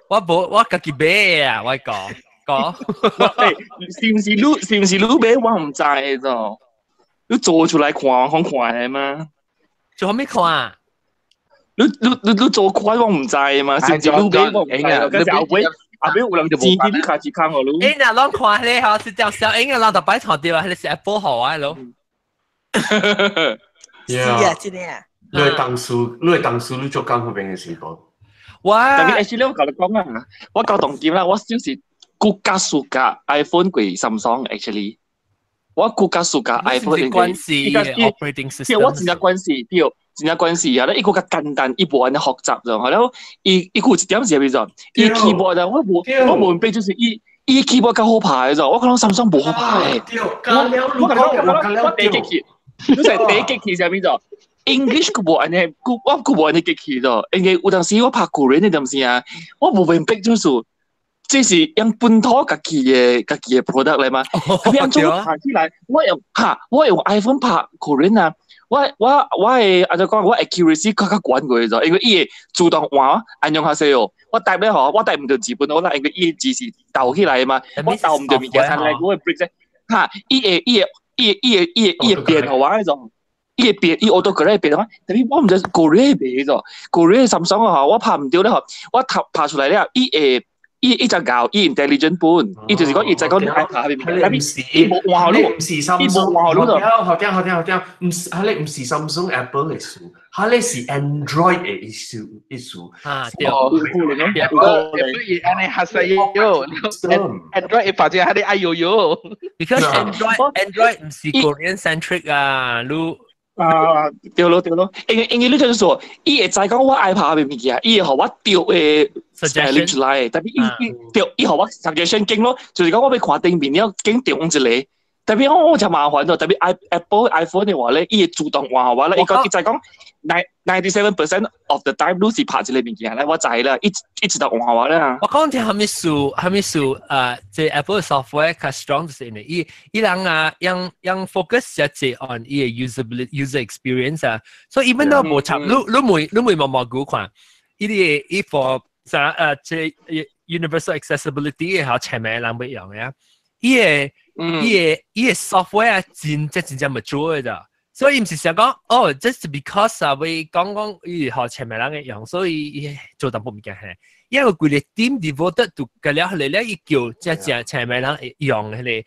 我無我家己買啊，我講講。是唔是你買？我唔知啫。你做出來看，看看的嗎？做咩看啊？你做看我唔知嘛？是唔是你買我唔知？跟住後尾有人錢你開始看我你。欸，嗱，攏看咧，嗬，是條小英啊，攏特擺看到啊，彼是 Apple 好啊咯。是啊，真的啊。你係當初你做工嗰邊嘅時候。哇！特別 actually 我共你講啊，我夠當劍啦，我就是更加 suka iPhone 過 Samsung actually。我更加 suka iPhone 關係 operating system。我真正關係對，真正關係啊！咧，伊個較簡單，伊無按呢複雜咗。然後伊有一點是咩做？伊 keyboard 啊，我無明白就是伊伊 keyboard 較好拍嘅，我講 Samsung 無好拍。我我我第一激氣，你係第一激氣係邊度？English 佢無按呢，我佢無按呢激氣咗，因為有當時我拍 Korean 嗰陣時啊，我無明白就是。這是用本土家己的 product 嚟嘛？咁樣做拍起來，我用 iPhone 拍 Korean 啊，我的按怎講，我 accuracy 較較懸過咗，因為伊會自動換按用較細哦。我 type 咧嗬，我 type 毋著字本，我啦，因為伊字是鬥起來嘛，我鬥毋著物件，但係我會 break 啫。哈，伊會變予我彼種。伊會變，伊 auto correct 變啊！但是我毋知 Korea 袂咗，Korea Samsung 啊，我拍毋著咧嗬，我拍出來了，伊會。伊伊就教伊 intelligent 本，伊就是講伊就講你愛拍邊，但是伊無換好你，毋是伊無換好你。好聽好聽好聽，毋是，彼毋是 Samsung Apple 的事，彼是 Android 的 issue。啊，對，有可能，有可能。伊按呢嚇死喲，Android 會發覺彼愛喲喲。 Because Android 毋是 Korean centric 啊，你。啊，對咯對咯，因為你就是說，伊會知講我愛拍嘅物件，伊會予我著的 suggestion 出來，但是伊對伊予我 suggestion 經咯，就是講我欲看頂面了，經中一個，但是我就麻煩咯，但是 Apple iPhone 的話咧，伊會自動換予我咧，伊講伊知講 97% of the time 攏是拍一個物件咧，我知啦，伊自動換予我啦。我講聽啥物事，啥物事啊？這 Apple software 較 strong 就是因為伊人啊，用 focus 一隻 on 伊的 usability user experience 啊，所以 even though 無插，你你會毛毛估看，伊啲伊 for 啥這 universal accessibility 嘅好前面人不用嘅，伊的 software 真正真正 mature 的，所以毋是想講哦，just because 啊，會講講伊予前面人會用，所以伊做淡薄物件係，因為規个 team devoted to 個了後來咧，伊叫正正前面人會用彼个，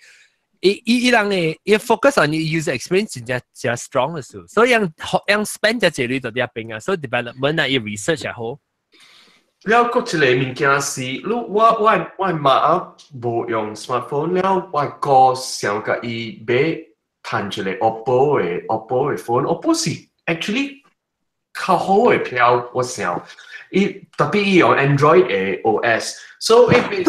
伊人的伊 focus on user experience 真正真 strong 的事，所以用 spend 這濟鐳就佇遐邊啊，所以 development 啊，伊 research 也好。了，閣一个物件是，你我媽啊無用 smartphone 了，我哥想共伊買趁一个 OPPO 的 phone，OPPO 是 actually 較好的票，我想，伊特別伊用 Android 的 OS，所以伊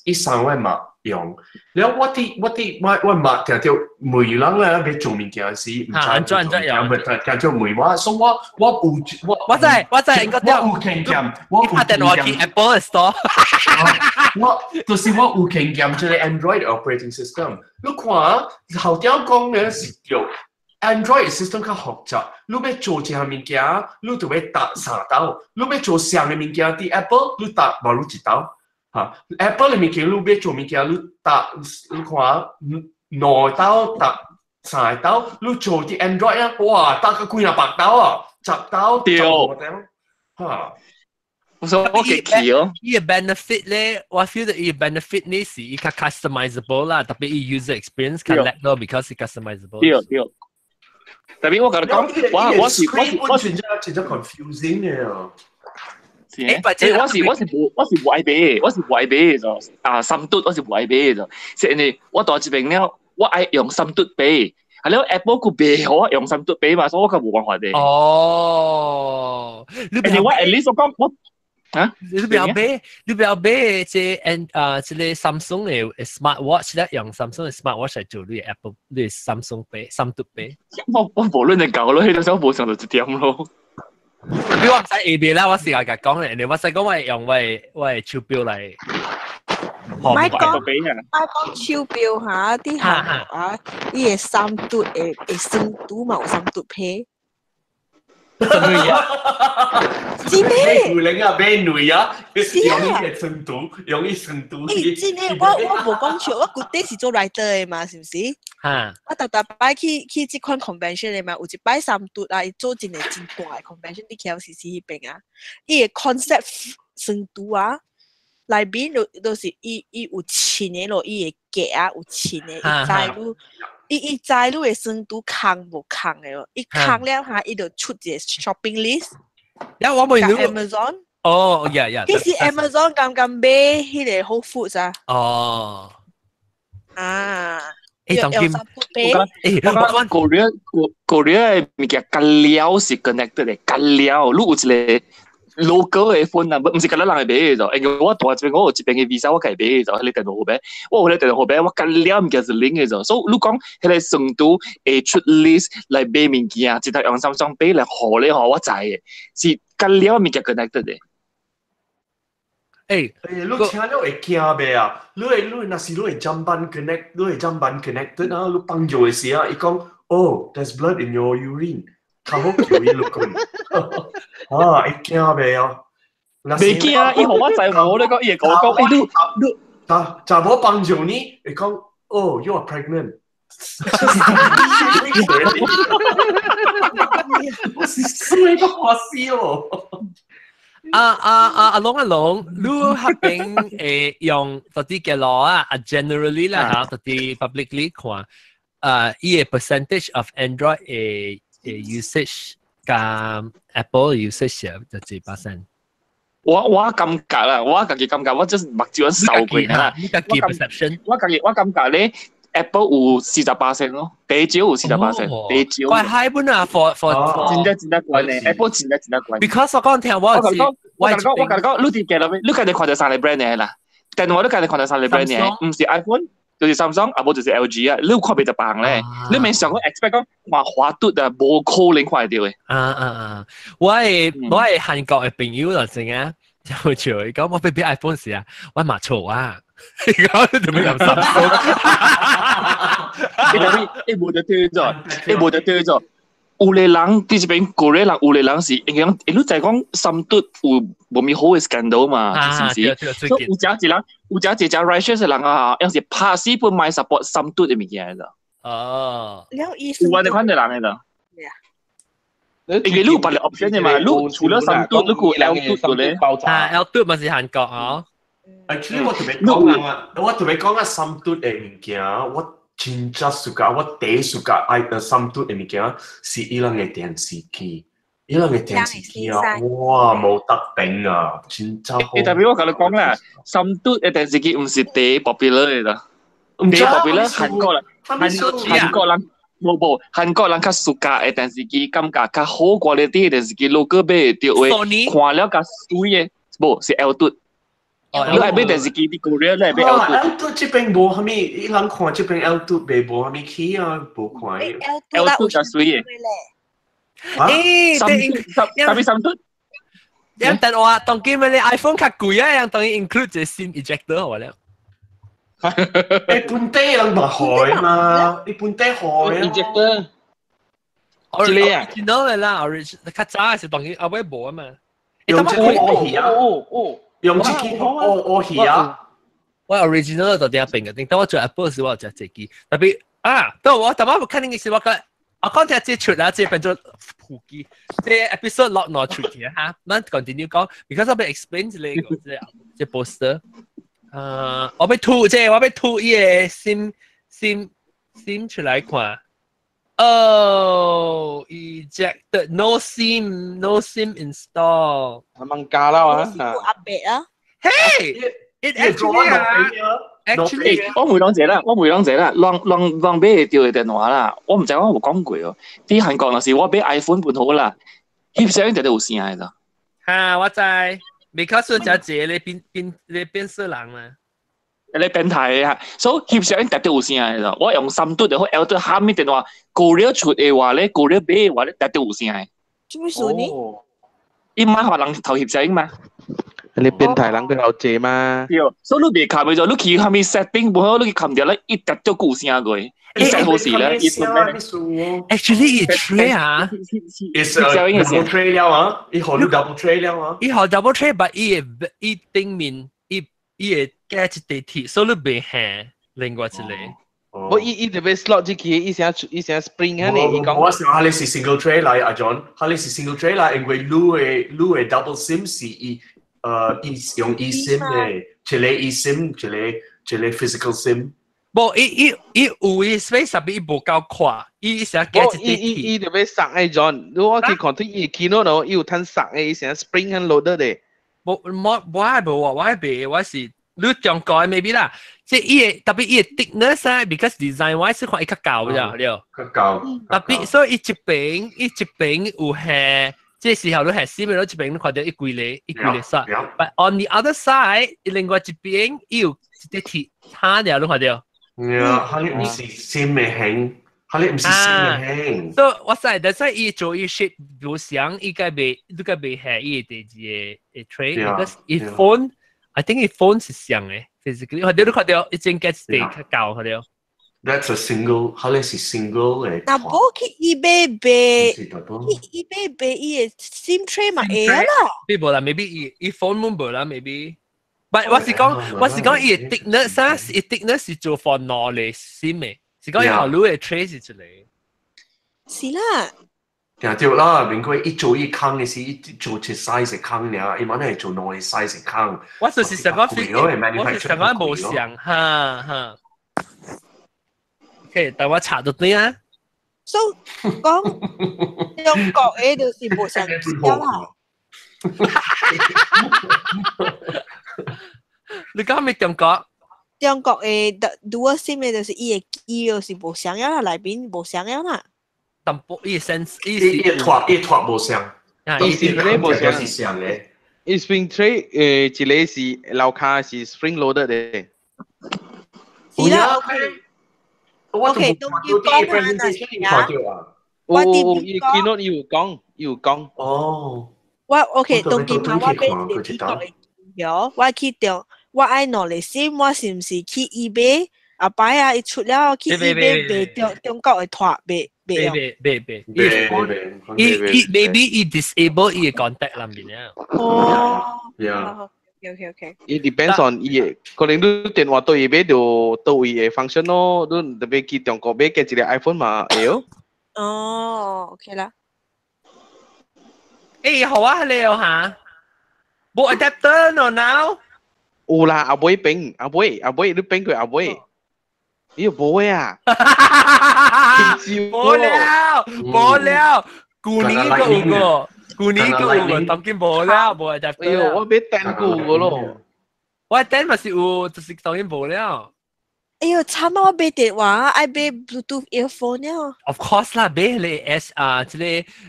伊送我媽用，了我媽定著問人咧欲做物件時，毋知按怎按怎用，定著問我，所以我有我我知應該我有經驗，我有拍電話去 Apple Store，我就是我有經驗，這個 Android operating system，你看頭拄講的是對，Android system 較複雜，你欲做一項物件，你就欲踏三刀；你欲做相的物件，佇 Apple 你踏無你一刀。嚇，Apple 的物件你欲做物件，你踏你看兩刀踏三刀，你做佇 Android 啊，哇，踏個幾若百刀啊，10刀，15刀，嚇。我說我幾氣哦。伊个 benefit 咧，我 feel 到伊个 benefit 呢是伊較 customizable 啦，特別伊 user experience 較叻咯，because 是 customizable。對對。特別我共你講，我是真正真正 confusing 的啊。欸，我是無愛買，我是無愛買的就啊，三嘟我是無愛買的就，是因為我蹛這邊了，我愛用三嘟買，啊了 Apple 閣袂予我用三嘟買嘛，所以我較無辦法的。哦，你因為我 at least 我講我啊，你不要買，你不要買這 N 啊，這個 Samsung 的 Smart Watch 咧，用 Samsung 的 Smart Watch 來做你 Apple 你 Samsung Pay 三嘟買。我無論你搞咯，彼個時候無想到這點咯。你我毋使 A B 啦，我試下共講咧，你我使講我用我的手錶來。莫講手錶哈，啲行啊，伊的三嘟會生拄嘛有三嘟 pay。什麼嘢？真的？買女啊，買女啊，用伊個生拄，用伊生拄。欸，真的，我無講笑，我舊底是做 writer 的嘛，是毋是？哈。我逐逐擺去這款 convention 的嘛，有一擺三嘟啊，伊做一个真大的 convention 佇 KLCC 彼邊啊，伊的 concept 生拄啊，內面就是伊有穿的咯，伊的格啊有穿的，伊知你。伊知你的酸拄空無空的咯，伊空了下，伊就出一个 shopping list。呀，我問你 Amazon。哦，yeah。其實 Amazon 剛剛買彼个 Whole Foods 啊。哦。啊。欸，當今，欸，我講 Korea Korea 的物件共了是 connected 的，共了，你有一个 local 嘅 phone 啊，唔是個人嚟買嘅就，因為我大這邊我有這邊嘅 visa 我家買嘅就，彼個電話號碼，我有彼個電話號碼，我甲了物件是 link 嘅就，所以你講彼個成都會出 list 來買物件，一頭用 Samsung Pay 來付咧，吼，我知嘅，是甲了物件 connected 嘅。欸，你聽了會驚袂啊？你會你若是你會砧板 connect，你會砧板 connected 啊？你放尿的時啊，伊講，Oh, there's blood in your urine，較好叫伊落去。啊，會驚袂啊？袂驚啊！伊予我知無，你講伊會講講，欸，你你，查查某放尿呢？會講，Oh, you are pregnant。我是衰到我死哦！啊啊啊！阿龍阿龍，你彼邊會用到底幾多啊？啊，generally 啦嚇，到底 publicly 看，啊，伊個 percentage of Android 的 usage 佮 Apple usage 就幾 percent？我感覺啦，我家己感覺，我就是目睭掃過啦。你家己 perception？我家己我感覺咧，Apple 有48%咯，第少有48%，第少。怪 high 本啊，for 真正真正懸咧，Apple 真正真正懸。 Because 我講聽我我講我講我講，你佇街內面，你家己看著三个 brand 的啦，電話你家己看著三个 brand 的，毋是 iPhone 就是 Samsung，啊無就是 LG 啊，你有看袂著別項咧，你免想講 expect 講看華嘟啊，無可能看會著的。啊啊啊！我的我的韓國的朋友就正啊，就笑伊講我欲買 iPhone 時啊，我嘛錯啊，伊講你做咩用 Samsung？伊特別伊無得對咗，伊無得對咗。有個人佇這邊過個人，有個人是因為講，你知講三嘟有無咪好的 scandal 嘛，是毋是？所以有遮一人，有遮一隻 righteous 的人啊，有時拍死本莫 support 三嘟的物件的。哦，了意思。有按呢款的人的。因為你有別個 option 的嘛，你除了三嘟，你有 L 嘟咧。啊，L 嘟嘛是韓國哦。 Actually 我特別講啊，我特別講啊，三嘟的物件，我真正 suka，我第一 suka 愛的三嘟的物件是伊人的電視機，伊人的電視機啊，哇，無得頂啊，真正好。欸，特別我共你講啦，三嘟的電視機毋是第一 popular 的啦，第一 popular 韓國人，韓國人無無，韓國人較 suka 的電視機，感覺較好 quality 的電視機，如果買會著話，看了較媠的，無是 L 嘟。你愛買電視機，佇 Korea 你愛買 L 嘟。 L 嘟這邊無啥物，伊人看這邊 L 嘟袂無啥物起啊，無看。 L 嘟較媠的。欸，三特別三嘟。樣電話當今你 iPhone 較貴啊，樣當伊 include 一個 SIM ejector 好了。欸，本地人嘛開嘛，伊本地開 ejector。這個啊，original 的啦，original 較早是當今後尾無啊嘛。用這個烏魚啊，用這個烏烏魚啊。我 original 就點變嘅，等我做 Apple 時我就這支，特別啊，到我頭先看你是我講，我講聽這出啦，這變做普及，這 episode 落攞出去哈，咱 continue 講，because 我欲 explain 這個這這 poster，啊，我欲吐這，我欲吐伊個 SIM SIM SIM 出來看。Oh, ejected. No SIM, no SIM install. 係加啦啊！阿伯啊！Hey, it actually 啊，actually 我問講者啦，我問講者啦，人人人買會著的電話啦，我毋知我有講過哦。佇韓國若是我買 iPhone 本好啦，翕相一定有聲的啦。哈，我知，because 只一個咧變變咧變色人嘛。你變態啊！所以翕相一定有聲的啦。我用三嘟就好，L 嘟蝦米電話，過了出的話咧，過了買的話咧，一定有聲的。做咩事呢？伊買予人頭翕相嘛？你變態人佢有借嘛？對，所以你袂撳咗，你去蝦米 setting 無好，你去撳掉咧，一直都有聲過。伊真好事咧，伊 Actually，伊 tray 啊，is double tray 了啊，伊予你 double tray 了啊，伊予 double tray，but 伊會伊頂面伊伊會加一塊鐵，所以你袂行另外一個。我伊伊特別 slot 這個，伊聲伊聲 spring 啊，你伊講。我想哈你是 single tray 來，阿 John，哈你是 single tray 來，因為你的你的 double SIM 是伊伊用 eSIM 的，一個 eSIM，一個一個 physical SIM。無，伊伊伊有伊 space 特別伊無夠闊，伊成加一塊伊伊伊特別送的 John，如果我去看睇伊 keynote 咯，伊有趁送的，伊成 spring 很 loaded 的。無，我我係無我係袂，我是你中國的 maybe 啦，即伊的特別伊的 thickness 啊，because design wise 看伊較厚咋對。較厚。特別所以伊一邊伊一邊有係這時候你係 SIM 咯，這邊你看到一幾個一幾個煞。But on the other side，另外一邊伊有一個鐵叉了，你看到。呀，佢唔是 SIM 嘅型，佢唔是 SIM 嘅型。所以我知，但係伊做伊 shape 無相，伊個袂，你個袂係伊第二個 tray，because 伊 phone，I think 伊 phone 是像嘅，physically，我你看到一間 get 地較高，看到。 That's a single，佢是 single 嘅。那無去 eBay 買，去 eBay 買伊個 SIM tray 嘛會啦。你無啦，maybe 伊伊 phone 冇無啦，maybe。But 我是講，我是講伊個 thickness 啊，伊 thickness 是做 for 兩個 SIM 嘅，是講伊後路嘅 tray 是一個。是啦。聽對啦，明過伊做伊空嘅時，伊做一 size 空爾，伊嘛係做兩個 size 空。我就是想講，我是想講無像，哈哈。OK，等我查到對啊。所以講中國嘅就是無相啦。你講咩中國？中國嘅 dual SIM 嘅就是伊嘅機就是無相啦，內邊無相啦。淡薄伊 sense 伊伊脫伊脫無相，伊是咧無相是相嘅。伊 spring tray 一個是樓跤是 spring loaded 嘅。是啦，OK。OK，都叫講下啊。我有伊 keynote 伊有講，伊有講。哦。我 OK，當今嘛，我買一個美國的機票，我去中，我愛兩個 SIM，我是毋是去 eBay？後擺啊，伊出了去 eBay 賣中中國的脫賣賣賣賣賣賣。伊伊 maybe 伊 disable 伊個 contact 啦面啊。哦。 Yeah。 OK OK。伊 depends on 伊的，可能你電話對伊買就倒位的 function 咯，你特別去中國買加一個 iPhone 嘛會哦。哦，OK 啦。欸，好啊，你哦嚇，冇 adapter 咯 now。有啦，阿妹變，阿妹阿妹，你變過阿妹，你無啊？無了，無了，舊年個有個。舊年個有個，當今無了，無 adapter。哎呦，我買單舊個咯。我單嘛是有，就是當然無了。哎呦，慘啊！我買電話，愛買 Bluetooth earphone 了。 Of course 啦，買你 S 啊，這個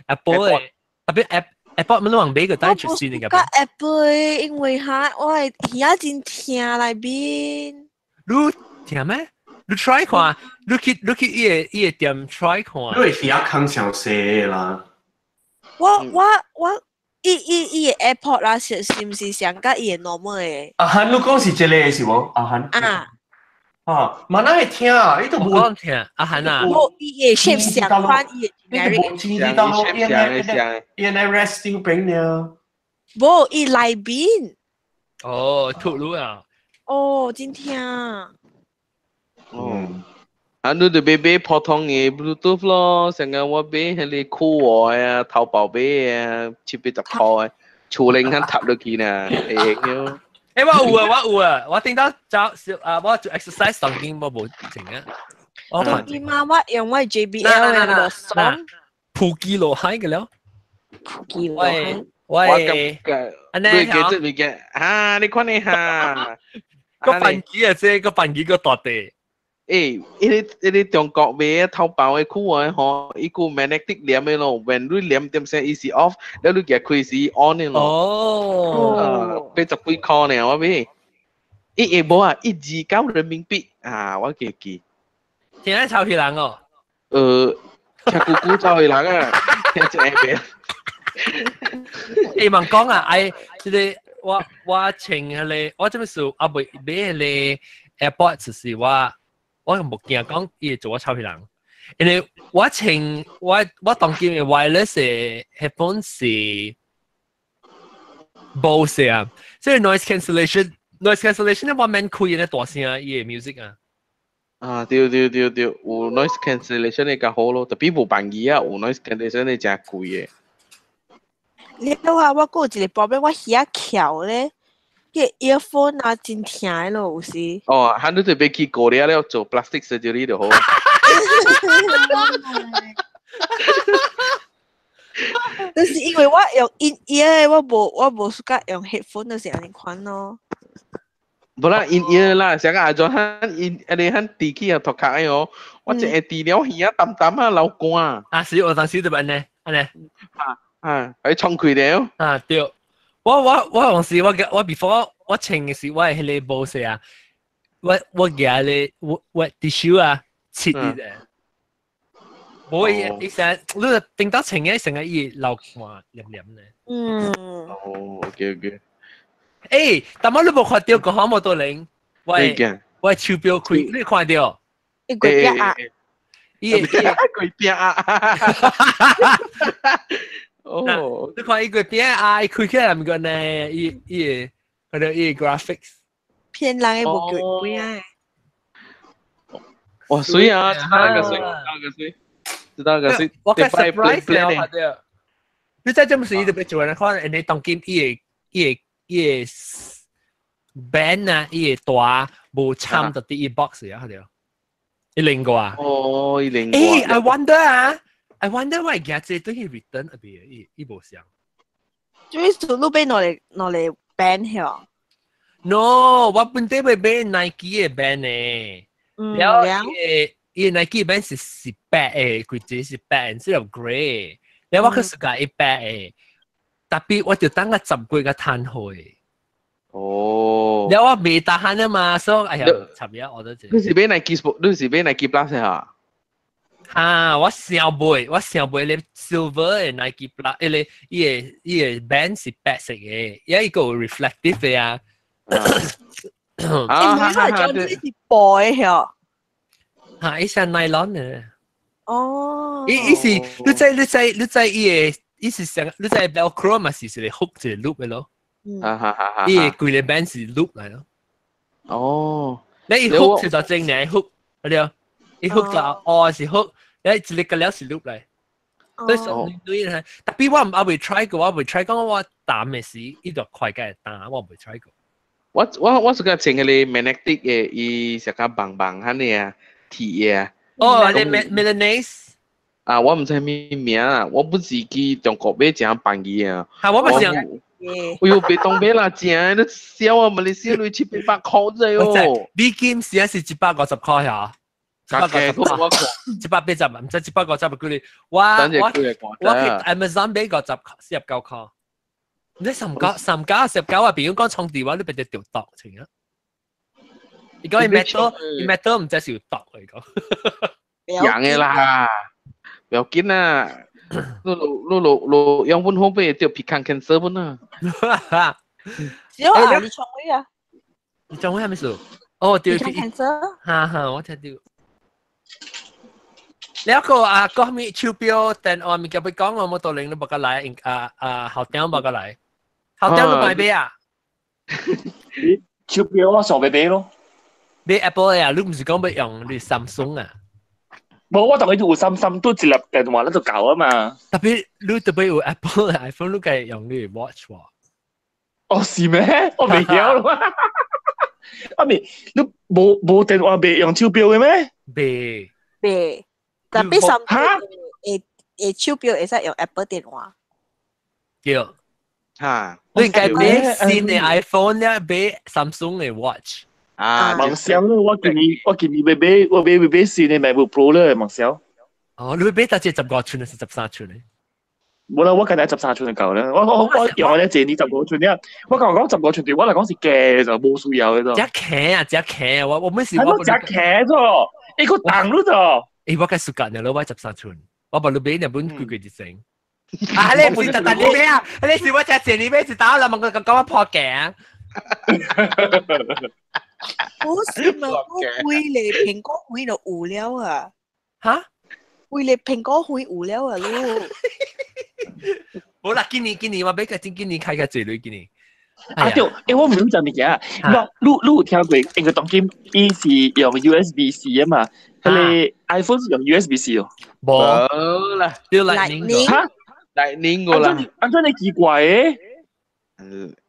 Apple 的，特別 Apple 乜都買個單出先嘅。我 Apple 因為哈，我係耳真疼內邊。你聽咩？你 try 看，你去你去伊個伊個店 try 看。你會耳空上細啦。我我我，伊伊伊個 AirPod 啦，是是毋是上甲伊個 normal 的？阿韓，你講是這個是無？阿韓。啊。啊，嘛哪會聽啊？你都無講聽，阿韓啊。無伊個 shape 相款，伊個你都無錢，你當我伊那 resting 邊了。無，伊內邊。哦，吐露啊。哦，真疼。哦。啊，你就買買普通的 Bluetooth 咯，成個我買彼個酷外啊，淘寶買啊，七八十箍的，厝裡肯插落去呢，會用了。欸，我有啊，我有啊，我頂到走啊，我做 exercise 當今我無整啊。我當今嘛，我用我 JBL 的無爽。普吉羅海個了。普吉羅海。喂，安尼你記得未記？啊，你看你哈。個飯機啊，這個飯機個大地。欸，伊個伊個中國買淘寶的酷外吼，伊個 magnetic 黏的咯，when 你黏點聲，伊是 off，了你夾開是 on 的咯。哦。八十幾箍呢，我買。一會無啊，129人民幣啊，我記記。聽下臭屁人哦。聽姑姑臭屁人啊，聽一下邊。欸，問講啊，哎，這個我我穿彼個，我這邊是啊未買彼個 AirPods 是我。我無驚講伊會做我臭屁人，因為我穿我我當今的 wireless 的 headphone 是 Bose 啊，所以 noise cancellation noise cancellation 我免開咧大聲伊的 music 啊。啊，對對對對，有 noise cancellation 的較好咯，特別無便宜啊，有 noise cancellation 的誠貴的。你話我閣有一個 problem，我耳仔翹咧。個 earphone 啊，真疼的咯，有時。哦，喊你就別去過了了做 plastic surgery 就好。就是因為我用 in ear，我無我無 suka 用 headphone，就是按呢款咯。無啦，in ear 啦，成個阿莊喊 in，啊你喊地起啊頭殼的哦，我一下治療耳仔淡淡啊流汗。啊是，我當時就按呢，按呢。啊，啊，喺衝開了。啊對，我當時我 before 我穿嘅時，我係迄個無勢啊，我舉咧我 tissue 啊，切啲嘅。無伊伊成你頂到穿嘅成個伊流汗黏黏咧。嗯。哦，OK OK。欸，但我你無看到個好冇多靈，我手錶開，你看到？伊過壁啊！伊過壁啊！哦，你看伊過壁啊，伊開起來毋過呢，伊個佢哋伊 graphics 騙人的無叫鬼啊！哇，水啊！知道個水，知道個水，知道個水。我個 surprise 了，你知這麼時特別做人看，人哋當今伊個 band 啊，伊個大無參到啲伊 box 啊，對。伊另個啊？哦，伊另個。欸，I wonder 啊，I wonder why 而這對佢 return 啊邊，伊無相。就是路邊攞嚟 band 曉。 No，我本底欲買 Nike 嘅 band 呢。嗯。了伊個 Nike band 是白嘅，規隻是白，instead of grey。了我去暑假伊白嘅，特別我就等個十幾個攤開。哦。了我未得閒啊嘛，所以哎呀，插嘢我都知。你是買 Nike Sport，你是買 Nike Plus 嚇？啊！我想買，我想買咧 silver 嘅 Nike Plus，伊個伊個 band 是白色嘅，有一個 reflective 嘅啊。啊！你係將呢是薄嘅曉？嚇！伊是 nylon 嘅。哦。伊是你知伊個，伊是成你知 Velcro 嘛是一個 hook 一個 loop 嘅咯。啊哈哈哈！伊個規個 band 是 loop 嚟咯。哦。你伊 hook 是就正嘅 hook，係對。伊 hook 就哦是 hook，你一個了是 loop 嚟。所以對對，特別我唔阿未 try 過，我未 try 講我淡嘅時，伊就快嘅淡，我未 try 過。我是個穿嗰個 magnetic 嘅，伊成個棒棒嚇你啊，鐵嘅啊。哦，你 Milanese。啊，我唔知咩名啊，我本是去中國買誠便宜啊。嚇，我咪想。哎呦，別當買啦，正你笑啊！馬來西亞你七八百塊啫喲。美金時是150塊嚇。150，180，唔知150幾哩？我去 Amazon 買50，49塊。你三九三九十九啊！比如講充電話，你別得掉毒情啊！伊講伊 metal，伊 metal 唔知是有毒嚟講。贏嘅啦，不要緊啦。你你你你用本好買掉皮康 cancer 本啊！只有啊，你創咩啊？你創咩咩事？哦，對，皮康 cancer。哈哈，我聽到。你一個啊，個咩手錶電話物件要講，我冇道理你冇個來，啊啊校長冇個來，校長你買咩啊？手錶我上欲買咯。買 Apple 啊？你唔是講要用你 Samsung 啊？無，我同佢有三三都一粒電話，咱就夠啊嘛。特別你特別有 Apple iPhone，你該用你 Watch 喎。哦，是咩？我未曉咯。啊未，你無電話未用手錶嘅咩？未。未。特別三會會手錶會使用 Apple 電話。對。嚇！你應該買新嘅 iPhone 咧，買 Samsung 嘅 Watch。啊！夢想咯，我今年欲買，我買新嘅 MacBook Pro 咧，夢想。哦，你買得只15寸定是13寸咧？冇啦，我近嚟13寸就夠啦。我用我咧這年15寸咧，我講講15寸對我嚟講是假就冇需要嘅啫。只騎啊，只騎啊！我每時我只騎咗，一個檔咯就。欸，我計暑假呢，我13寸，我把你買兩本貴貴一成。啊，你唔是特特你買啊？你是我只錢你買一打啦，問佢講我破鏡。不是嘛？我為了蘋果會就有了啊！哈？為了蘋果會有了啊！咯。好啦，今年我買個真今年開個濟鐳今年。啊對，欸，我唔曉講物件，你有聽過？因為當今伊是用 USB C 啊嘛，彼個 iPhone 是用 USB C 哦。無啦，對 Lightning 哈，Lightning 個啦。安怎你奇怪誒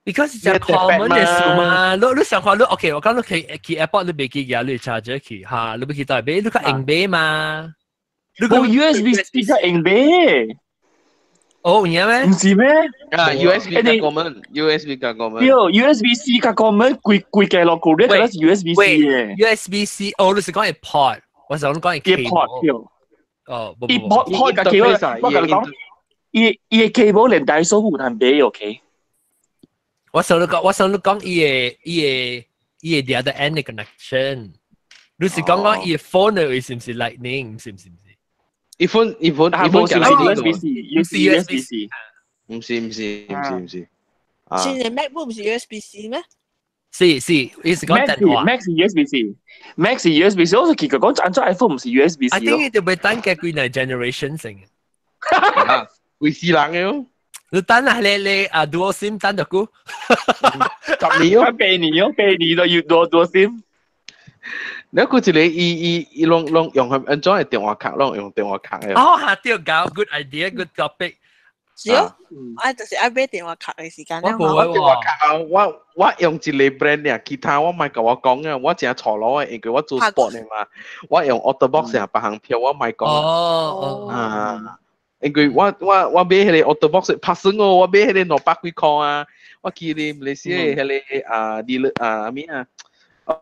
？Because 是 common 嘅事嘛，你想看你 OK，我講你去 Apple 你袂記舉你 charger 去哈，你欲去佗買，你較用買嘛。你講 USB C 較用買？哦，有影咩？唔是咩？啊，USB 較 common，USB 較 common。對，USB C 較 common，規規個落去，你覺得是 USB C 嘅？USB C，哦，你是講係 port，我是講係 port 對。哦，伊 port 較 cable，我共你講，伊伊个 cable 連帶數有通買 OK。我想你講伊個伊個 the other end 嘅 connection。你是講講伊個 phone 嘅位是唔是 Lightning？是唔是唔是？伊款伊款伊款是 USB-C，唔是 USB-C，唔是唔是唔是唔是。現在 MacBook 唔是 USB-C 咩？是是，伊是講電話。 Mac 是 USB-C，Mac 是 USB-C，我是奇怪講按怎 iPhone 唔是 USB-C。 I think 伊就袂等嘅幾個 generation 先。幾時人嘅喲？你等下你啊，dual SIM 等就久， 10年哦，8年哦，8年都要多 dual SIM。你估一個伊伊伊攏攏用佢按怎嘅電話卡，攏用電話卡嘅。哦，嚇對，搞 good idea，good topic。是哦，啊，就是愛買電話卡嘅時間。我無我電話卡啊，我用一個 brand 爾，其他我莫共我講啊，我真錯攞嘅，因為我做 sport 嘅嘛，我用 OtterBox 啊，別項票我莫講。哦。啊，因為我買彼個 OtterBox 拍算哦，我買彼個200幾塊啊，我記得馬來西亞彼個啊，dealer 啊咩啊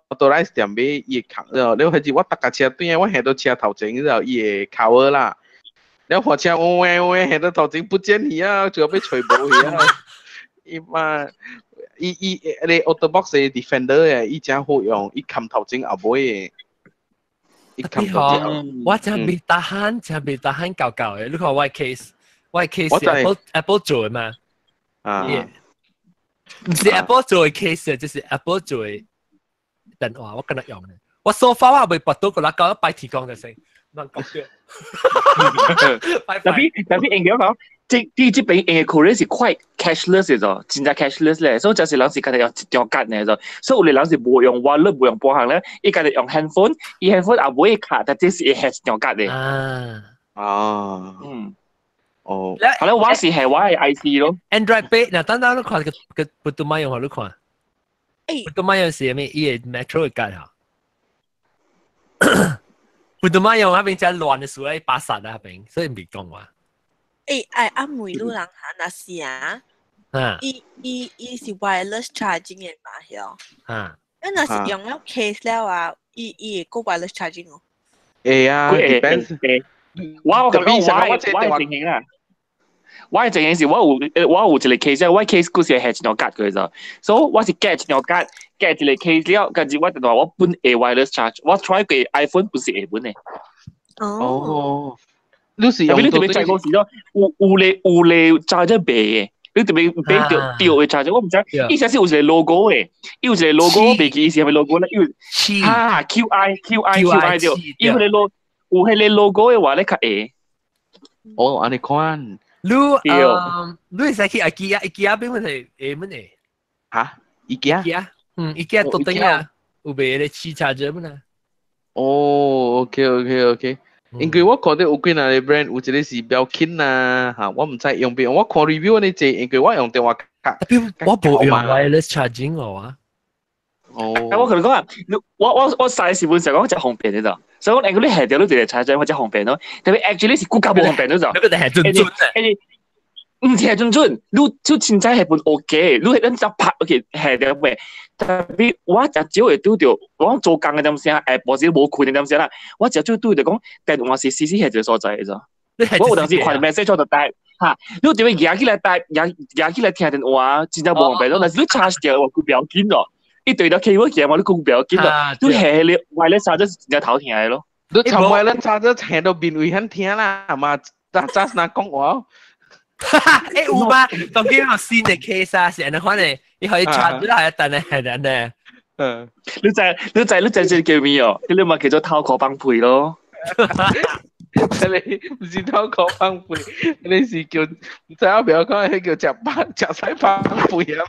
？Authorized 店買伊會卡了，了彼日我搭架車轉啊，我行到車頭前了後，伊會 cover 啦。了火車嗡嗡嗡行到頭前不見去啊，就欲揣無去啊。伊嘛，伊伊彼個 OtterBox 的 Defender 的，伊誠好用，伊冚頭前後尾的。伊冚頭前後。我真袂 tahan，真袂 tahan 舊舊的。你看我 case，我 case 是 Apple 做的嘛？啊。毋是 Apple 做的 case，就是 Apple 做的電話，我今日用嘅。我 so far 我未拔到個啦，搞一擺提供就成，唔講笑。特別應該講，這啲這邊用的 Korea 是 quite cashless 嘅咗，真正 cashless 咧，所以就是人是家己用一張卡呢咗，所以有啲人是無用 wallet 無用半項咧，伊家己用 handphone，伊 handphone 也無卡，但這是會係一張卡的。啊。啊。嗯。哦。好啦，我是係我係 IC 咯。 Android Pay，嗱等等你看個個不都買用好你看。不都買用是咩？伊個 Metro 嘅卡哈。不都買用那邊真亂的時候，巴剎那邊，所以唔別講話。欸，阿梅路人行若是啊，伊伊是 wireless charging 的嘛，曉？啊，若是用了 case 了啊，伊伊會閣 wireless charging 哦。會啊，depends。我我講我我情形啦。我嘅情形是我有一個 case，我 case 故事係一張卡嘅咋，所以我是夾一張卡，夾一個 case 了，跟住我就話我本會 wireless charge，我 try 過 iPhone 不是會本的。哦，你是用你特別載嗰時咯，有有咧有咧 charger 賣嘅，你特別買著著的 charger，我毋知，伊啥是有一個 logo 嘅，伊有一個 logo，我袂記伊是啥物 logo 咧，伊有啊 Q I Q I Q I 對，伊彼個 logo 有彼個 logo 的話咧較會。哦，按呢款。你嗯，你會使去 IKEA，IKEA 邊問題會乜呢？嚇，IKEA？ IKEA，嗯，IKEA 桌頂啊，有賣咧試 charger 乜啊？哦，OK。因為我看到有幾若個 brand，有一個是 Belkin 啊，嚇，我毋知用邊，我看 review 呢濟，因為我用電話卡。我無用 wireless charging 哦啊。哦。我同你講啊，我細時本時講真方便嘅咋，所以我如果你下掉你直接插咗，我真方便咯。特別 actually 是更加無方便咯就。那個係準準啊。毋是係準準，你就凊彩係本 OK，你係咱只拍 OK 下掉未？特別我誠少會拄著，我做工嘅點聲，下晡時無困嘅點聲啦，我誠少拄著講電話是死死係一個所在嘅咋。我有當時看 message 就帶嚇，你特別舉起來帶，舉舉起來聽電話，真正無方便咯。但是你 charge 掉，我不要緊咯。一對到 cable 起來嘛，你講不要緊咯。你下你 wireless charger 真正頭疼的咯。你從 wireless charger 聽到面位很疼啦，嘛，早早若講話。欸有嗎？當今有新的 case 啊，是按呢款的，你可以 charge 啦，等咧，等咧。嗯，你知你知這個叫咩哦？這個嘛叫做頭殼放屁咯。你毋是頭殼放屁，你是叫毋知影不要講，彼叫食飽食屎放屁啊！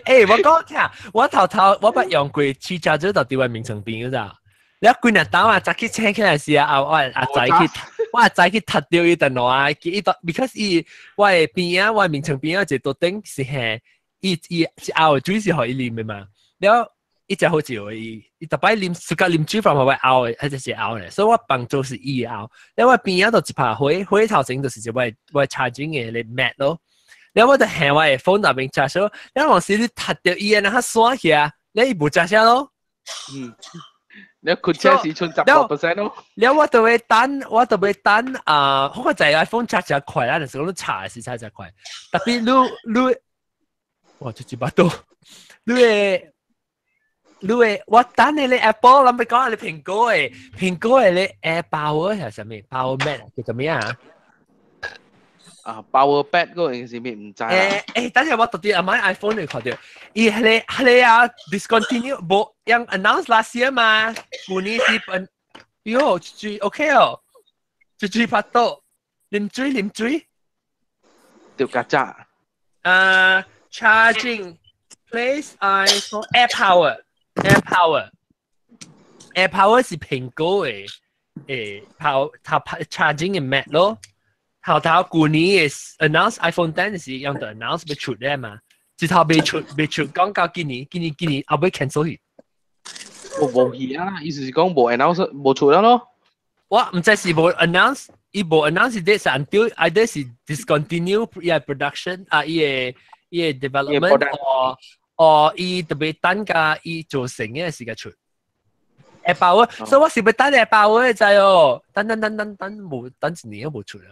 欸，我講聽，我頭頭我捌用過試駕者就佇我眠床邊嗰咋。你規日當啊，早起醒起來時啊，我阿仔去，我阿仔去踢著伊電話，伊都 because 伊我的邊仔，我的眠床邊仔一個桌頂是係伊伊是喉的水是予伊啉的嘛，了伊誠好笑，伊伊逐擺啉，暑假啉水 from 我喉的，彼就是喉的，所以我房做是伊的喉。了我邊仔就一拍火，火頭前就是一我我 charging 的咧 mat 咯。了我就行我的 phone 內面 charge 咯，了有時你踢著伊的，然後散起啊，了伊無 charge 咯。嗯。你佢車時剩10% 咯。了我就會等，我就會等啊！我就 iPhone charge 就快啦，但是講你查時查就快。特別你，哇！這幾把刀，你會你會我等你你 Apple 諗住講你蘋果嘅，蘋果嘅你 AirPower 係啥物？Power Mat 叫做咩啊？啊，Power Pad 嗰個是咩？唔知啦。等陣我特別阿買 iPhone 嚟看到，伊係個啊 discontinue 無樣 announce last year 嘛，舊年是本，喲，最 OK 哦，最最拍到，啉水啉水，掉曱甴。Charging place iPhone AirPower AirPower AirPower 是蘋果嘅power 它 charging 嘅 mat 咯。頭頭舊年嘅 announce iPhone 10 是用到 announce 未出咧嘛，之後未出未出，講到今年今年今年後尾 cancel 去。我無去啊，意思是講無 announce 無出啦咯。我唔知是無 announce，伊無 announce 啲是 until either 是 discontinue 伊個 production 啊，伊個伊個 development，或伊特別等價伊做成嘅時間出。AirPower，所以我是欲等 AirPower 知哦，等等等等等無等一年都無出啦。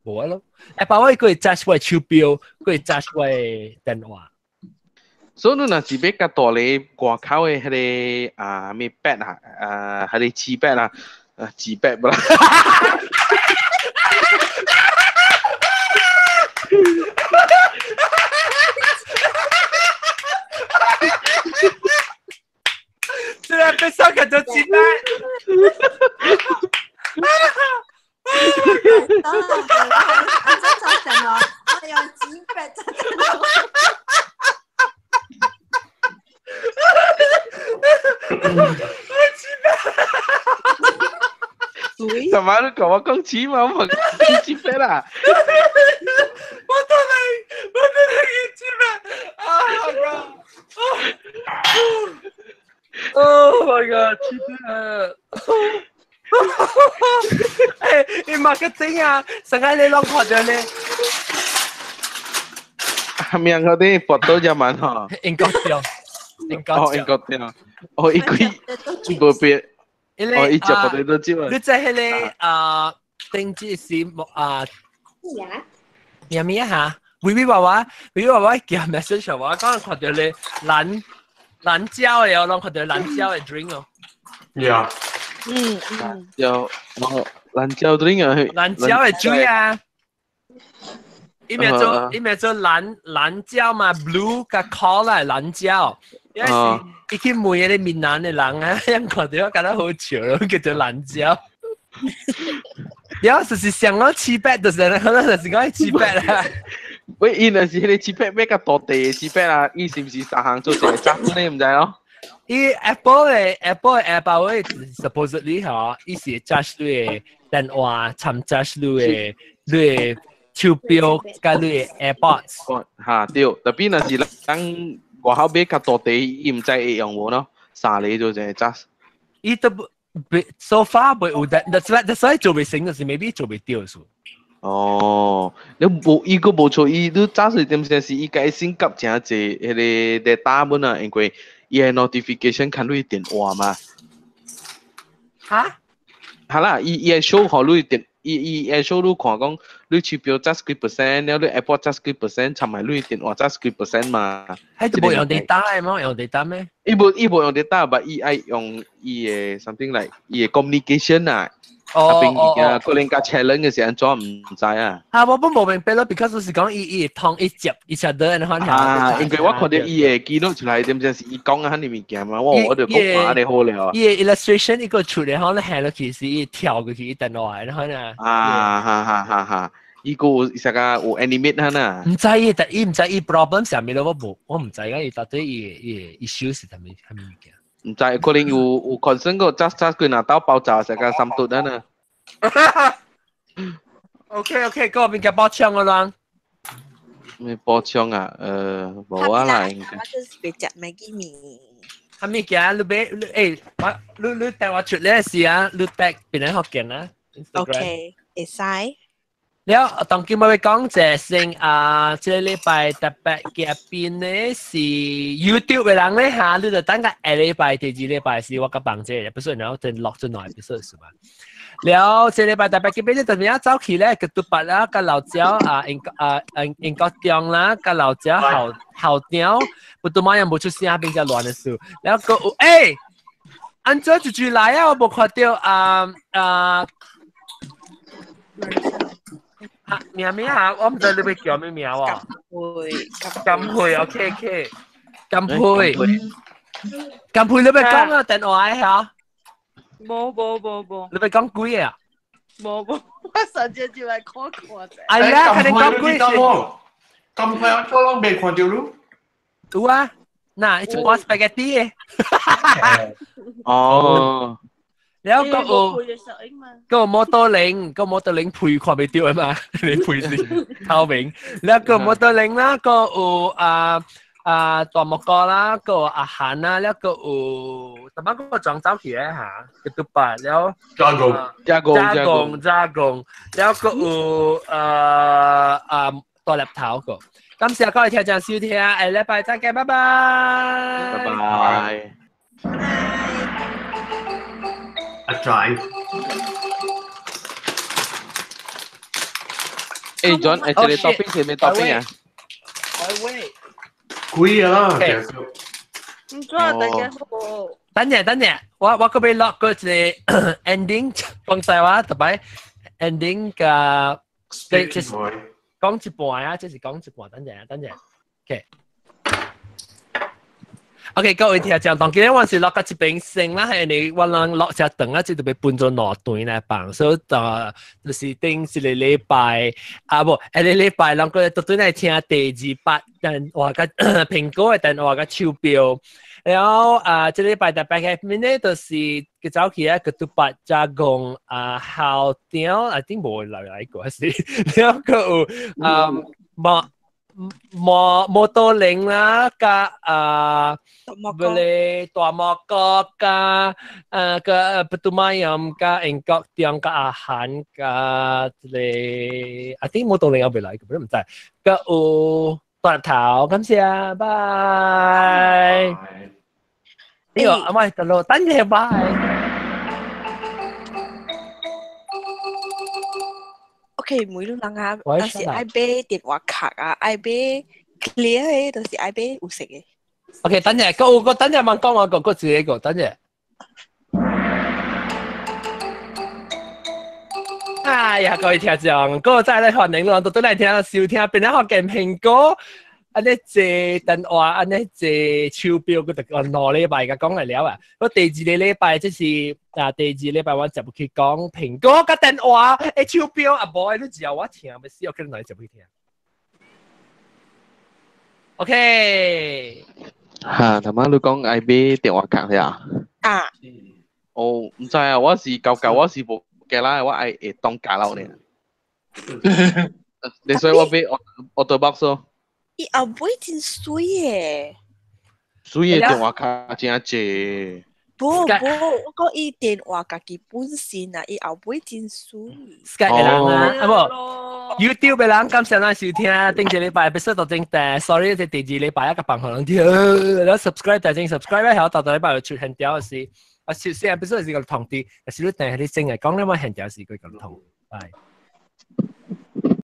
無啊咯，AirPower 佢會 charge 我手錶，佢會 charge 我電話。所以你若是欲較大个外口的彼個啊咩 pad 啊，啊彼個紙 pad 啊，啊紙 pad 無啦。這個被上個就紙 pad。我真係我用紙筆真係。尋晚你同我講錢嘛，我問紙筆啦。我都嚟，我都嚟紙筆。Oh my god! Oh my god！紙筆。你 marketing 啊，成日你攏看到咧。係咪嗰啲搏到一晚嗬？英國掉，英國哦，英國掉，哦，伊幾伊無變，哦，伊食搏到都接啊。你知彼个啊，頂節是啊，咩咩嚇？微微娃娃，微微娃娃寄 message 我，講看到你藍藍椒的哦，攏看到藍椒的 drink 哦。 Yeah。嗯嗯。有哦，藍椒 drink 啊。藍椒的水啊。伊名做伊名做藍藍椒嘛，blue 佮 colour 藍椒。因為是伊去問彼个閩南的人啊，𪜶看著感覺好笑咯，叫做藍椒。了就是想講七八，就是可能就是講七八啦。喂，伊若是彼个七八欲較大塊的七八啊，伊是毋是三項做一個雜呢？毋知哦。伊 Apple 的 Apple 的 AirPower supposedly 吼，伊是 charge 你的電話，參 charge 你的手錶佮你的 AirPods。哈對，特別若是人外口買較大塊，伊毋知會用無咯，三個做一個 charge。伊都 so far 袂有得，that's why 做袂成，就是 maybe 做袂著數。哦，你無伊閣無錯，伊你早時點先是伊共升級誠濟彼个 data 本啊，因為伊个 notification 看你電話嘛。哈？哈啦，伊伊會 show 予你電，伊伊會 show 你看講你手錶 charge 幾 percent，了你 Apple charge 幾 percent，參埋你電話 charge 幾 percent 嘛。彼都無用 data 的嗎？用 data 咩？伊無伊無用 data，but 伊愛用伊的 something like 伊的 communication 啊。哦哦，可能較 challenge 的是按怎毋知啊。啊，我本無明白咯，because 是講伊伊會通一接一接的，然後啊，因為我看著伊的記錄出來，點正是伊講啊，彼物件嘛，我我就講話按呢好了。伊的 illustration 伊個出來，可能下落去是伊跳過去伊電話，然後呢。啊哈哈哈哈！伊個有啥個有 animate 哈呐？毋知伊，但伊毋知伊 problem 啥物咯，我無我毋知講伊到底伊伊 issue 是啥物啥物物件。毋知可能有有 concern 個扎扎佢若到爆炸成個三度啊呐。 OK OK，嗰邊嘅補充個啦。咩補充啊？無啊啦，應該。我就是別食 Maggi 麵。啥物件？你買你欸，我你你帶我出來時啊，你帶邊個福建啊？OK，會使。了，當今我會講這先啊，這個禮拜特別嘉賓呢是 YouTube 的人咧嚇，你就等個下禮拜第二禮拜是我甲幫這個，不是然後等落咗兩個是吧？了，這禮拜特別嘉賓咧，特別啊走去咧，個獨白啦，個老椒啊，英啊英國中啦，個老椒後後雕，不都馬上無出聲，變成亂的事。了個欸，按怎就就來啊？我無看到啊啊！啊，名咩啊？我唔知你欲叫咩名喎。金佩，OK OK，金佩，金佩，你欲講啊電話嚇？無無無無。你欲講幾個啊？無無，我上次就來看看者。哎呀，肯定講幾個。金佩我攏未看到咯。有啊，嗱，一碗 spaghetti 的。哦。了個有個摩托鈴，個摩托鈴配看袂到啊嘛，你配是透明。了個摩托鈴啦，個有啊啊大木哥啦，個阿韓啦，了個有，淡仔個裝走起來嚇，個獨白了。加工加工加工加工，了個有啊啊大粒頭個。感謝各位聽眾收聽，下禮拜再見，拜拜。拜拜。阿仔，欸 John，欸，這個 topic 是咩 topic 啊？喂，貴啊啦，唔知啊，大家好。等陣等陣，我我嗰邊落個一個 ending，講實話特別 ending 嘅，這是講一半啊，這是講一半，等陣啊，等陣，OK。OK，各位聽眾，當今日我是落個一邊先啦，係你我人落只頓啊，這就被分做兩段來放，所以就是頂一個禮拜啊，無下個禮拜，人個都轉來聽第二八電話佮蘋果的電話佮手錶，然後啊，這禮拜特別嘅面咧，就是佢走去啊，佢都八加工啊，校長啊，頂無來來過是，然後佢有啊，無。摩摩托鈴啦，加啊，嗰個大木哥加啊個不都馬音加英國中加阿韓加這個，啊啲摩托鈴我未來，佢唔知，個有大頭，感謝，拜。呢個阿媽得咯，等陣拜。OK，每個人啊，有時愛買電話卡啊，愛買 clear 的，就是愛買有色的。 OK，等陣，個個等陣問講我個個字個，等陣。哎呀，各位聽眾，各位再來歡迎咯，都來聽收聽，邊個學見蘋果，按呢坐電話，按呢坐手錶，佢就按兩禮拜嘅講嚟了啊。我第二個禮拜，這是啊，第二禮拜我就入去講蘋果佮電話，欸手錶啊，無你只要我聽，欲死，我叫你來入去聽。OK。嚇，頭先你講愛買電話卡係啊？啊。哦，唔知啊，我是舊舊，我是無記啦，我愛會當假樓呢。你所以我買 Otterbox 咯。伊後尾真媠耶！媠的電話卡真濟。無無，我講伊電話家己本身啊，伊後尾真媠。 Skype 的人啊，啊無 YouTube 的人感謝咱收聽，頂一禮拜必須到正題，sorry，這第二禮拜一個放予人聽，然後 subscribe 大正 subscribe 咧，後到禮拜就出現條是，啊，首先必須是個通知，但是你訂你正嚟講，你冇現條是佢個通，拜。